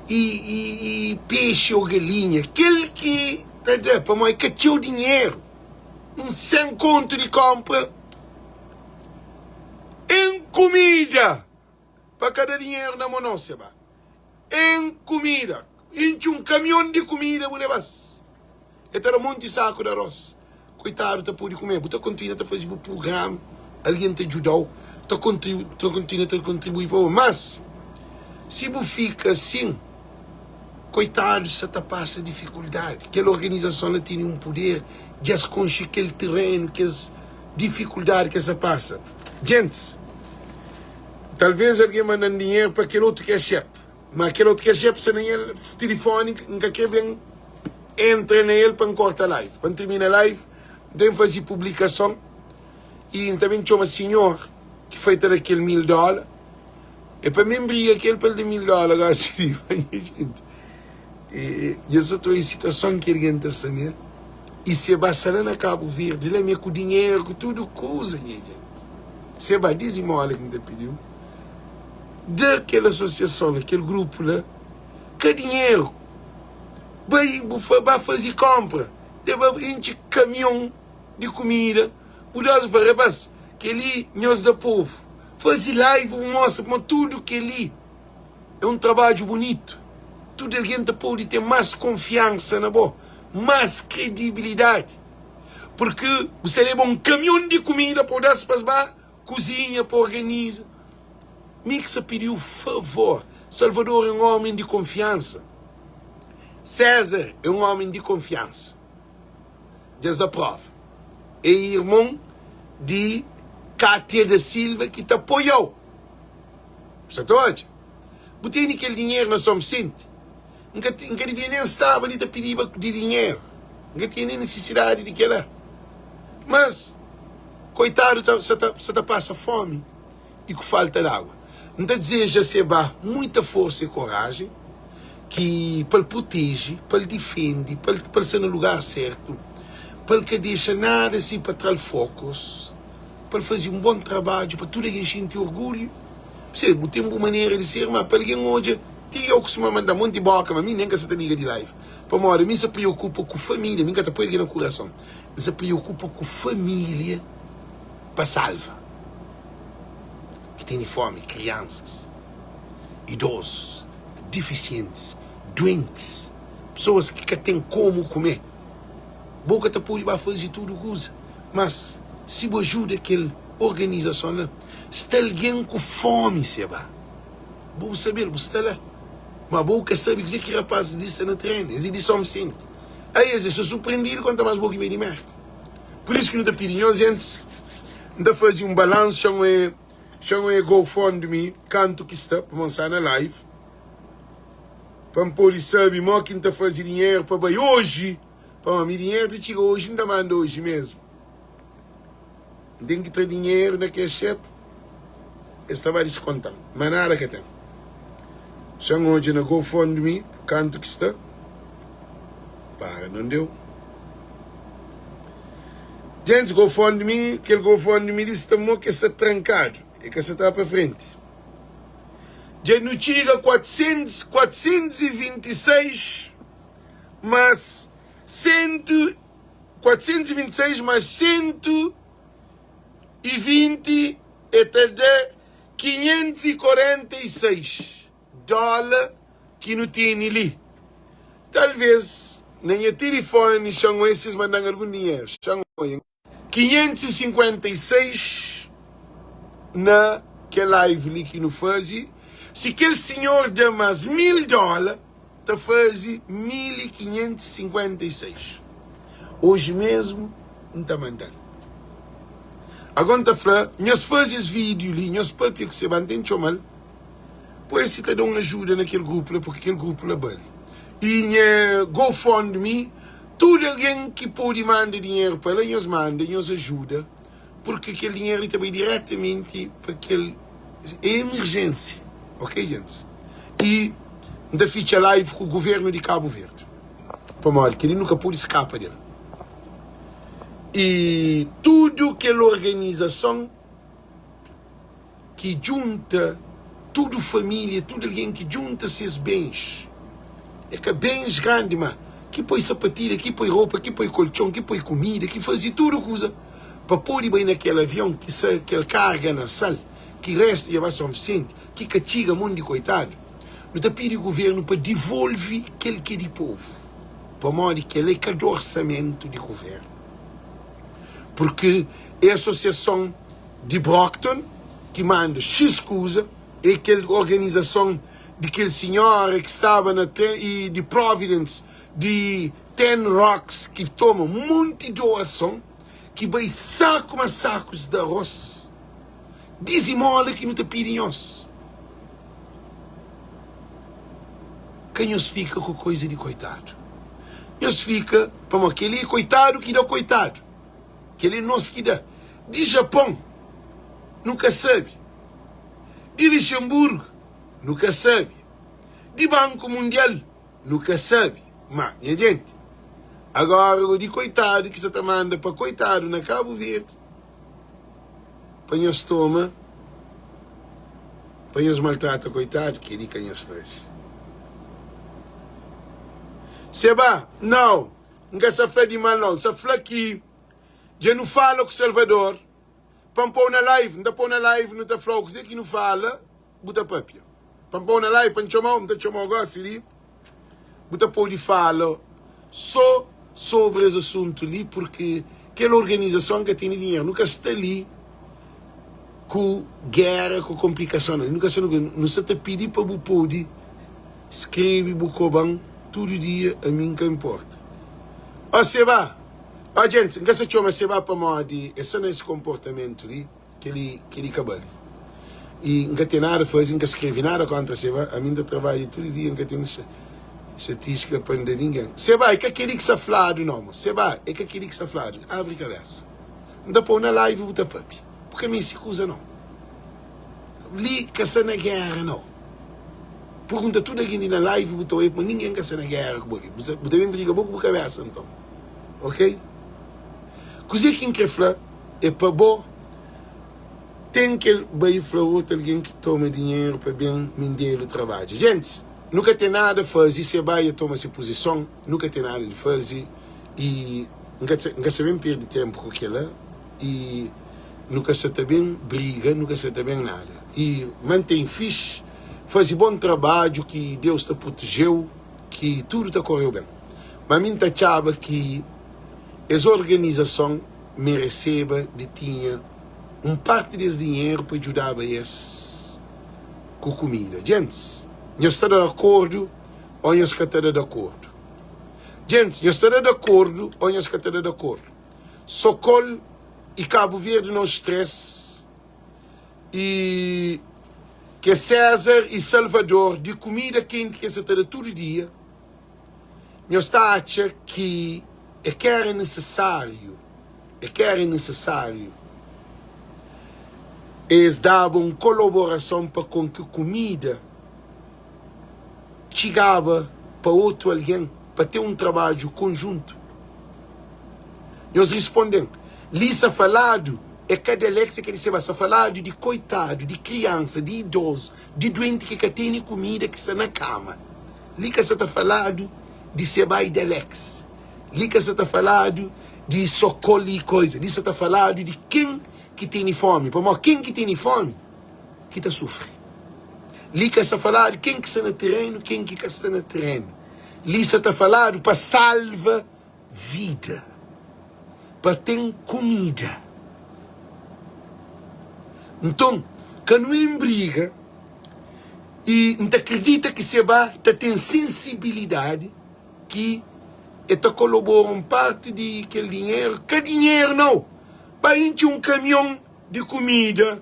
e, e, e peixe ou galinha. Aquele que tá dando para mãe que tinha o dinheiro, um sem conto de compra em comida para cada dinheiro na mão nossa, ba. Em comida. Enche um caminhão de comida, vou levar. Então, um monte de saco de arroz. Coitado, tá pode comer. Bota continua a fazer o programa, alguém te ajudou, tá contribu tá continua a contribuir para Mas, se você fica assim, coitado, você tá passa dificuldade. Aquela organização ela tem um poder de esconde aquele terreno, que as dificuldades que essa passa. Gente, talvez alguém manda dinheiro para aquele outro que é chefe. Ma kel otu cash app sta na nha tilifoni N ka kre ben entra na el pa N korta live. Pa N tirmina live N ten fazi publikason i N ta ben txoma sinhor ki foi ta da kel 1000 dóla. É pa mi N briga ku el pa el da 1000 dóla gosi li. Nha jenti, dja sa ta oji situason ki algen ta sta nel i se ba sta la na Kabu Verdi la mi é ku dinheru ku tudu kuza nha jenti. Se ba dizimola ki N ta pidiu. Da kel asosiason la, kel grupu la, ka dinheru. Bai bu fa, ba faze konpra, de ba intxi kamion di kumida, bu da-s, bu fla, Rapaz, kel-li nhos da povu. Faze live bu mostra ma tudu kel-li é un trabadju bunitu. Tudu algen ta pode ten más konfiansa na bo, más kredibilidadi, purki bu sta leba un kamion di kumida pa bu da-s pa es ba Kuzinha pa organiza. Mi ki sa pidiu favor. Salvador é un omi di konfiansa. César é un omi di konfiansa. Dja es da prova. É irmon di Kátia da Silva ki ta apoia-u. Bu sa ta odja? Bu tene kel dinheru na São Vicente? N ka, N ka devia nen staba li ta pidiba di dinheru. N ka tinha nen nisisidadi di kela. Mas, koitadu ta, sa ta, sa ta pasa fomi i ku falta di agua. N ta dizeja Seba muita forsa i korajen ki pa el proteje, pa el difende, pa el, pa el sta na lugar sertu, pa el ka dexa nada si pa tra-l fokus, pa el faze un bon trabadju pa tudu algen xinti orgulhu. P'sei, bu ten bu manera di ser, ma pa algen odja Ti yo kustuma manda monti boka ma mi nen ka sa ta liga di live pamodi mi sa preokupa ku familia mi ka ta poi algen na kurason N sa preokupa ku familia pa salva ki tene fomi kriansas idozus difisientis duentis pesoas ki ka ten komu kume bo ka ta pode ba faze tudu kuza mas si bu ajuda kel organizason la sta algen ku fomi seba. Bo bu sabe-l, bu sta la. Ma bo bu ka sabe kuzê ki rapazis di sta na trenu. Es é di São Vicente. Ai, es é so surprendidu konta más bo ki bai di Merka. Pur isu ki nu ta pidi nhos gentis, N ta faze un balansu, xa-m e, xa-m e GoFundMe kantu ki sta, pamodi N sta na live, pa N pode sabe mo ki N ta faze dinheru pa bai oji, pamodi mi dinheru ta txiga oji, N ta manda oji mesmu. N ten ki tra dinheru na cash app, es ta ba diskonta-m, ma nada ka ten. Xa-m odja na GoFundMe kantu ki sta. Para, não deu. Gentis, GoFundMe, kel GoFundMe li sta mo ki sta trankadu, e ka sa ta pa frenti. Dja nu txiga 400, 426 mas 100. 426 mais 120 é ta da 546 dóla ki nu tene li. Talvês na nha tilifóni xa-m oia si es manda-m algun dinheru. Xa-m oia. 556 na kel live li ki nu faze. Si kel sinhor da más 1000 dóla. ta faze 1556. Oji mesmu N ta manda-l. Ago N ta fla, nhos faze es vídiu li, nhos papia ku Seba, N ten txoma-l, poi si ta da un ajuda na kel grupu la, purki kel grupu la bali. I nha GoFundMe, tudu algen ki pode manda dinheru pa la, nhos manda, nhos ajuda. Purki kel dinheru li ta bai diretamenti pa kel é emerjênsia, ok gentis? I N ta fitxa live ku governu di Kabu Verdi, pamodi kel-li nu ka pode skapa del. I tudu kel organizason ki djunta tudu família, tudu algen ki djunta ses bens, é ka bens grandi, má ki poi sapatilha, ki poi ropa, ki poi koltxon, ki poi kumida, ki faze tudu kuza pa pode bai na kel avion ki sa kel karga na sal, ki réstu dja ba Son Visenti, ki ka txiga mon di koitadu. Nu ta pidi guvernu pa divolve kel ki é di povu, pamodi kel-la é ka di orsamentu di guvernu, purki é asosiason. di Brockton ki manda X kuza e kel organizason di kel sinhora ki staba na i di Providence di Ten Rocks ki toma monti doason ki bai saku ma sakus di aros dizimola ki nu ta pidi nhos. Ka nhos fika ku koiza di koitadu. Nhos fika, pamodi kel-li é koitadu ki da koitadu. Kel-li é nos ki da. Di Japon, nu ka sabe. Di Lixenburgu, nu ka sabe. Di Banku Mundial, nu ka sabe. Má, nha jenti, agóra go di koitadu ki sa ta manda pa koitadu na Kabu Verdi, pa nhos toma, pa nhos maltrata koitadu, kel-li ka nhos faze. Seba, Nau, N ka sa fla di mal nau. N sa fla ki dja nu fala ku Salvador pa N pô-u na live. N ta pô-u na live, nu ta fla-u kuzê ki nu fala, bu ta papia. Pa N pô-u na live, pa N txoma-u, N ta txoma-u gósi li. Bu ta pode fala sô sobri es asuntu li, purki kel organizason ka tene dinheru. Nu ka sta li ku géra, ku konplikason, nu ka sta nu sta ta pidi pa bu pode skrebe bu koban tudu dia, ami N ka inporta. Ó Seba, ó djentis, N ka sta txoma Seba pamodi el sta na es konportamentu li. Kel-li, kel-li ka bali. I N ka ten nada faze, N ka skrebe nada kóntra Seba. Ami N ta trabadja tudu dia, N ka ten xatístika pa N da ningen. Seba, é ka kel-li ki sta fladu nau, mo. Seba, é ka kel-li ki sta fladu. Abri kabésa. N ta pô-u na live bu ta pâpia. Bu ka meste kuza nau. Li ka sta na géra nau. Pergunta tudu algen li na live bu ta oia ma ningen ka sta na géra ku bo li. Bu ta ben briga bo ku bu kabésa nton. Ok? Kuzê ki N krê fla? É pa bo ten kel bai fla otu algen ki toma dinheru pa ben Mindelo trabadja. Gentis, nu ka ten nada faze, se bai e toma se puzison, nu ka ten nada di faze i N ka N ka sa ben perde tenpu ku kela i nu ka sa ta ben briga, nu ka sa ta ben nada. I mantém fixi, faze bon trabadju ki Deus ta protejeu, ki tudu ta koreu ben. Ma mi N ta atxaba ki es organizason mereseba di tinha un parti di es dinheru pa djudaba es ku kumida. Djentis, nhos ta da akordu ô nhos ka ta da di akordu? Djentis, nhos ta da di akordu ô nhos ka ta da di akordu? Sokol i Kabu Verdi nos 3 i ke César i Salvador di kumida kenti ke sa ta da tudu dia. Nhos ta atxa ki é ka éra nisisáriu, é ka éra nisisáriu es daba un kolaborason pa kon ki kumida txigaba pa otu algen, pa ten un trabadju konjuntu? Nhos risponde-m, li sa faladu é ka di Alex, é ka di Seba, sa faladu di koitadu, di kriansa, di idozu, di duenti ki ka tene kumida, ki sta na kama. Li ka sa ta faladu di Seba i di Alex. Li ka sa ta faladu di Sokol i koisa. Li sa ta faladu di ken ki tene fomi. Pamodi ken ki tene fomi ki ta sufri. Li ka sa faladu ken ki sta na terenu, ken ki ka sta na terenu. Li sa ta faladu pa salva vida, pa ten kumida. Nton, ka nu enbriga i N ta kridita ki Seba ta ten sensibilidadi ki e ta kolobora un parti di kel dinheru, ka dinheru nau, pa intxi un kamion di kumida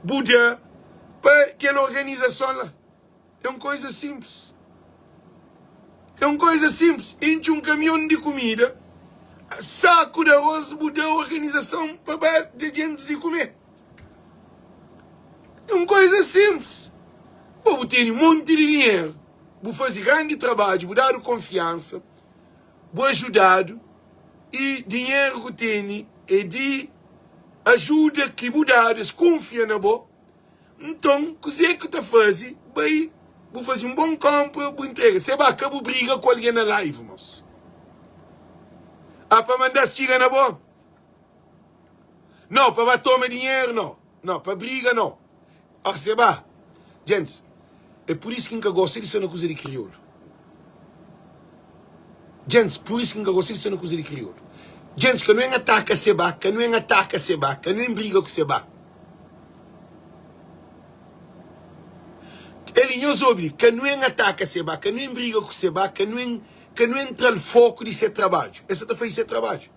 bu da pa kel organizason la. É un koiza sinplis. É un koiza sinplis. Intxi un kamion di kumida, saku di aros bu da organizason pa ba da djentis di kume. É un koiza sinplis. Bo bu tene monti di dinheru, bu faze grandi trabadju, bu dadu konfiansa, bu ajudadu i dinheru ku tene é di ajuda ki bu dadu, es kunfia na bo. Nton, kuzê ki bu ta faze? Bai, bu faze un bon kónpra, bu intrega. Se ba, ka bu briga ku algen na live, mos. Ah, pa manda-s txiga na bo? Nau, pa ba toma dinheru, nau. Nau, pa briga, nau. Ah, se ba. Gentis, é pur isu ki N ka gosta di sta na kuza di kriolu. Gentis, pur isu ki N ka gosta di sta na kuza di kriolu. Gentis, ka nu en ataka Seba, ka nu en ataka Seba, ka nu en briga ku Seba. Eli, nhos obi li, ka nu en ataka Seba, ka nu en briga ku Seba, ka nu en, ka nu en tra-l foku di se trabadju. El sa ta faze se trabadju.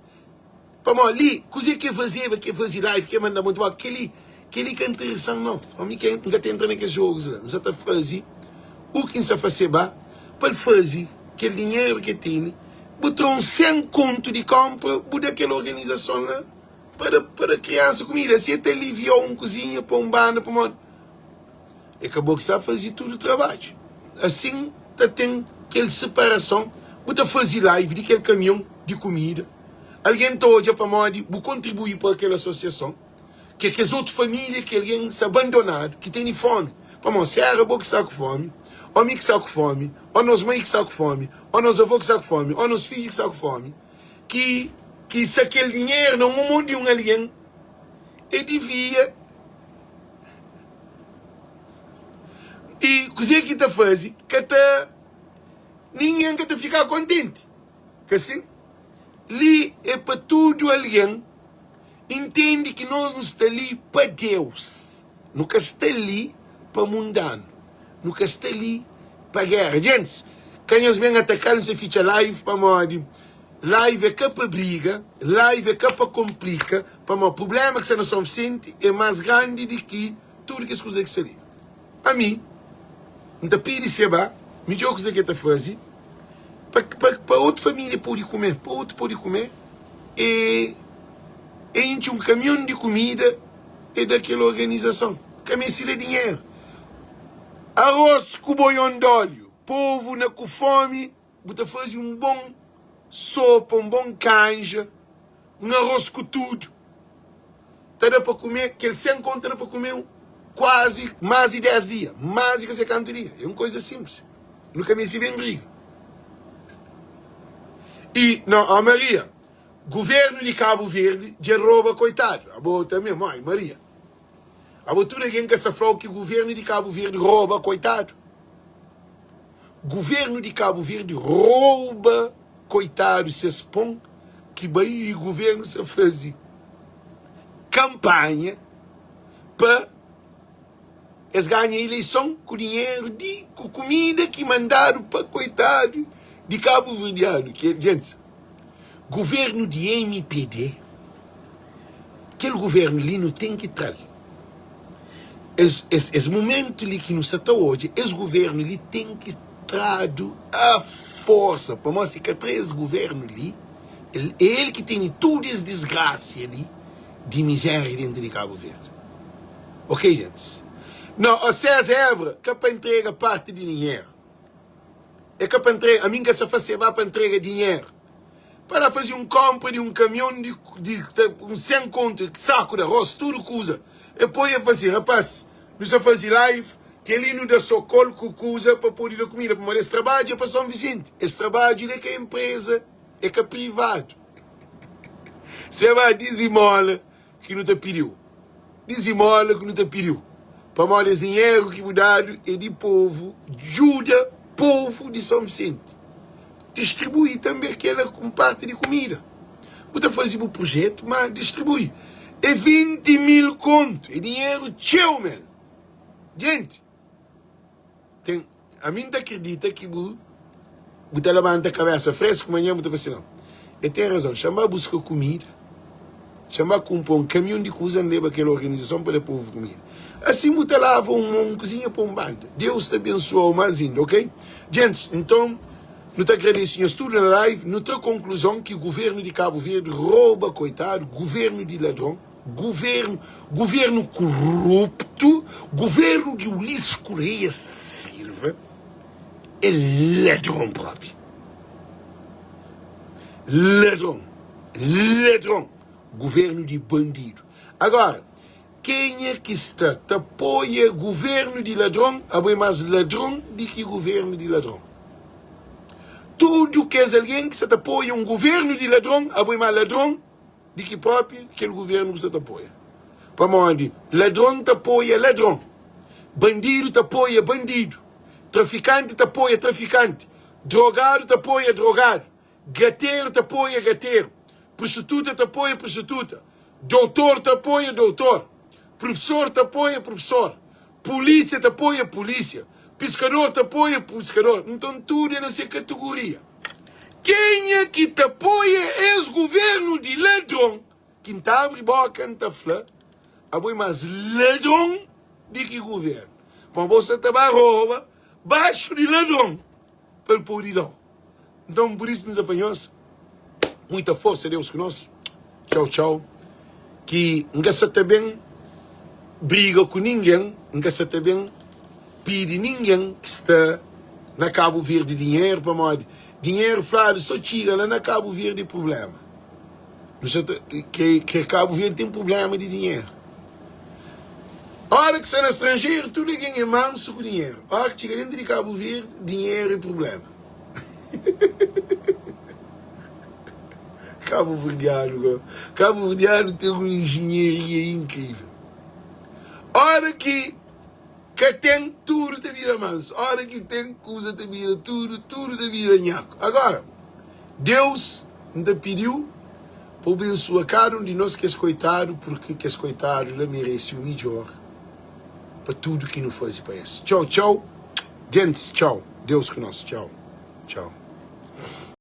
Pamodi li, kuzê ki el fazeba, ki el faze live, ki el manda monti boka, kel-li, kel-li ka interesan nau. Ami ki N ka ta entra na kes jogus la. N sa ta faze u ki N sa faseba. Pa el faze kel dinheru ki el tene, bu tra un 100 kontu di konpra, bu da kel organizason la pa da pa da kriansa kumida. Asi el ta alivia-u un kuzinha pa un banda pamodi é ka bo ki sta faze tudu trabadju. Asin ta ten kel siparason. Bu ta faze live di kel kamion di kumida, algen ta odja pamodi bu kontribui pa kel asosiason. Ke kes otu família ki algen sta bandonadu, ki tene fómi. Pamodi si éra bo ki sta ku fómi, ô mi ki sta ku fómi, ô nos mai ki sta ku fómi, ô nos avó ki sta ku fómi, ô nos fidju ki sta ku fómi, ki ki sta kel dinheru na un mon di un algen, e divia. I kuzê ki ta faze? Ka ta, ningen ka ta fika kontenti. Ka sin? Li é pa tudu algen. Intende ki nos nu sta li pa Deus, nu ka sta li pa mundanu, nu ka sta li pa géra. Gentis, ka nhos ben ataka-l, N sa fitxa live pamodi live é ka pa briga, live é ka pa konplika, pamodi prubléma ki sta na Son Visenti é más grandi di ki tudu kes kuza ki sta li. Ami, N ta pidi Seba, midjór kuza ki el ta faze, pa, pa, pa otu família pode kume, pa otu pode kume, e, e intxi un kamion di kumida e da kel organizason. Ka meste da dinheru. Arôs ku boion d'óliu, povu na ku fómi, bu ta faze un bon sopa, un bon kanja, un arôs ku tudu. Ta da pa kume, kel 100 kontu ta da pa kume kuazi más di 10 dia, más di ka se kantu dia. É un koiza sinplis. Nu ka meste ben briga. I, no, ó Maria, guvernu di Kabu Verdi dja roba koitadu. Abo tanbe, moi, Maria. Abo tudu algen ka sa fla-u ki guvernu di Kabu Verdi roba koitadu. Guvernu di Kabu Verdi rouba koitadu ses pon ki bai i guvernu sa faze kanpanha pa es ganha ileison ku dinheru di ku kumida ki mandadu pa koitadu di kabuverdianu. Gentis, guvernu di MPD, kel guvernu li nu ten ki tra-l. Es, es, es momentu li ki nu sa ta odja, es guvernu li ten ki tradu a forsa, pamodi si ka tra es guvernu li, el, é el ki tene tudu es disgrasia li di miséria dentu di Kabu Verdi. Ok, gentis? No, ó César Évora, ka pa entrega parti di dinheru. É ka pa entrega, ami N ka sa faseba pa entrega dinheru. Pa la faze un konpra di un kamion di, di un 100 kontu, saku di arroz, tudu kuza. E poi e fasi, rapaz, nu sa faze live, kel-li nu da so kol ku kuza pa pode da kumida, pamodi es trabadja pa Son Visenti. Es trabadju li é ka enpreza, é ka privadu. Se ba dizimola ki nu ta pidiu. Dizimola ki nu ta pidiu. Pamodi es dinheru ki bu dadu é di povu, djuda povu di Son Visenti. Distribui tanbe kela un parti di kumida. Bu ta faze bu projetu, ma distribui. É 20 mil kontu, é dinheru txeu men. Jenti, Ten, ami N ta kridita ki bu bu ta labanta kabesa fresku manhan bu ta fla si, Nau, e ten razon, xa N ba buska kumida, xa N ba kunpra un kamion di kuza N leba kel organizason pa da povu kumida. Asin bu ta lava un mon, un kuzinha pa un banda. Deus ta bensua-u mas inda, ok? Gentis, nton, nu ta agradese nhos tudu na live. Nu tra konkluzon ki guvernu di Kabu Verdi roba koitadu, guvernu di ladron. Governo, governo corrupto, governo de Ulisses Correia Silva é ladrão próprio. Ladrão, ladrão, governo de bandido. Agora, quem é que está te apoia governo de ladrão, abo é mais ladrão do que governo de ladrão. Tudo que é alguém que está te apoia um governo de ladrão, abo é mais ladrão di ki propi kel guvernu ku sa ta apoia. Pamodi ladron ta apoia ladron, bandidu ta apoia bandidu, trafikanti ta apoia trafikanti, drogadu ta apoia drogadu, gateru ta apoia gateru, prostituta ta apoia prostituta, doutor ta apoia doutor, professor ta apoia professor, polícia ta apoia polícia, piskador ta apoia piskador. Nton tudu é na se kategoria. Kenha ki ta apoia es governo di ladron ki N ta abri boka N ta fla abo é mas ladron di ki governo pamo bo sa ta ba roba baxu di ladron. pa el pode da-u. Nton, pur isu, nhas apanhos, muita forsa, Deus ku nos. Txau, txau. Ki N ka sa ta ben briga ku ningen, N ka sa ta ben pidi ningen ki sta na Kabu Verdi dinheru, pamodi dinheru fladu so txiga la na Kabu Verdi é prubléma. Nu sa ta kre Kabu Verdi ten prubléma di dinheru. Ora ki sta na stranjeru, tudu algen é mansu ku dinheru. Ora ki txiga dentu di Kabu Verdi, dinheru é prubléma. Kabuverdianu go. Kabuverdianu ten un injinharia inkrivel. Ora ki ka ten, tudu ta bira mansu. Ora ki ten, kuza ta bira tudu, tudu ta bira nhaku. Agora, Deus, N ta pidi-u pa bu bensua kada un di nos kes koitadu, purki kes koitadu la merese u midjor pa tudu ki nu faze pa es. Txau, txau, gentis, txau. Deus ku nos. Txau, txau.